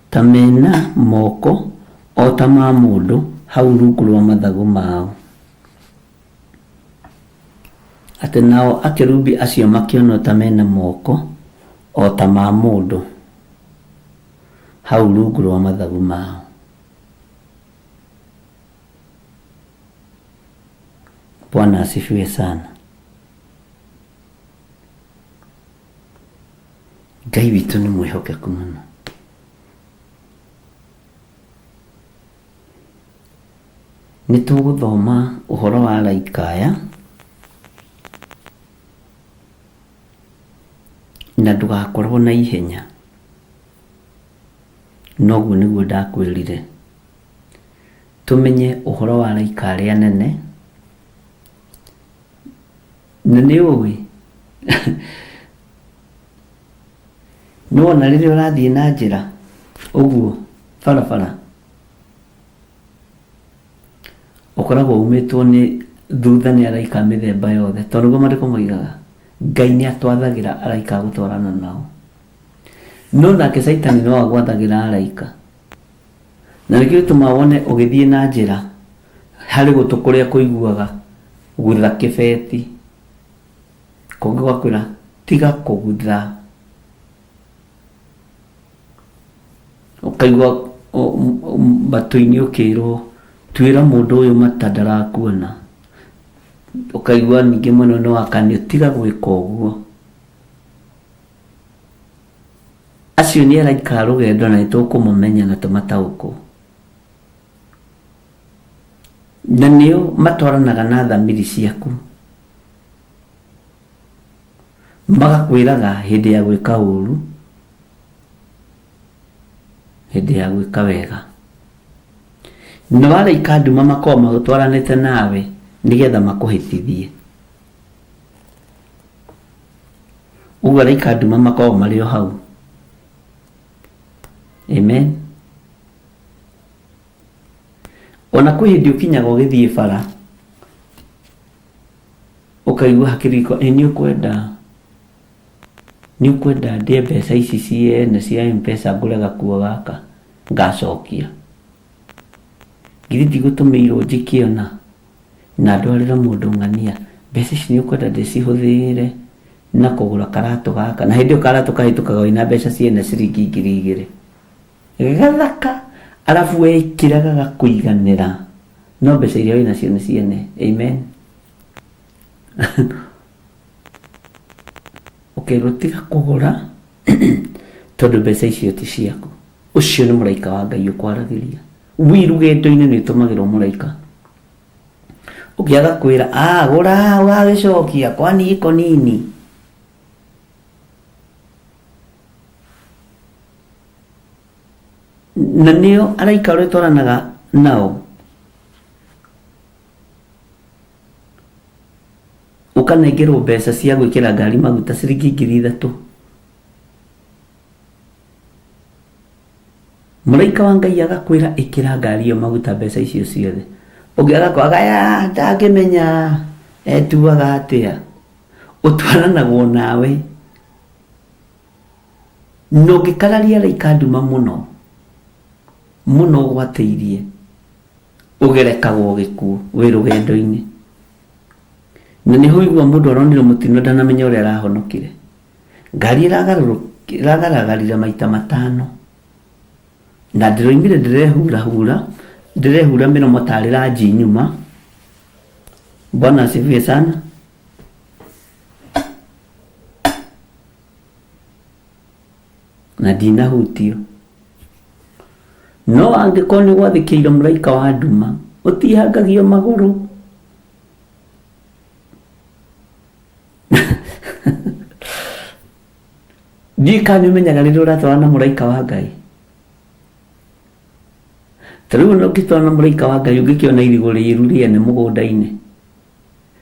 Speaker 2: ta me na moko o ta ma mũndũ hau rungu rwa mathagu mao. Atĩ nao akerubi acio makĩonwo ta me na moko o ta ma mũndũ hau rungu rwa mathagu mao. Bwana asifiwe sana. Ngai witũ nĩ mwĩhokeku mũno. Nĩ tũgũthoma ũhoro wa araika aya na ndũgakorwo na ihenya. Noguo nĩguo ndakwĩrire. Tũmenye ũhoro wa araika arĩa anene, na nĩ ũĩ nĩ wona rĩrĩa ũrathiĩ na njĩra ũguo barabara, ũkoragwo umĩtwo nĩ thutha nĩ araika a mĩthemba yothe, tondũ nĩguo maandĩko moigaga, Ngai nĩ atwathagĩra araika a gũtwarana nao. No nake Caitani no agwathagĩra araika. Na nĩkĩo gĩtũmaga wone ũgĩthiĩ na njĩra harĩ gũtũ kũrĩa kũiguaga gutha kĩbeti, kũngĩ gũgakwĩra tiga kũgutha. Ũkaigua matũ-inĩ ũkĩrwo tuĩra mũndũ ũyũ mata ndarakuona. Ũkaigua ningĩ mwena ũyũ nĩwakanio tiga gwĩka ũguo. Acio nĩ araika a rũgendo na nĩ tũkũmamenya na tũmataũkwo. Na nĩo matwaranaga na thamiri ciaku. Magakwĩraga hĩndĩ ya gwĩka ũru, hĩndĩ ya gwĩka wega. Nao araika a nduma makoragwo matwaranĩte nawe nĩgetha makũhĩtithie. Ũguo araika a nduma makoragwo marĩ o hau. Amen. Ona kwĩ hĩndĩ ũkinyaga ũgĩthiĩ bara ũkaigua hakiri ĩ nĩ ũkwenda nĩ ũkwenda ndĩe mbeca ici ciene cia Mpesa ngũre gakuo gaka ngacokia. Githĩ ndigũtũmĩirwo njĩkĩona na ndwarĩre mũndũ ng'ania mbeca ici nĩ ũkwenda ndĩcihũthĩre na kũgũra karatũ gaka na hĩndĩ ĩyo karatũ kahĩtũkaga wĩna mbeca ciene ciringi 2000 gathaka arabu wekĩra gagakũiganĩra no mbeca iria wĩnacio nĩ ciene amen ũkerwo tiga kũgũra tondũ mbeca icio ti ciaku ũcio nĩ mũraika wa Ngai ũkwaragĩria wĩ rũgendo-inĩ nĩ ũtũmagĩrwo mũraika ũngĩ agakwĩra ah gũra ũgagĩcokia kwani iko nini na nĩo araika ũrĩa twaranaga nao ũkanengerwo mbeca cia gwĩkĩra ngari maguta ciringi 3000 Mũraika wa Ngai agakwĩra ĩkĩra ngari ĩyo maguta mbeca icio ciothe. Ũngĩ agakwaga ya ndangĩmenya etuaga atĩa. Ũtwaranagwo nawe. Na ũngĩkararia araika nduma mũno, mũno ũgwatĩirie, ũgerekagwo gĩkuũ wĩ rũgendo-inĩ. Na nĩho ũiguaga mũndũ aronire mũtino ndanamenya ũrĩa arahonokire. Ngari ĩragaragarire maita matano na ndĩroimire ndĩrehurahura, ndĩrehura mĩromo tarĩ ranji nyuma. Bwana asifiwe sana. Na ndinahutio. No angĩkorwo nĩ ũgwathĩkĩire mũraika wa nduma, ũtihangagio magũrũ. Ndiũĩ kana nĩ ũmenyaga rĩrĩa ũratwarana na mũraika wa Ngai. Ta rĩu ona ũngĩtwarana na mũraika wa Ngai ũngĩkĩona irigũ rĩru rĩene mũgũnda-inĩ.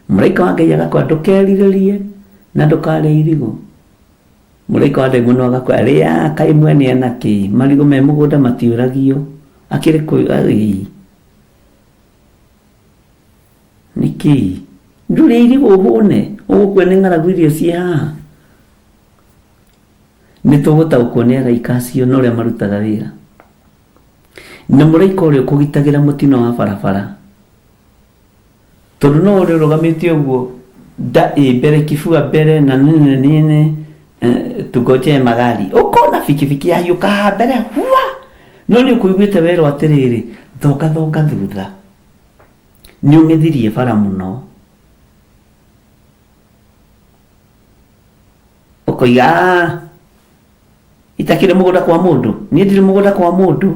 Speaker 2: Mũraika wa Ngai agakwĩra ndũkerirĩrie na ndũkarĩe irigũ. Mũraika wa ndaimono agakwĩra rĩa kaĩ mwene ena kĩ, marigũ me mũgũnda matiũragio, akĩrĩ kũ ĩĩ. Nĩkĩ? Ndũrĩe irigũ ũhũne, ũgũkua nĩ ng'aragu irio ciĩ haha. Nĩ tũgũtaũkwo nĩ araika acio na ũrĩa marutaga wĩra. Na mũraika ũrĩa ũkũgitagĩra mũtino wa barabara. Tondũ no ũrĩa ũrũgamĩte ũguo nda ĩ mbere kibua mbere na nini nini tungojee magari. Ũkona bikibiki yahiũka haha mbere hua! No nĩ ũkũiguĩte werwo atĩrĩrĩ, thonga thonga thutha. Nĩ ũng'ethirie bara mũno. Ũkoiga "Ah, itakĩrĩ mũgũnda kwa mũndũ, niĩ ndirĩ mũgũnda kwa mũndũ.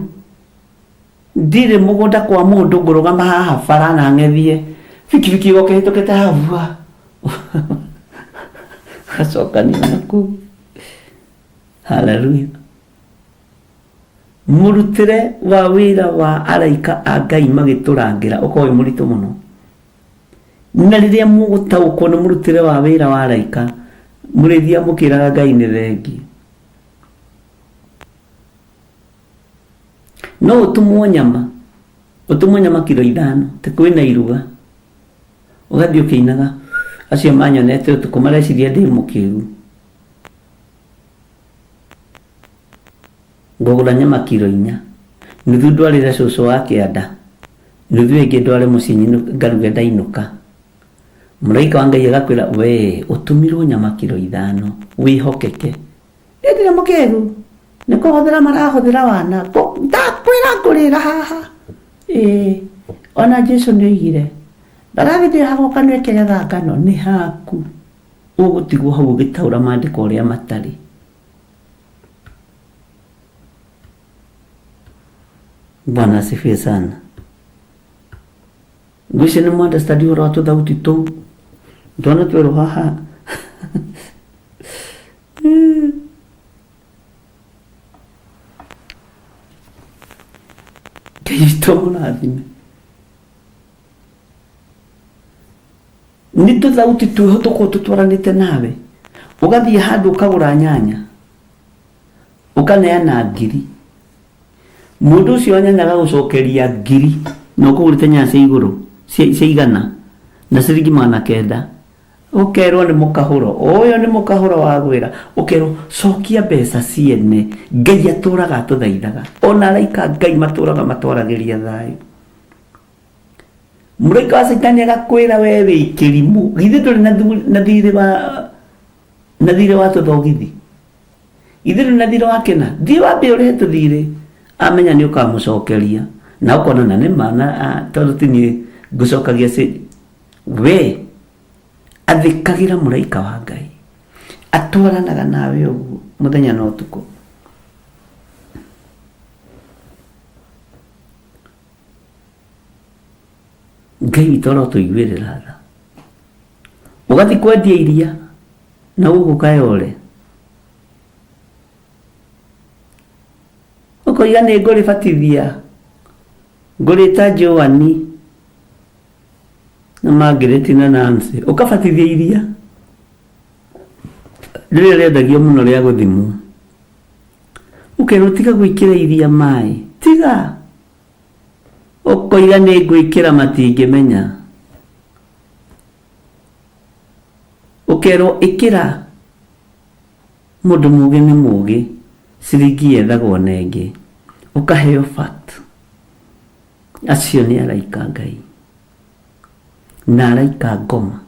Speaker 2: Ndirĩ mũgũnda kwa mũndũ ngũrũgama haha bara na ng'ethie bikibiki ĩgoka ĩhĩtũkĩte haha bua. Gacokania na kũu. Haleluya. Mũrutĩre wa wĩra wa araika a Ngai magĩtũrangĩra ũkoragwo wĩ mũritũ mũno. Na rĩrĩa mũgũtaũkwo nĩ mũrutĩre wa wĩra wa araika, mũrĩthiaga mũkĩraga Ngai nĩ thengiũ. No ũtũmwo nyama, ũtũmwo nyama kiro ithano, ta kwĩna iruga, ũgathiĩ ũkĩinaga, acio manyonete ũtukũ mareciria ndĩ mũkĩgu. Ngũgũra nyama kiro inya, nuthu ndwarĩre cũcũ wa kĩanda, nuthu ĩngĩ ndware mũciĩ ngaruge ndainũka. Mũraika wa Ngai agakwĩra we ũtũmirwo nyama kiro ithano, wĩhokeke. Niĩ ndirĩ mũkĩgu, nĩ kũhũthĩra marahũthĩra wana, ndakwĩra ngũrĩra haha. Ĩĩ, ona Jesu nĩ oigire, mbarathi ndĩohagwo kanua ĩkĩgetha ngano, nĩ haku. Ũgũtigwo hau ũgĩtaũra maandĩko ũrĩa matarĩ. Bwana asifiwe sana. Ngwĩciria nĩ mwa-understand ũhoro wa tũthauti tũu. Twana twerũ haha. Ngai witũ amũrathime. Nĩ tũthauti twĩho tũkoragwo tũtwaranĩte nawe. Ũgathiĩ handũ ũkagũra nyanya, ũkaneana ngiri. Mũndũ ũcio wa nyanya agagũcokeria ngiri na ũkũgũrĩte nyanya cia igũrũ cia igana na ciringi magana kenda. Ũkerwo nĩ mũkahũro, ũyũ nĩ mũkahũro wagwĩra. Ũkerwo cokia mbeca ciene. Ngai atũraga atũthaithaga. Ona araika a Ngai matũraga matwaragĩria thayũ. Mũraika wa Caitani agakwĩra we wĩ kĩrimũ. Githĩ ndũrĩ na thirĩ wa na thirĩ wa tũthogithi? Githĩ ndũrĩ na thirĩ wa kĩna? Thiĩ wambe ũrĩhe tũthirĩ. Amenya nĩ ũkamũcokeria. Na ũkona na nĩ ma na tondũ ti niĩ ngũcokagia we athĩkagĩra mũraika wa Ngai. Atwaranaga nawe ũguo mũthenya na ũtukũ. Ngai witũ arotũiguĩrĩra tha. Ũgathiĩ kwendia iria na gũkũ Kayole. Ũkoiga nĩ ngũrĩbatithia, ngũrĩta Joani na Margaret na Nancy. Ũkabatithia iria rĩrĩa rĩendagio mũno rĩa gũthimwo. Ũkerwo tiga gwĩkĩra iria maĩ, tiga. Ũkoiga nĩ ngwĩkĩra matingĩmenya. Ũkerwo ĩkĩra mũndũ mũgĩ nĩ mũgĩ, ciringi yethagwo na ĩngĩ. Ũkaheo fact. Acio nĩ araika a Ngai. Na araika a ngoma.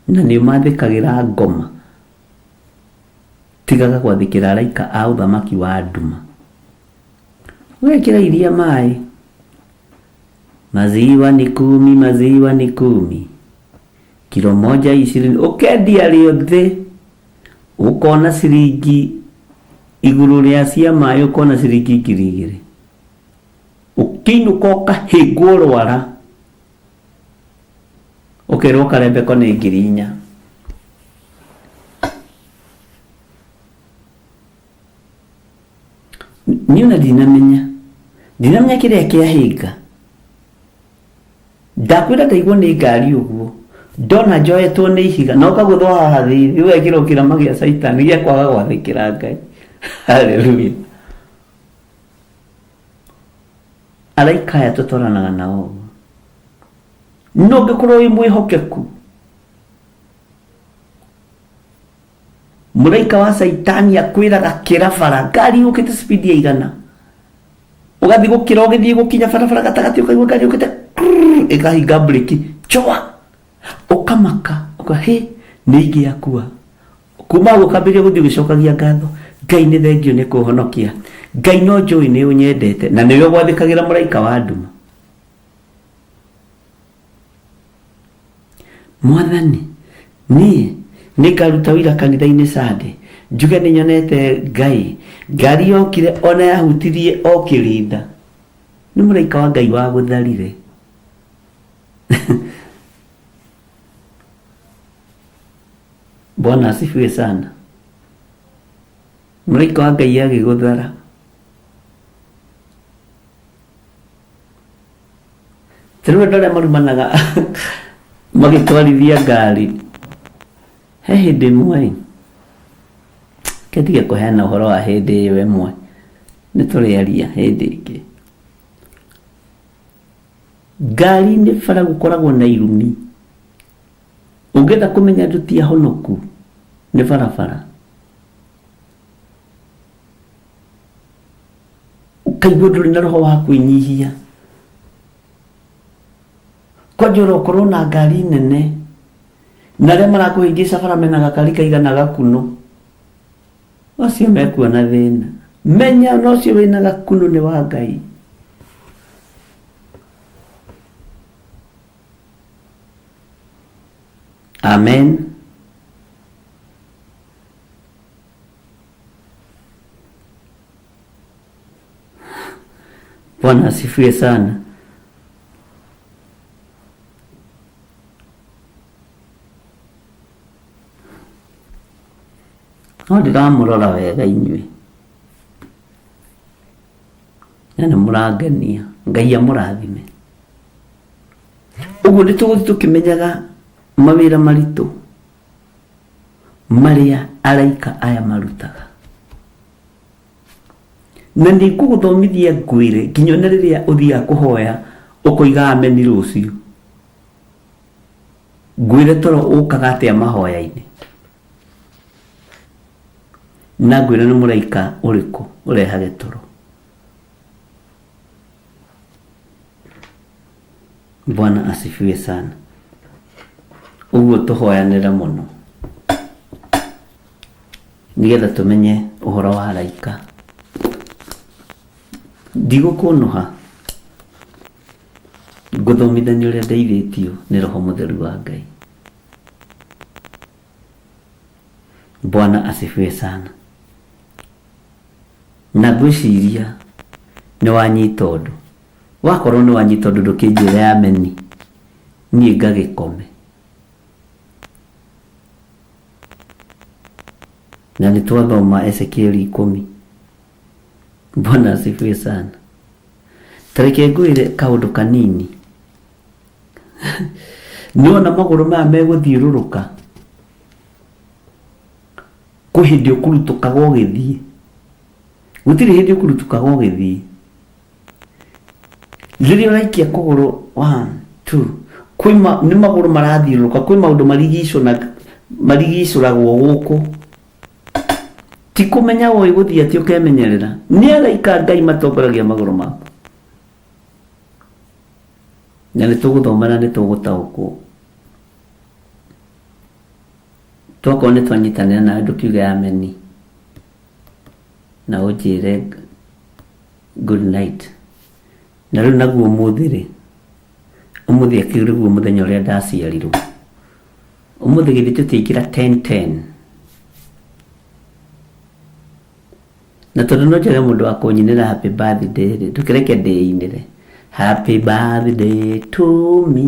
Speaker 2: Na nĩo mathĩkagĩra ngoma. Tigaga gwathĩkĩra araika a ũthamaki wa nduma. Ũgekĩra iria maĩ. Maziwa ni kumi, maziwa ni kumi. Kilo moja ishirini. Ũkendia rĩothe ũkona ciringi igũrũ rĩa cia maĩ ũkona ciringi 2000. Ũkĩinũka ũkahĩngwo rwara. Ũkerwo karembeko nĩ 4000. Niĩ ona ndinamenya ndinamenya kĩrĩa kĩahĩnga. Ndakwĩra ndaigwo nĩ ngari ũguo ndona njoetwo nĩ ihiga na ũkagũthwo haha thithi ũgekĩrwo kĩrama gĩa caitani gĩa kwaga gwathĩkĩra Ngai. Haleluya. Araika aya tũtwaranaga nao ũguo. No ũngĩkorwo wĩ mwĩhokeku mũraika wa caitani akwĩraga kĩra bara ngari yũkĩte speed ya igana ũgathiĩ gũkĩra ũgĩthiĩ gũkinya barabara gatagatĩ ũkaigua ngari yũkĩte krrrr, ĩkahinga breki chwa ũkamaka ũka hĩ nĩ ingĩakua kuma hau ũkambĩrĩria gũthiĩ ũgĩcokagia ngatho ngai nĩ thengio nĩ kũhonokia ngai no njũĩ nĩ ũnyendete na nĩwe gwathĩkagĩra mũraika wa nduma Mwathani, niĩ nĩngaruta ũira kanitha-inĩ Sunday, njuge nĩnyonete Ngai, ngari yokire ona yahutirie o kĩrinda. Nĩ mũraika wa Ngai wagũtharire. Bwana asifiwe sana. Mũraika wa Ngai agĩgũthara. Ta rĩu andũ arĩa marumanaga magĩtwarithia ngari, he hĩndĩ ĩmwe ĩ, reke ndige kũheana ũhoro wa hĩndĩ ĩyo ĩmwe, nĩ tũrĩaria hĩndĩ ĩngĩ. Ngari-inĩ bara gũkoragwo na irumi, ũngĩenda kũmenya andũ ti ahonoku nĩ barabara. Ũkaigua ndũrĩ na roho wa kwĩnyihia. Kwanja ũrokorwo na ngari nene na arĩa marakũhĩngĩca bara mena gakari kaigana gakunũ, acio mekuona thĩna. Menya ona ũcio wĩna gakunũ nĩ wa Ngai. Amen. Bwana asifiwe sana. No ndĩramũrora wega inyuĩ na nĩ mũrangenia. Ngai amũrathime. Ũguo nĩ tũgũthiĩ tũkĩmenyaga mawĩra maritũ marĩa araika aya marutaga. Na nĩ ngũgũthomithia ngwĩre nginya ona rĩrĩa ũthiaga kũhoya ũkoiga ameni rũciũ. Ngwĩre toro ũkaga atĩa mahoya-inĩ. Na ngwĩre nĩ mũraika ũrĩkũ ũrehage toro. Bwana asifiwe sana. Ũguo tũhoyanĩre mũno nĩgetha tũmenye ũhoro wa araika. Ndigũkũnũha, ngũthomithania ũrĩa ndeithĩtio nĩ Roho Mũtheru wa Ngai. Bwana asifiwe sana. Na ngwĩciria nĩ wanyita ũndũ. Wakorwo nĩ wanyita ũndũ ndũkĩnjĩre ameni, niĩ ngagĩkome. Na nĩ twathoma Ezekieli ikũmi. Bwana asifiwe sana. Ta reke ngwĩre kaũndũ kanini. Nĩwona magũrũ maya megũthiũrũrũka, kwĩ hĩndĩ ũkurutũkaga ũgĩthiĩ. Gũtirĩ hĩndĩ ũkurutũkaga ũgĩthiĩ. Rĩrĩa ũraikia kũgũrũ one, two, kwĩ ma, nĩ magũrũ marathiũrũrũka, kwĩ maũndũ marigicũna, marigicũragwo gũkũ. Ti kũmenya ũĩ gũthiĩ atĩ ũkemenyerera. Nĩ araika a Ngai matongoragia magũrũ maku. Na nĩ tũgũthoma na nĩ tũgũtaũkwo. Twakorwo nĩ twanyitanĩra nawe ndũkiuge ameni na ũnjĩre good night. Na rĩu naguo ũmũthĩ rĩ, ũmũthĩ akĩrĩ guo mũthenya ũrĩa ndaciarirwo. Ũmũthĩ githĩ tũtiaingĩra 10:10. Na tondũ no njage mũndũ wa kũnyinĩra happy birthday rĩ, ndũkĩreke ndĩinĩre. Happy birthday to me.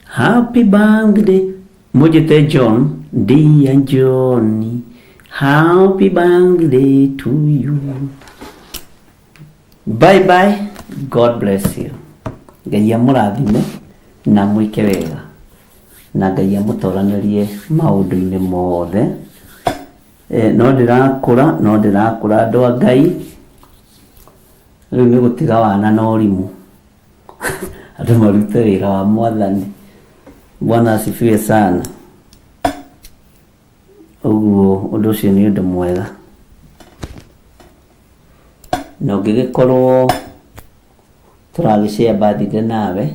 Speaker 2: Happy birthday. Mũnjĩte John, dear Johnny. Happy birthday to you. Bye bye, God bless you. Ngai amũrathime na amwĩke wega na Ngai amũtoranĩrie maũndũ-inĩ mothe. No ndĩrakũra, no ndĩrakũra andũ a Ngai. Rĩu nĩ gũtiga wana na ũrimũ. Andũ marute wĩra wa Mwathani. Bwana asifiwe sana. Ũguo ũndũ ũcio nĩ ũndũ mwega. Na ũngĩgĩkorwo tũragĩ share birthday nawe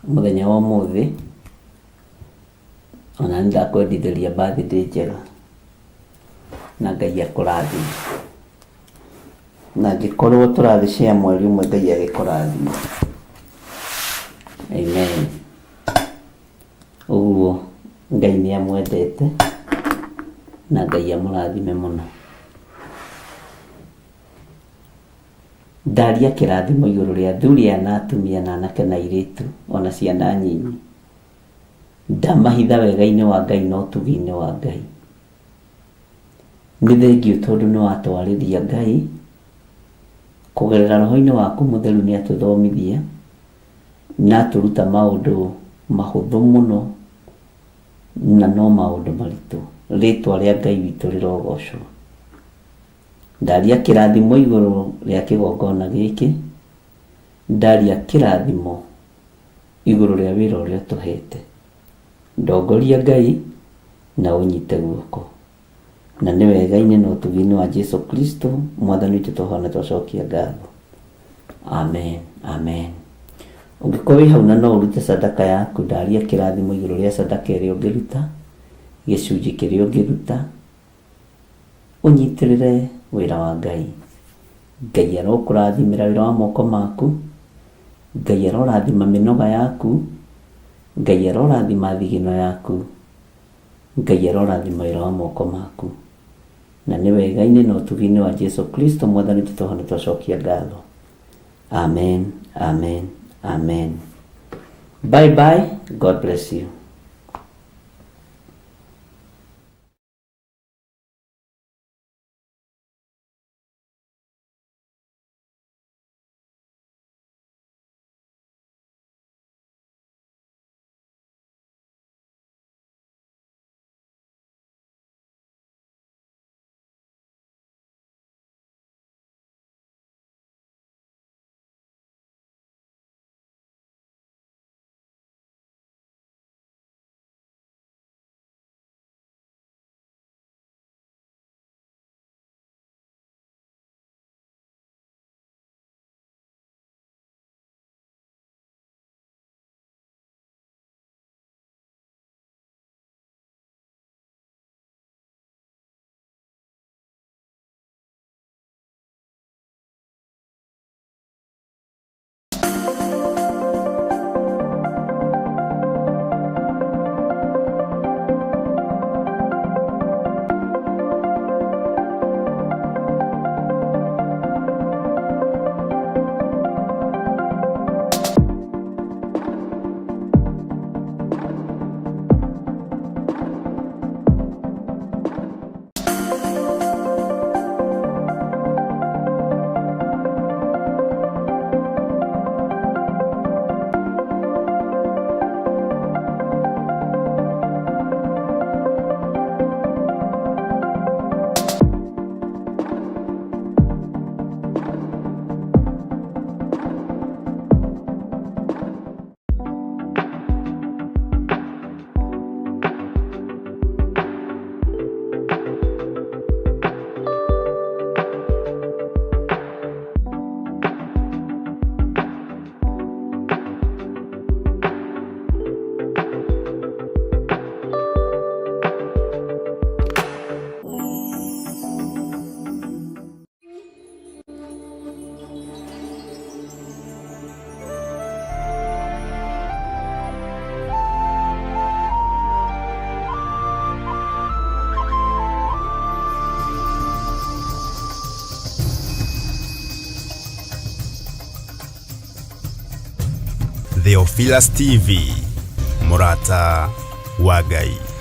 Speaker 2: mũthenya wa ũmũthĩ, ona nĩ ndakwendithĩria birthday njega na Ngai akũrathime. Na angĩkorwo tũragĩ share mweri ũmwe, Ngai agĩkũrathime. Amen. Ũguo Ngai nĩ amwendete na Ngai amũrathime mũno. Ndaria kĩrathimo igũrũ rĩa athuri aya na atumia na anake na airĩtu ona ciana nyinyi. Ndamahitha wega-inĩ wa Ngai na ũtugi-inĩ wa Ngai. Nĩ thengiũ tondũ nĩ watwarĩria Ngai kũgerera roho-inĩ waku mũtheru nĩ atũthomithia na atũruta maũndũ mahũthũ mũno na no maũndũ maritũ. Rĩtwa rĩa Ngai witũ rĩrogocwo. Ndaria kĩrathimo igũrũ rĩa kĩgongona gĩkĩ, ndaria kĩrathimo igũrũ rĩa wĩra ũrĩa ũtũhete. Ndongoria Ngai na ũnyite guoko. Na nĩ wega-inĩ na ũtugi-inĩ wa Jesu Kristo Mwathani witũ twahoya na twacokia ngatho. Amen, amen. Ũngĩkorwo wĩ hau na no ũrute sadaka yaku, ndaria kĩrathimo igũrũ rĩa sadaka ĩrĩa ũngĩruta, gĩcunjĩ kĩrĩa ũngĩruta, ũnyitĩrĩre wĩra wa Ngai. Ngai arokũrathimĩra wĩra wa moko maku, Ngai arorathima mĩnoga yaku, Ngai arorathima thigino yaku, Ngai arorathima wĩra wa moko maku. Na nĩ wega-inĩ na ũtugi-inĩ wa Jesu Kristo Mwathani witũ twahoya na twacokia ngatho. Amen, amen, amen. Bye bye, God bless you.
Speaker 1: Theophilus TV, mũrata wa Ngai.